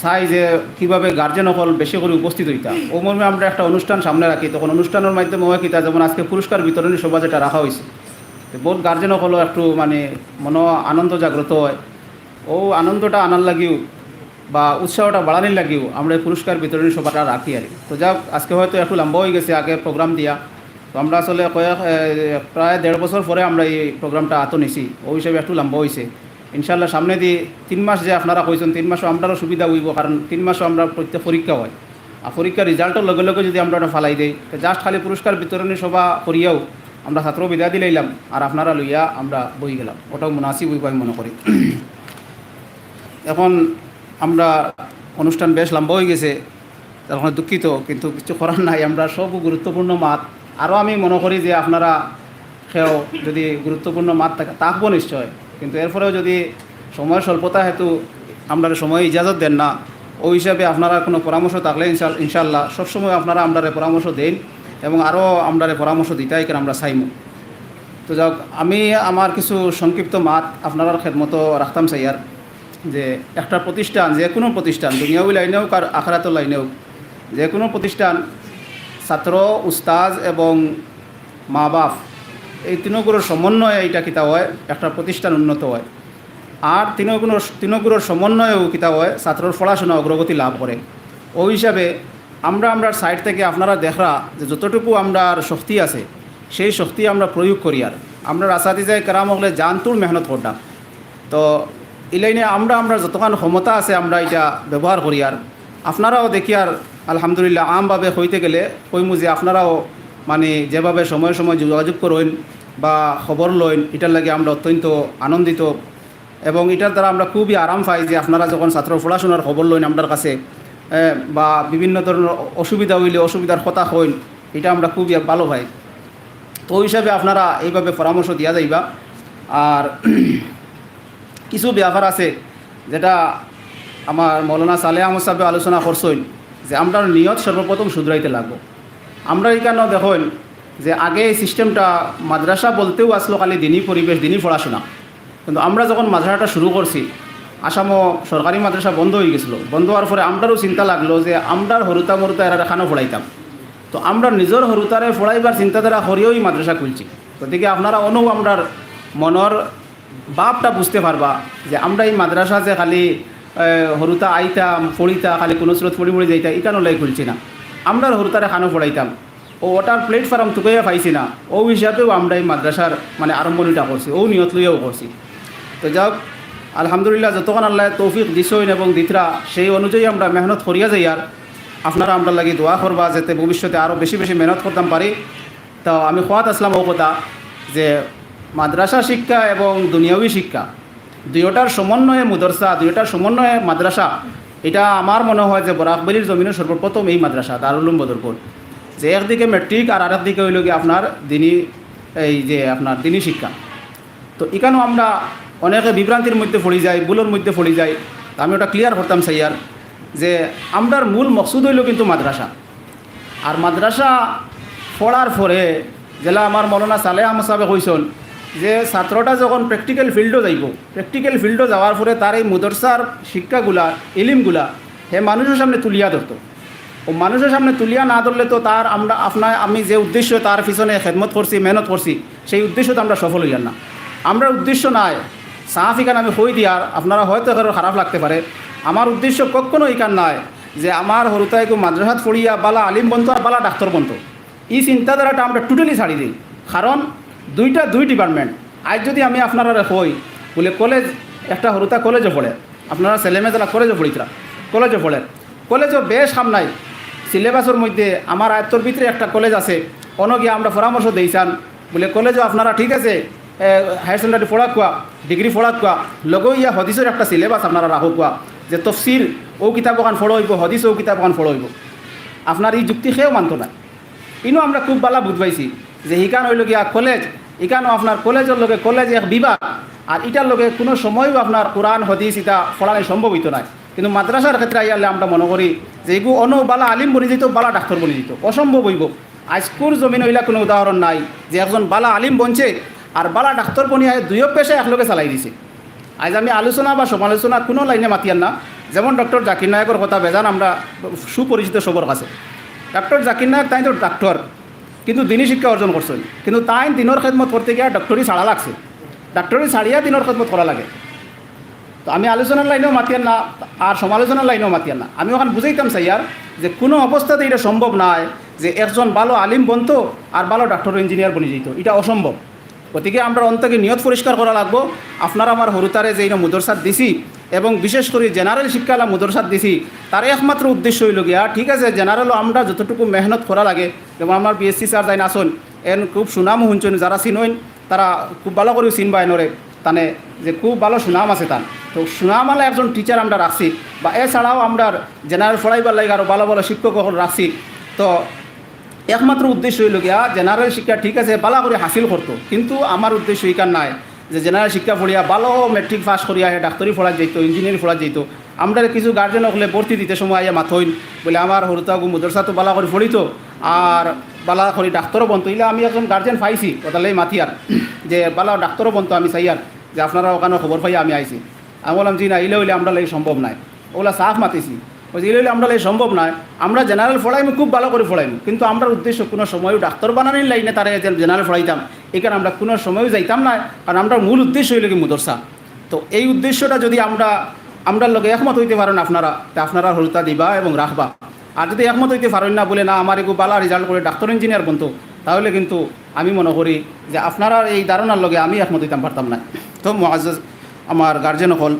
চাই যে কিভাবে গার্জেন অকল বেশি করি উপস্থিত অইতা। অউ মর্মে আমরা একটা অনুষ্ঠান সামনে রাখি, তখন অনুষ্ঠানর মাধ্যমে অয় কিতা, যেমন আজকে পুরস্কার বিতরণী সভা যেটা রাখা অইছে, তো বউত গার্জেন অকলও একটু মানে মনো আনন্দ জাগ্রত অয়। অউ আনন্দটা আনার লাগিউ বা উৎসাহটা বাড়ানির লাগিউ আমরা এই পুরস্কার বিতরণী সভাটা রাখি আর কি। তো যাউক, আজকে হয়তো একটু লম্বা অইগেছে আগে প্রোগ্রাম দিয়া, তো আমরা আসলে কয়েক, এ, প্রায় দেড় বছর পরে আমরা এই প্রোগ্রামটা আতো নিছি, অউ হিসাবে একটু লম্বা অইছে। ইনশাল্লাহ সামনেদি তিন মাস যে আপনারা কইছইন, তিন মাসও আমরারও সুবিধা অইবো, কারণ তিন মাসও আমরার প্রত্যেক পরীক্ষা অয়। আর পরীক্ষার রেজাল্টর লগে লগে যুদি আমরা ওটা ফালাই দেই, তো just খালি পুরস্কার বিতরণী সভা করিয়াউ আমরা ছাত্র বিদায় দিলাইলাম, আর আপনারা লইয়া আমরা বই গেলাম, ওটাও মুনাসিব অইবো আমি মনো করি। এখন আমরা অনুষ্ঠান বেশ লম্বা অইগেছে, তার কারণে দুঃখিত, কিন্তু কিছু করার নাই। আমরা সব গুরুত্বপূর্ণ মাত, আরও আমি মনো করি যে আপনারা কেউ যুদি গুরুত্বপূর্ণ মাত থাকে, থাকবো নিশ্চয়, কিন্তু এরপরেও যুদি সময় স্বল্পতা হেতু আমরারে সময় ইজাজত দেন না, অউ হিসাবে আপনারার কুনু পরামর্শ থাকলে ইনশাল-, ইনশাল্লাহ সবসময় আপনারা আমরারে পরামর্শ দেইন এবং আরও আমরারে পরামর্শ দিতা, এখানে আমরা চাইমু। তো যাউক, আমি আমার কিছু সংক্ষিপ্ত মাত আপনারার খেদমতো রাখতাম চাইয়ার। যে একটা প্রতিষ্ঠান, যে কুনু প্রতিষ্ঠান, দুনিয়াবি লাইনে অউক আর আখেরাতর লাইনে অউক, যে কুনু প্রতিষ্ঠান ছাত্র, উস্তাদ এবং মা বাপ, এই তিনোগুলোর সমন্বয়ে এটা কিতা অয়, একটা প্রতিষ্ঠান উন্নত অয়। আর তিনোগুলোর, তিনোগুলোর সমন্বয়েও কিতা অয়, ছাত্রর পড়াশোনা অগ্রগতি লাভ করে। অউ হিসাবে আমরা, আমরার সাইড থাকি আপনারা দেখরা যে যতটুকু আমরার শক্তি আছে, সেই শক্তি আমরা প্রয়োগ করিয়ার আমরার আসাতিজায়ে কেরাম অকলে জানতুর মেহনত কররা। তো এই লাইনে আমরা, আমরার যতখান ক্ষমতা আছে আমরা এটা ব্যবহার করিয়ার। আপনারাও দেখিয়ার, আলহামদুলিল্লাহ, আমভাবে কইতে গেলে কইমু যে আপনারাও মানে যেভাবে সময় সময় যোগাযোগ করইন বা খবর লইন, এটার লাগি আমরা অত্যন্ত আনন্দিত এবং এটার দ্বারা আমরা খুবই আরাম পাই যে আপনারা যখন ছাত্রর পড়াশোনার খবর লইন আমরার কাছে, এ, বা বিভিন্ন ধরনের অসুবিধা অইলে অসুবিধার কথা কইন, এটা আমরা খুবই ভালো পাই। তো অউ হিসাবে আপনারা এইভাবে পরামর্শ দিয়া যাইবা। আর কিছু ব্যাপার আছে যেটা আমার মৌলানা সালেহ আহমদ সাহেব আলোচনা করছইন যে আমরার নিয়ত সর্বপ্রথম শুধরাইতে লাগবো। আমরা এখানেও দেখইন যে আগে এই সিস্টেমটা মাদ্রাসা বলতেউ আসলো খালি দিনই পরিবেশ, দিনই পড়াশোনা, কিন্তু আমরা যখন মাদ্রাসাটা শুরু করছি, আসামও সরকারি মাদ্রাসা বন্ধ অইগেছিল। বন্ধ অওয়ার পরে আমরারও চিন্তা লাগলো যে আমরার হুরুতা মুরুতা এরারে কানো পড়াইতাম। তো আমরা নিজর হুরুতারে পড়াইবার চিন্তাধারা করিয়াউ ই মাদ্রাসা খুলছি। গতিকে আপনারা অনউ আমরার মনর ভাবটা বুঝতে পারবা যে আমরা ই মাদ্রাসা যে খালি, এ, হুরুতা আইতাম, পড়িতা, খালি কুনু সুরত পড়ি পড়ি যাইতা, ইখানর লাগি খুলছি না। আমরার হুরুতারে কানো পড়াইতাম, অউ ওটার প্ল্যাটফর্ম তুকাইয়া পাইছি না, অউ হিসাবেউ আমরা ই মাদ্রাসার মানে আরম্ভণিটা করছি, অউ নিয়ত লইয়াউ করছি। তো যাউক, আলহামদুলিল্লাহ, যতখান আল্লায় তৌফিক দিছইন এবং দিতরা, সেই অনুযায়ী আমরা মেহনত করিয়া যাইয়ার। আপনারা আমরার লাগি দোয়া করবা যাতে ভবিষ্যতে আরও বেশি বেশি মেহনত করতাম পারি। তো আমি কওয়াত আসলাম অউ কথা যে মাদ্রাসা শিক্ষা এবং দুনিয়াবি শিক্ষা দুইটার সমন্বয়ে মুদরসা, দুইটার সমন্বয়ে মাদ্রাসা, এটা আমার মনে হয় যে বরাক ভ্যালির জমিনো সর্বপ্রথম এই মাদ্রাসা দারুল উলুম বদরপুর, যে একদিকে ম্যাট্রিক আর আরেকদিকে অইলো গিয়া আপনার দিনি, এই যে আপনার দিনি শিক্ষা। তো ইখানো আমরা অনেকে বিভ্রান্তির মধ্যে পড়ি যাই, ভুলর মধ্যে পড়ি যাই। তো আমি ওটা ক্লিয়ার করতাম চাইয়ার যে আমরার মূল মকসুদ অইলো কিন্তু মাদ্রাসা। আর মাদ্রাসা পড়ার পরে যেলা আমার মৌলানা সালেহ আহমদ সাহেবে কইছইন যে ছাত্রটা যখন প্র্যাকটিক্যাল ফিল্ডো যাইবো, প্র্যাকটিক্যাল ফিল্ডো যাওয়ার পরে তার এই মুদরসার শিক্ষাগুলা, ইলিমগুলা হে মানুষর সামনে তুলিয়া ধরতো। অউ মানুষর সামনে তুলিয়া না ধরলে তো তার আমরা, আপনার, আমি যে উদ্দেশ্যে তার পিছনে খেদমত করছি, মেহনত করছি, সেই উদ্দেশ্য তো আমরা সফল অইয়ার না। আমরার উদ্দেশ্য নায়, সাফ ইখান আমি কই দিয়ার, আপনারা হয়তো কারোর খারাপ লাগতে পারে, আমার উদ্দেশ্য কখনো ইখান নায় যে আমার হুরুতায় কেউ মাদ্রাসাত পড়িয়া বালা আলিম বনতো আর বালা ডাক্তর বনতো। ই চিন্তাধারাটা আমরা টোটালি ছাড়ি দেই, কারণ দুইটা দুই ডিপার্টমেন্ট। আইজ যুদি আমি আপনারারে কই, বুলে কলেজ, একটা হুরুতা কলেজো পড়ে, আপনারা ছেলেমেয়ে যেলা কলেজো পড়িতরা, কলেজো পড়ে, কলেজো বেশ কাম নাই। সিলেবাসর মধ্যে আমার আয়ত্তর ভিতরে একটা কলেজ আছে, অনো গিয়া আমরা পরামর্শ দেইছান, বুলে কলেজো আপনারা ঠিক আছে, এ, হায়ার সেকেন্ডারি পড়াউক্কা, ডিগ্রি পড়াউক্কা, লগেউ ইয়া হদিসর একটা সিলেবাস আপনারা রাখউক্কা, যে তফসির অউ কিতাব অখান পড়া অইবো, হদিস অউ কিতাব অখান পড়া অইবো। আপনার ই যুক্তি কেউ মানতো নায়। ইনো আমরা খুব বালা বুঝ পাইছি যে ইখান অইলো গিয়া কলেজ, ইখানও আপনার কলেজর লগে কলেজ এক বিভাগ, আর ইটার লগে কুনু সময়ও আপনার কোরআন, হদিস ইতা পড়ানি সম্ভব অইতো নায়। কিন্তু মাদ্রাসার ক্ষেত্রে আইয়ারলে আমরা মনো করি যে ইগু অনো বালা আলিম বনি যাইতো, বালা ডাক্তর বনি যাইতো, অসম্ভব অইবো। আইজকুর জমিন অইলা কুনু উদাহরণ নাই যে একজন বালা আলিম বনছে আর বালা ডাক্তর বনিয়া দুইও পেশা একলগে চালাই দিছে। আইজ আমি আলোচনা বা সমালোচনা কুনু লাইনে মাতিয়ার না, যেমন ডক্টর জাকির নায়কর কথা বেজান আমরা সুপরিচিত সবর কাছে। ডক্টর জাকির নায়ক তাইন তো ডাক্তর, কিন্তু দিনী শিক্ষা অর্জন করছইন, কিন্তু তাইন দিনর খেদমত করতে গিয়া ডাক্তরি ছাড়া লাগছে, ডাক্তরি ছাড়িয়া দিনর খেদমত করা লাগে। তো আমি আলোচনার লাইনেও মাতিয়ার না, আর সমালোচনার লাইনেও মাতিয়ার না। আমি অখান বুঝাইতাম চাইয়ার যে কুনু অবস্থাতে ইটা সম্ভব নায় যে একজন বালা আলিম বনতো আর বালা ডাক্তর ইঞ্জিনিয়ার বনি যাইতো, ইটা অসম্ভব। গতিকে আমরা অন্তকে নিয়ত পরিষ্কার করা লাগবো। আপনারা আমার হুরুতারে যে ইনো মুদরসাত দিছি এবং বিশেষ করি জেনারেল শিক্ষালা মুদরসাত দিছি, তার একমাত্র উদ্দেশ্য অইলো গিয়া, ঠিক আছে, জেনারেলও আমরা যতটুকু মেহনত করা লাগে, যেমন আমার বিএসসি স্যার যাইন আছইন, এন খুব সুনাম হুনছইন, যারা চিনইন তারা খুব বালা করিউ চিনবা এনরে, তানে যে খুব বালা সুনাম আছে তান। তো সুনামআলা একজন টিচার আমরা রাখছি, বা এছাড়াও আমরা জেনারেল পড়াইবার লাগি আরও বালা বালা শিক্ষক অকল রাখছি। তো একমাত্র উদ্দেশ্য অইলো গিয়া জেনারেল শিক্ষা ঠিক আছে বালা করি হাসিল করতো, কিন্তু আমার উদ্দেশ্য ইখান নায় যে জেনারেল শিক্ষা পড়িয়া বালা মেট্রিক পাস করিয়া হে ডাক্তরি পড়া যাইতো, ইঞ্জিনিয়ারিং পড়া যাইতো। আমরা কিছু গার্জেন অকলে ভর্তি দিতে সময় আইয়া মাতইন, বলে আমার হুরুতাগু মুদরসাত বালা করি পড়িতো আর বালা করি ডাক্তরও বনতো। ইলা আমি একজন গার্জেন পাইছি, অতার লাগি মাতিয়ার যে বালা ডাক্তরও বনতো আমি চাইয়ার যে আপনারা অখানো খবর পাইয়া আমি আইছি। আমি বললাম, জি না, ইলা অইলে আমরার লাগি সম্ভব নায়। অউলা সাফ মাতিছি, কইছে, ইলা অইলে আমরার লাগি সম্ভব নায়। আমরা জেনারেল পড়াইমু, খুব বালা করি পড়াইমু, কিন্তু আমরার উদ্দেশ্য কুনু সময়ও ডাক্তর বানানির লাইনে তারে যে জেনারেল পড়াইতাম, ইখান আমরা কুনু সময়ও যাইতাম নায়, কারণ আমরার মূল উদ্দেশ্য অইলো গি মুদরসা। তো এই উদ্দেশ্যটা যদি আমরা, আমরার লগে একমত অইতে পারইন আপনারা, তে আপনারা হুরুতা দিবা এবং রাখবা। আর যদি একমত অইতে পারইন না, বলে না আমার এগু বালা রেজাল্ট করি ডাক্তর ইঞ্জিনিয়ার বনতো, তাহলে কিন্তু আমি মনে করি যে আপনারার এই ধারণার লগে আমি একমত অইতাম পারতাম না। তো মুআজ্জাজ আমার গার্জেন অকল,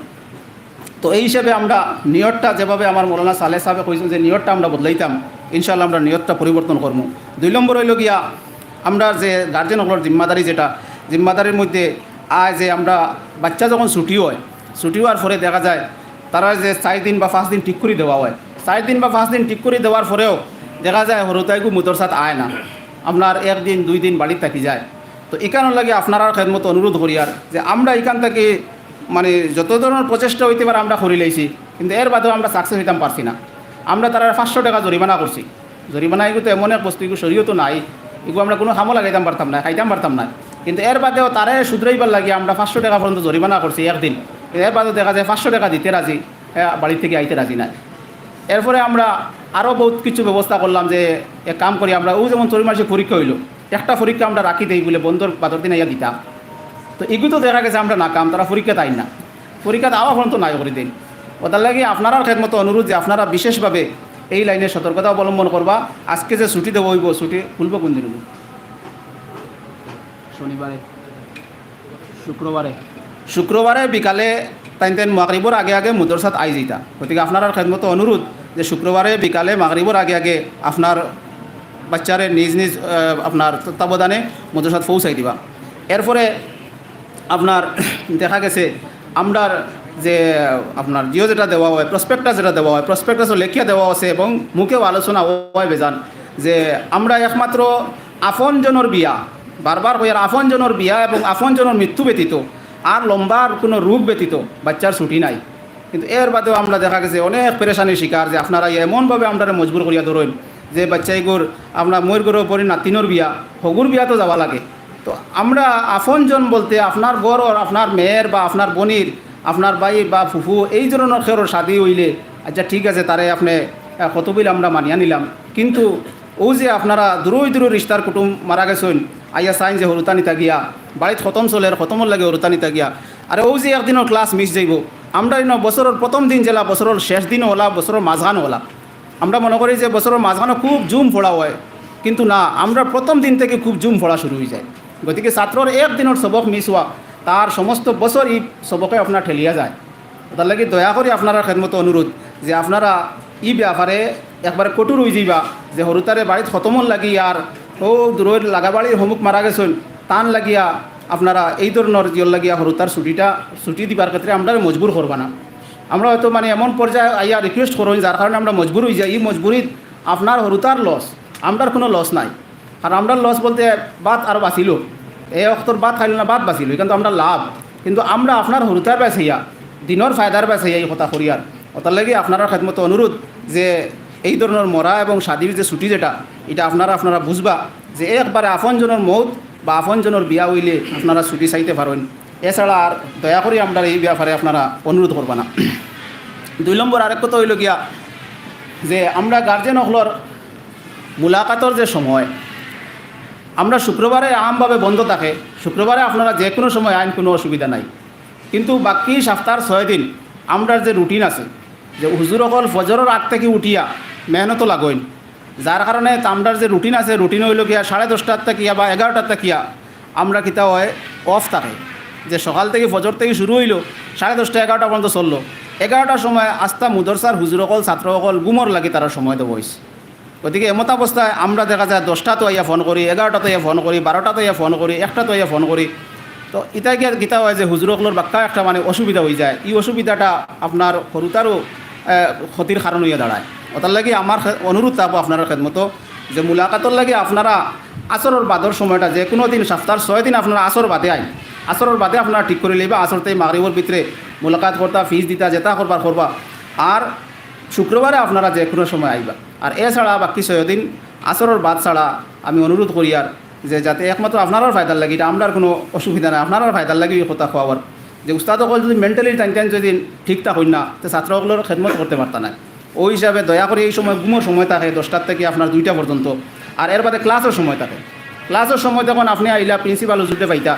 তো এই হিসাবে আমরা নিয়তটা যেভাবে আমার মৌলানা সালেহ সাহেবে কইছইন যে নিয়তটা আমরা বদলাইতাম, ইনশাআল্লাহ আমরা নিয়তটা পরিবর্তন করমু। দুই নম্বর অইলো গিয়া আমরা যে গার্জেন অকলর জিম্মাদারি, যেটা জিম্মাদারির মধ্যে আয় যে আমরা বাচ্চা যখন ছুটি অয়, ছুটি অওয়ার পরে দেখা যায় তারা যে চাইর দিন বা পাঁচ দিন ঠিক করি দেওয়া অয়, চাইর দিন বা পাঁচ দিন ঠিক করি দেওয়ার পরেও দেখা যায় হুরুতাইগু মুদরসাত আয় না, আপনার একদিন দুই দিন বাড়িত থাকি যায়। তো ইখানর লাগি আপনারার খেদমতো অনুরোধ করিয়ার যে আমরা ইখান থাকি মানে যত ধরনর প্রচেষ্টা অইতে পারে আমরা করিলাইছি, কিন্তু এর বাদেও আমরা সাকসেস অইতাম পারছি না। আমরা তারারে পাঁচশো টেকা জরিমানা করছি। জরিমানা ইগু তো এমন এক বস্তু, ইগু শরীয়তো নাই, ইগু আমরা কুনু কামো লাগাইতাম পারতাম না, খাইতাম পারতাম না। কিন্তু এর বাদেও তারে শুধরাইবার লাগি আমরা পাঁচশো টেকা পর্যন্ত জরিমানা করছি একদিন। এর বাদেও দেখা যায় পাঁচশো টেকা দিতে রাজি, হে বাড়ি থাকি আইতে রাজি নায়। এরপরে আমরা আরও বউত কিছু ব্যবস্থা করলাম যে এক কাম করি আমরা, অউ যেমন চৈত মাসে পরীক্ষা অইলো, একটা পরীক্ষা আমরা রাখি দেই বুলে বন্দর বাদর দিন আইয়া দিতাম। তো ইগু তো দেখা গেছে আমরা নাকাম, তারা পরীক্ষাত আইন না, পরীক্ষাত আওয়া পর্যন্ত নায় করি দেইন। অতার লাগি আপনারার খেদমতো অনুরোধ যে আপনারা বিশেষভাবে এই লাইনে সতর্কতা অবলম্বন করবা। আজকে যে ছুটি দেওয়া অইবো, ছুটি খুলবো কুন দিন অইবো? শনিবারে, শুক্রবারে। শুক্রবারে বিকালে তাইন তাইন মাগরিবর আগে আগে মুদরসাত আই যাইতা। গতিকে আপনারার খেদমতো অনুরোধ যে শুক্রবারে বিকালে মাগরিবর আগে আগে আপনার বাচ্চারে নিজ নিজ, আহ, আপনার তত্ত্বাবধানে মুদরসাত পৌঁছাই দিবা। এরপরে আপনার দেখা গেছে আমরার যে আপনার জিও যেটা দেওয়া অয়, প্রসপেক্টাস যেটা দেওয়া অয়, প্রসপেক্টাসও লেখিয়া দেওয়া আছে এবং মুখেও আলোচনা অয় বেজান যে আমরা একমাত্র আপনজনর বিয়া, বারবার কইয়ার, আপনজনর বিয়া এবং আপনজনর মৃত্যু ব্যতীত আর লম্বার কুনু রোগ ব্যতীত বাচ্চার ছুটি নাই। কিন্তু এর বাদেও আমরা দেখা গেছে অনেক পেরেশানির শিকার যে আপনারা এমনভাবে আমরারে মজবুর করিয়া ধরইন যে বাচ্চাইগুর আপনার মইর ঘরর পরি নাতিনর বিয়া, হগুর বিয়া তো যাওয়া লাগে। তো আমরা আপনজন বলতে আপনার ঘরর, আপনার মেয়ের বা আপনার বনির, আপনার ভাই বা ফুফু এই ধরনর কেউর শাদি অইলে, আচ্ছা ঠিক আছে, তারে আপনে, আহ, কতবিল আমরা মানিয়া নিলাম। কিন্তু অউ যে আপনারা দূরই দূরই রিশতার কুটুম মারা গেছইন, আইয়া চাইন যে হুরুতা নিতা গিয়া, বাড়িত খতম চলের, খতমর লাগি হুরুতা নিতা গিয়া। আরে অউ যে একদিনর ক্লাস মিস যাইবো, আমরা ইনো বছরর প্রথম দিন যেলা, বছরর শেষ দিনও অলা, বছরর মাঝখানও অলা। আমরা মনে করি যে বছরর মাঝখানো খুব জুম পড়া অয়, কিন্তু না, আমরা প্রথম দিন থাকি খুব জুম পড়া শুরু অই যায়। গতিকে ছাত্রর একদিনর সবক মিস অওয়া, তার সমস্ত বছর ই সবকে আপনার ঠেলিয়া যায়। অতার লাগি দয়া করি আপনারার খেদমতো অনুরোধ যে আপনারা ই ব্যাপারে একবারে কঠোর অই যাইবা যে হুরুতারে বাড়িত খতমর লাগি আর অউ দূরর লাগাবাড়ির হমুক মারা গেছইন, তান লাগিয়া আপনারা এই ধরনর জিওর লাগিয়া হুরুতার ছুটিটা, ছুটি দিবার ক্ষেত্রে আমরারে মজবুর করবা না। আমরা হয়তো মানে এমন পর্যায়ে আইয়া রিকোয়েস্ট করইন, যার কারণে আমরা মজবুর অই যাই। ই মজবুরিত আপনার হুরুতার লস, আমরার কুনু লস নাই। আর আমরার লস বলতে ভাত আর বাঁচিল, এ অক্তর ভাত খাইল না, ভাত বাঁচিল, ইখান তো আমরার লাভ। কিন্তু আমরা আপনার হুরুতার বায় চাইয়া, দিনর ফায়দার বায় চাইয়া ই কথা করিয়ার। অতার লাগি আপনারার খেদমতো অনুরোধ যে এই ধরনর মরা এবং শাদির যে ছুটি যেটা, ইটা আপনারা, আপনারা বুঝবা যে একবারে আপনজনর মউত বা আপনজনর বিয়া অইলে আপনারা ছুটি চাইতে পারইন। এছাড়া আর দয়া করি আমরারে এই ব্যাপারে আপনারা অনুরোধ করবা না। দুই নম্বর আরেক কথা অইলো গিয়া যে আমরা গার্জিয়ান অকলর মুলাকাতর যে সময়, আমরা শুক্রবারে আমভাবে বন্ধ থাকে, শুক্রবারে আপনারা যে কুনু সময় আইন, কুনু অসুবিধা নাই। কিন্তু বাকি সপ্তাহর ছয় দিন আমরার যে রুটিন আছে, যে হুজুর অকল ফজরর আগ থাকি উঠিয়া মেহনতো লাগইন, যার কারণে তা আমরার যে রুটিন আছে, রুটিন অইলো গিয়া সাড়ে দশটার থাকিয়া বা এগারোটার থাকিয়া আমরা কিতা অয়, অফ থাকে। যে সকাল থাকি, ফজর থাকি শুরু অইলো, সাড়ে দশটা, এগারোটা পর্যন্ত চললো। এগারোটার সময় আস্তা মুদরসার হুজুর অকল, ছাত্র অকল ঘুমর লাগি তারার সময় দেওয়া অইছে। গতিকে এমতাবস্থায় আমরা দেখা যায় দশটাত আইয়া ফোন করি, এগারোটাত আইয়া ফোন করি, বারোটাত আইয়া ফোন করি, একটাত আইয়া ফোন করি। তো ইতা গিয়া কিতা অয় যে হুজুর অকলর বাক্কা একটা মানে অসুবিধা অইযায়। ই অসুবিধাটা আপনার হুরুতারও, আহ, ক্ষতির কারণ অইয়া দাঁড়ায়। অতার লাগি আমার খে-, অনুরোধ থাকবো আপনারার খেদমতো যে মুলাকাতর লাগি আপনারা আসরর বাদর সময়টা, যে কুনু দিন সপ্তাহর ছয় দিন আপনারা আসর বাদে আইন, আসরর বাদে আপনারা ঠিক করি লইবা, আসর থাকি মাগরিবর ভিতরে মুলাকাত করতা, ফিজ দিতা, যেতা করবার করবা। আর শুক্রবারে আপনারা যে কুনু সময় আইবা। আর এছাড়া বাকি ছয় দিন আসরর বাদ ছাড়া আমি অনুরোধ করিয়ার যে যাতে একমাত্র আপনারার ফায়দার লাগি, ইটা আমরার কুনু অসুবিধা নাই, আপনারার ফায়দার লাগি ই কথা কওয়ার। যে উস্তাদ অকল যদি মেন্টালি টাইম টাইম যদি ঠিক থাকইন না, তে ছাত্র অকলর খেদমত করতে পারতা নায়। অউ হিসাবে দয়া করি এই সময় ঘুমর সময় থাকে দশটার থাকি আপনার দুইটা পর্যন্ত, আর এর বাদে ক্লাসর সময় থাকে। ক্লাসর সময় তখন আপনে আইলা প্রিন্সিপাল হুজুররে পাইতা।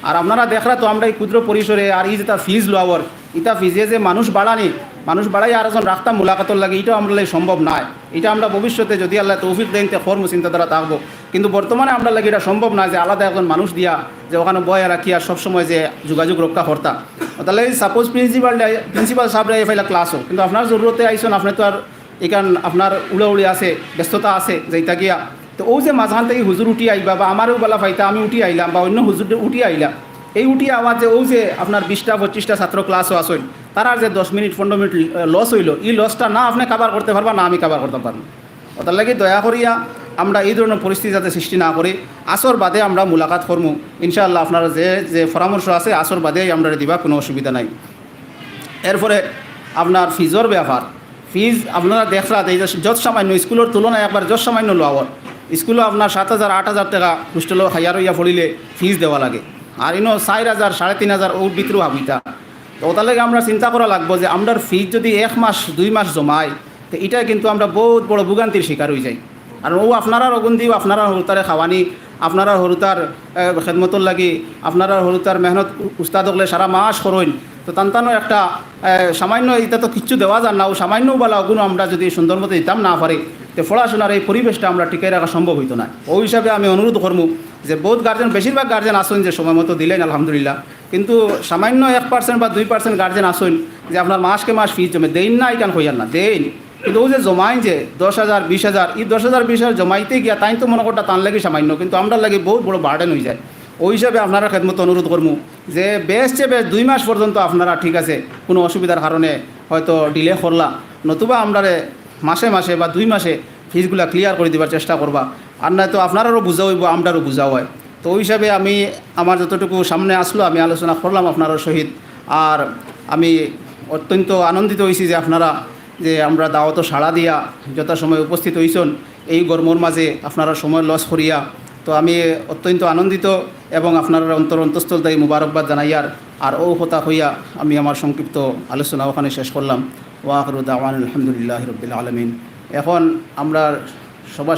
আর আপনারা দেখরা তো আমরা এই ক্ষুদ্র পরিসরে আর ই যেটা ফিজ লওয়ার, ইটা ফিজে যে মানুষ বাড়ানি, মানুষ বাড়াই আর একজন রাখতাম মুলাকাতর লাগি, ইটাও আমরার লাগি সম্ভব নায়। ইটা আমরা ভবিষ্যতে যদি আল্লায় তৌফিক দেইন তে করমু, চিন্তাধারা থাকবো। কিন্তু বর্তমানে আমরার লাগি ইটা সম্ভব নায় যে আলাদা একজন মানুষ দিয়া যে অখানো বয়া রাখিয়া সবসময় যে যোগাযোগ রক্ষা করতা। অতার লাগি সাপোজ প্রিন্সিপাল, প্রিন্সিপাল সাবরে আইয়া পাইলা ক্লাসও, কিন্তু আপনার জরুরতে আইছইন, আপনে তো আর ইখান আপনার উড়াউড়ি আছে, ব্যস্ততা আছে, যাইতা গিয়া। তো অউ যে মাঝখান থাকি হুজুর উঠি আইবা বা আমারেও বালা পাইতা, আমি উঠি আইলাম বা অইন্য হুজুর উঠি আইলা, এই উঠি আওয়ার যে অউ যে আপনার বিশটা পঁচিশটা ছাত্র ক্লাসও আছইন, তারার যে দশ মিনিট পনেরো মিনিট, আহ, লস অইলো, ই লসটা না আপনে কাভার করতে পারবা, না আমি কাভার করতাম পারমু। অতার লাগি দয়া করিয়া আমরা এই ধরনর পরিস্থিতি যাতে সৃষ্টি না করি, আসর বাদে আমরা মুলাকাত করমু। ইনশাআল্লাহ আপনারা যে, যে পরামর্শ আছে আসর বাদে আমরারে দিবা, কুনু অসুবিধা নাই। এরপরে আপনার ফিজর ব্যাপার, ফিজ আপনারা দেখরা এই যে যৎসামান্য স্কুলর তুলনায় একবার যৎসামান্য লওয়ার। স্কুলো আপনার সাত হাজার, আট হাজার টেকা হোস্টেলো খাইয়া রইয়া পড়িলে ফিজ দেওয়া লাগে, আর ইনো চাইর হাজার, সাড়ে তিন হাজার অউর ভিতরেউ হাবিতা। তো অতার লাগি আমরা চিন্তা করা লাগবো যে আমরার ফিজ যদি এক মাস দুই মাস জমাই, তো ইটায় কিন্তু আমরা বউত বড় ভোগান্তির শিকার অইযাই। আর অউ আপনারার অগুন দিও, আপনারার হুরুতারে খাওয়ানি, আপনারার হুরুতার, আহ, খেদমতর লাগি, আপনারার হুরুতার মেহনত উ-, উস্তাদ অকলে সারা মাস করইন। তো তান তানও একটা, আহ, সামান্য, ইটা তো কিচ্ছু দেওয়া যার না, অউ সামান্য বালা অগুনও আমরা যদি সুন্দর মতো দিতাম না পারি, তে পড়াশোনার এই পরিবেশটা আমরা টিকাই রাখা সম্ভব অইতো নায়। অউ হিসাবে আমি অনুরোধ করমু যে বউত গার্জিয়ান, বেশিরভাগ গার্জিয়ান আছইন যে সময় মতো দিলাইন, আলহামদুলিল্লাহ, কিন্তু সামান্য এক পার্সেন্ট বা দুই পার্সেন্ট গার্জিয়ান আছইন যে আপনার মাসকে মাস ফিজ জমে দেইন না, ইখান কইয়ার না, দেইন। কিন্তু অউ যে জমাইন যে দশ হাজার, বিশ হাজার, ই দশ হাজার, বিশ হাজার জমাইতে গিয়া তাইন তো মনো করতা তান লাগি সামান্য, কিন্তু আমরার লাগি বউত বড় বার্ডেন অইযায়। অউ হিসাবে আপনারার খেদমতো অনুরোধ করমু যে বেশ চে বেশ দুই মাস পর্যন্ত আপনারা ঠিক আছে, কুনু অসুবিধার কারণে হয়তো ডিলে করলা, নতুবা আমরারে মাসে মাসে বা দুই মাসে ফিজগুলা ক্লিয়ার করি দিবার চেষ্টা করবা। আর নায় তো আপনারারও বুঝা অইবো, আমরারও বুঝা অয়। তো অউ হিসাবে আমি আমার যতটুকু সামনে আসলো আমি আলোচনা করলাম আপনারার সহিত। আর আমি অত্যন্ত আনন্দিত অইছি যে আপনারা যে আমরার দাওয়াতো সাড়া দিয়া যথাসময়ে উপস্থিত অইছইন, এই গরমর মাঝে আপনারা সময় লস করিয়া। তো আমি অত্যন্ত আনন্দিত এবং আপনারার অন্তর অন্তঃস্থল থাকি মুবারকবাদ জানাইয়ার। আর অউ কথা কইয়া আমি আমার সংক্ষিপ্ত আলোচনা অখানে শেষ করলাম। ওয়া আখিরু দাওয়ানা আলহামদুলিল্লাহি রাব্বিল আলামিন। এখন আমরা সবার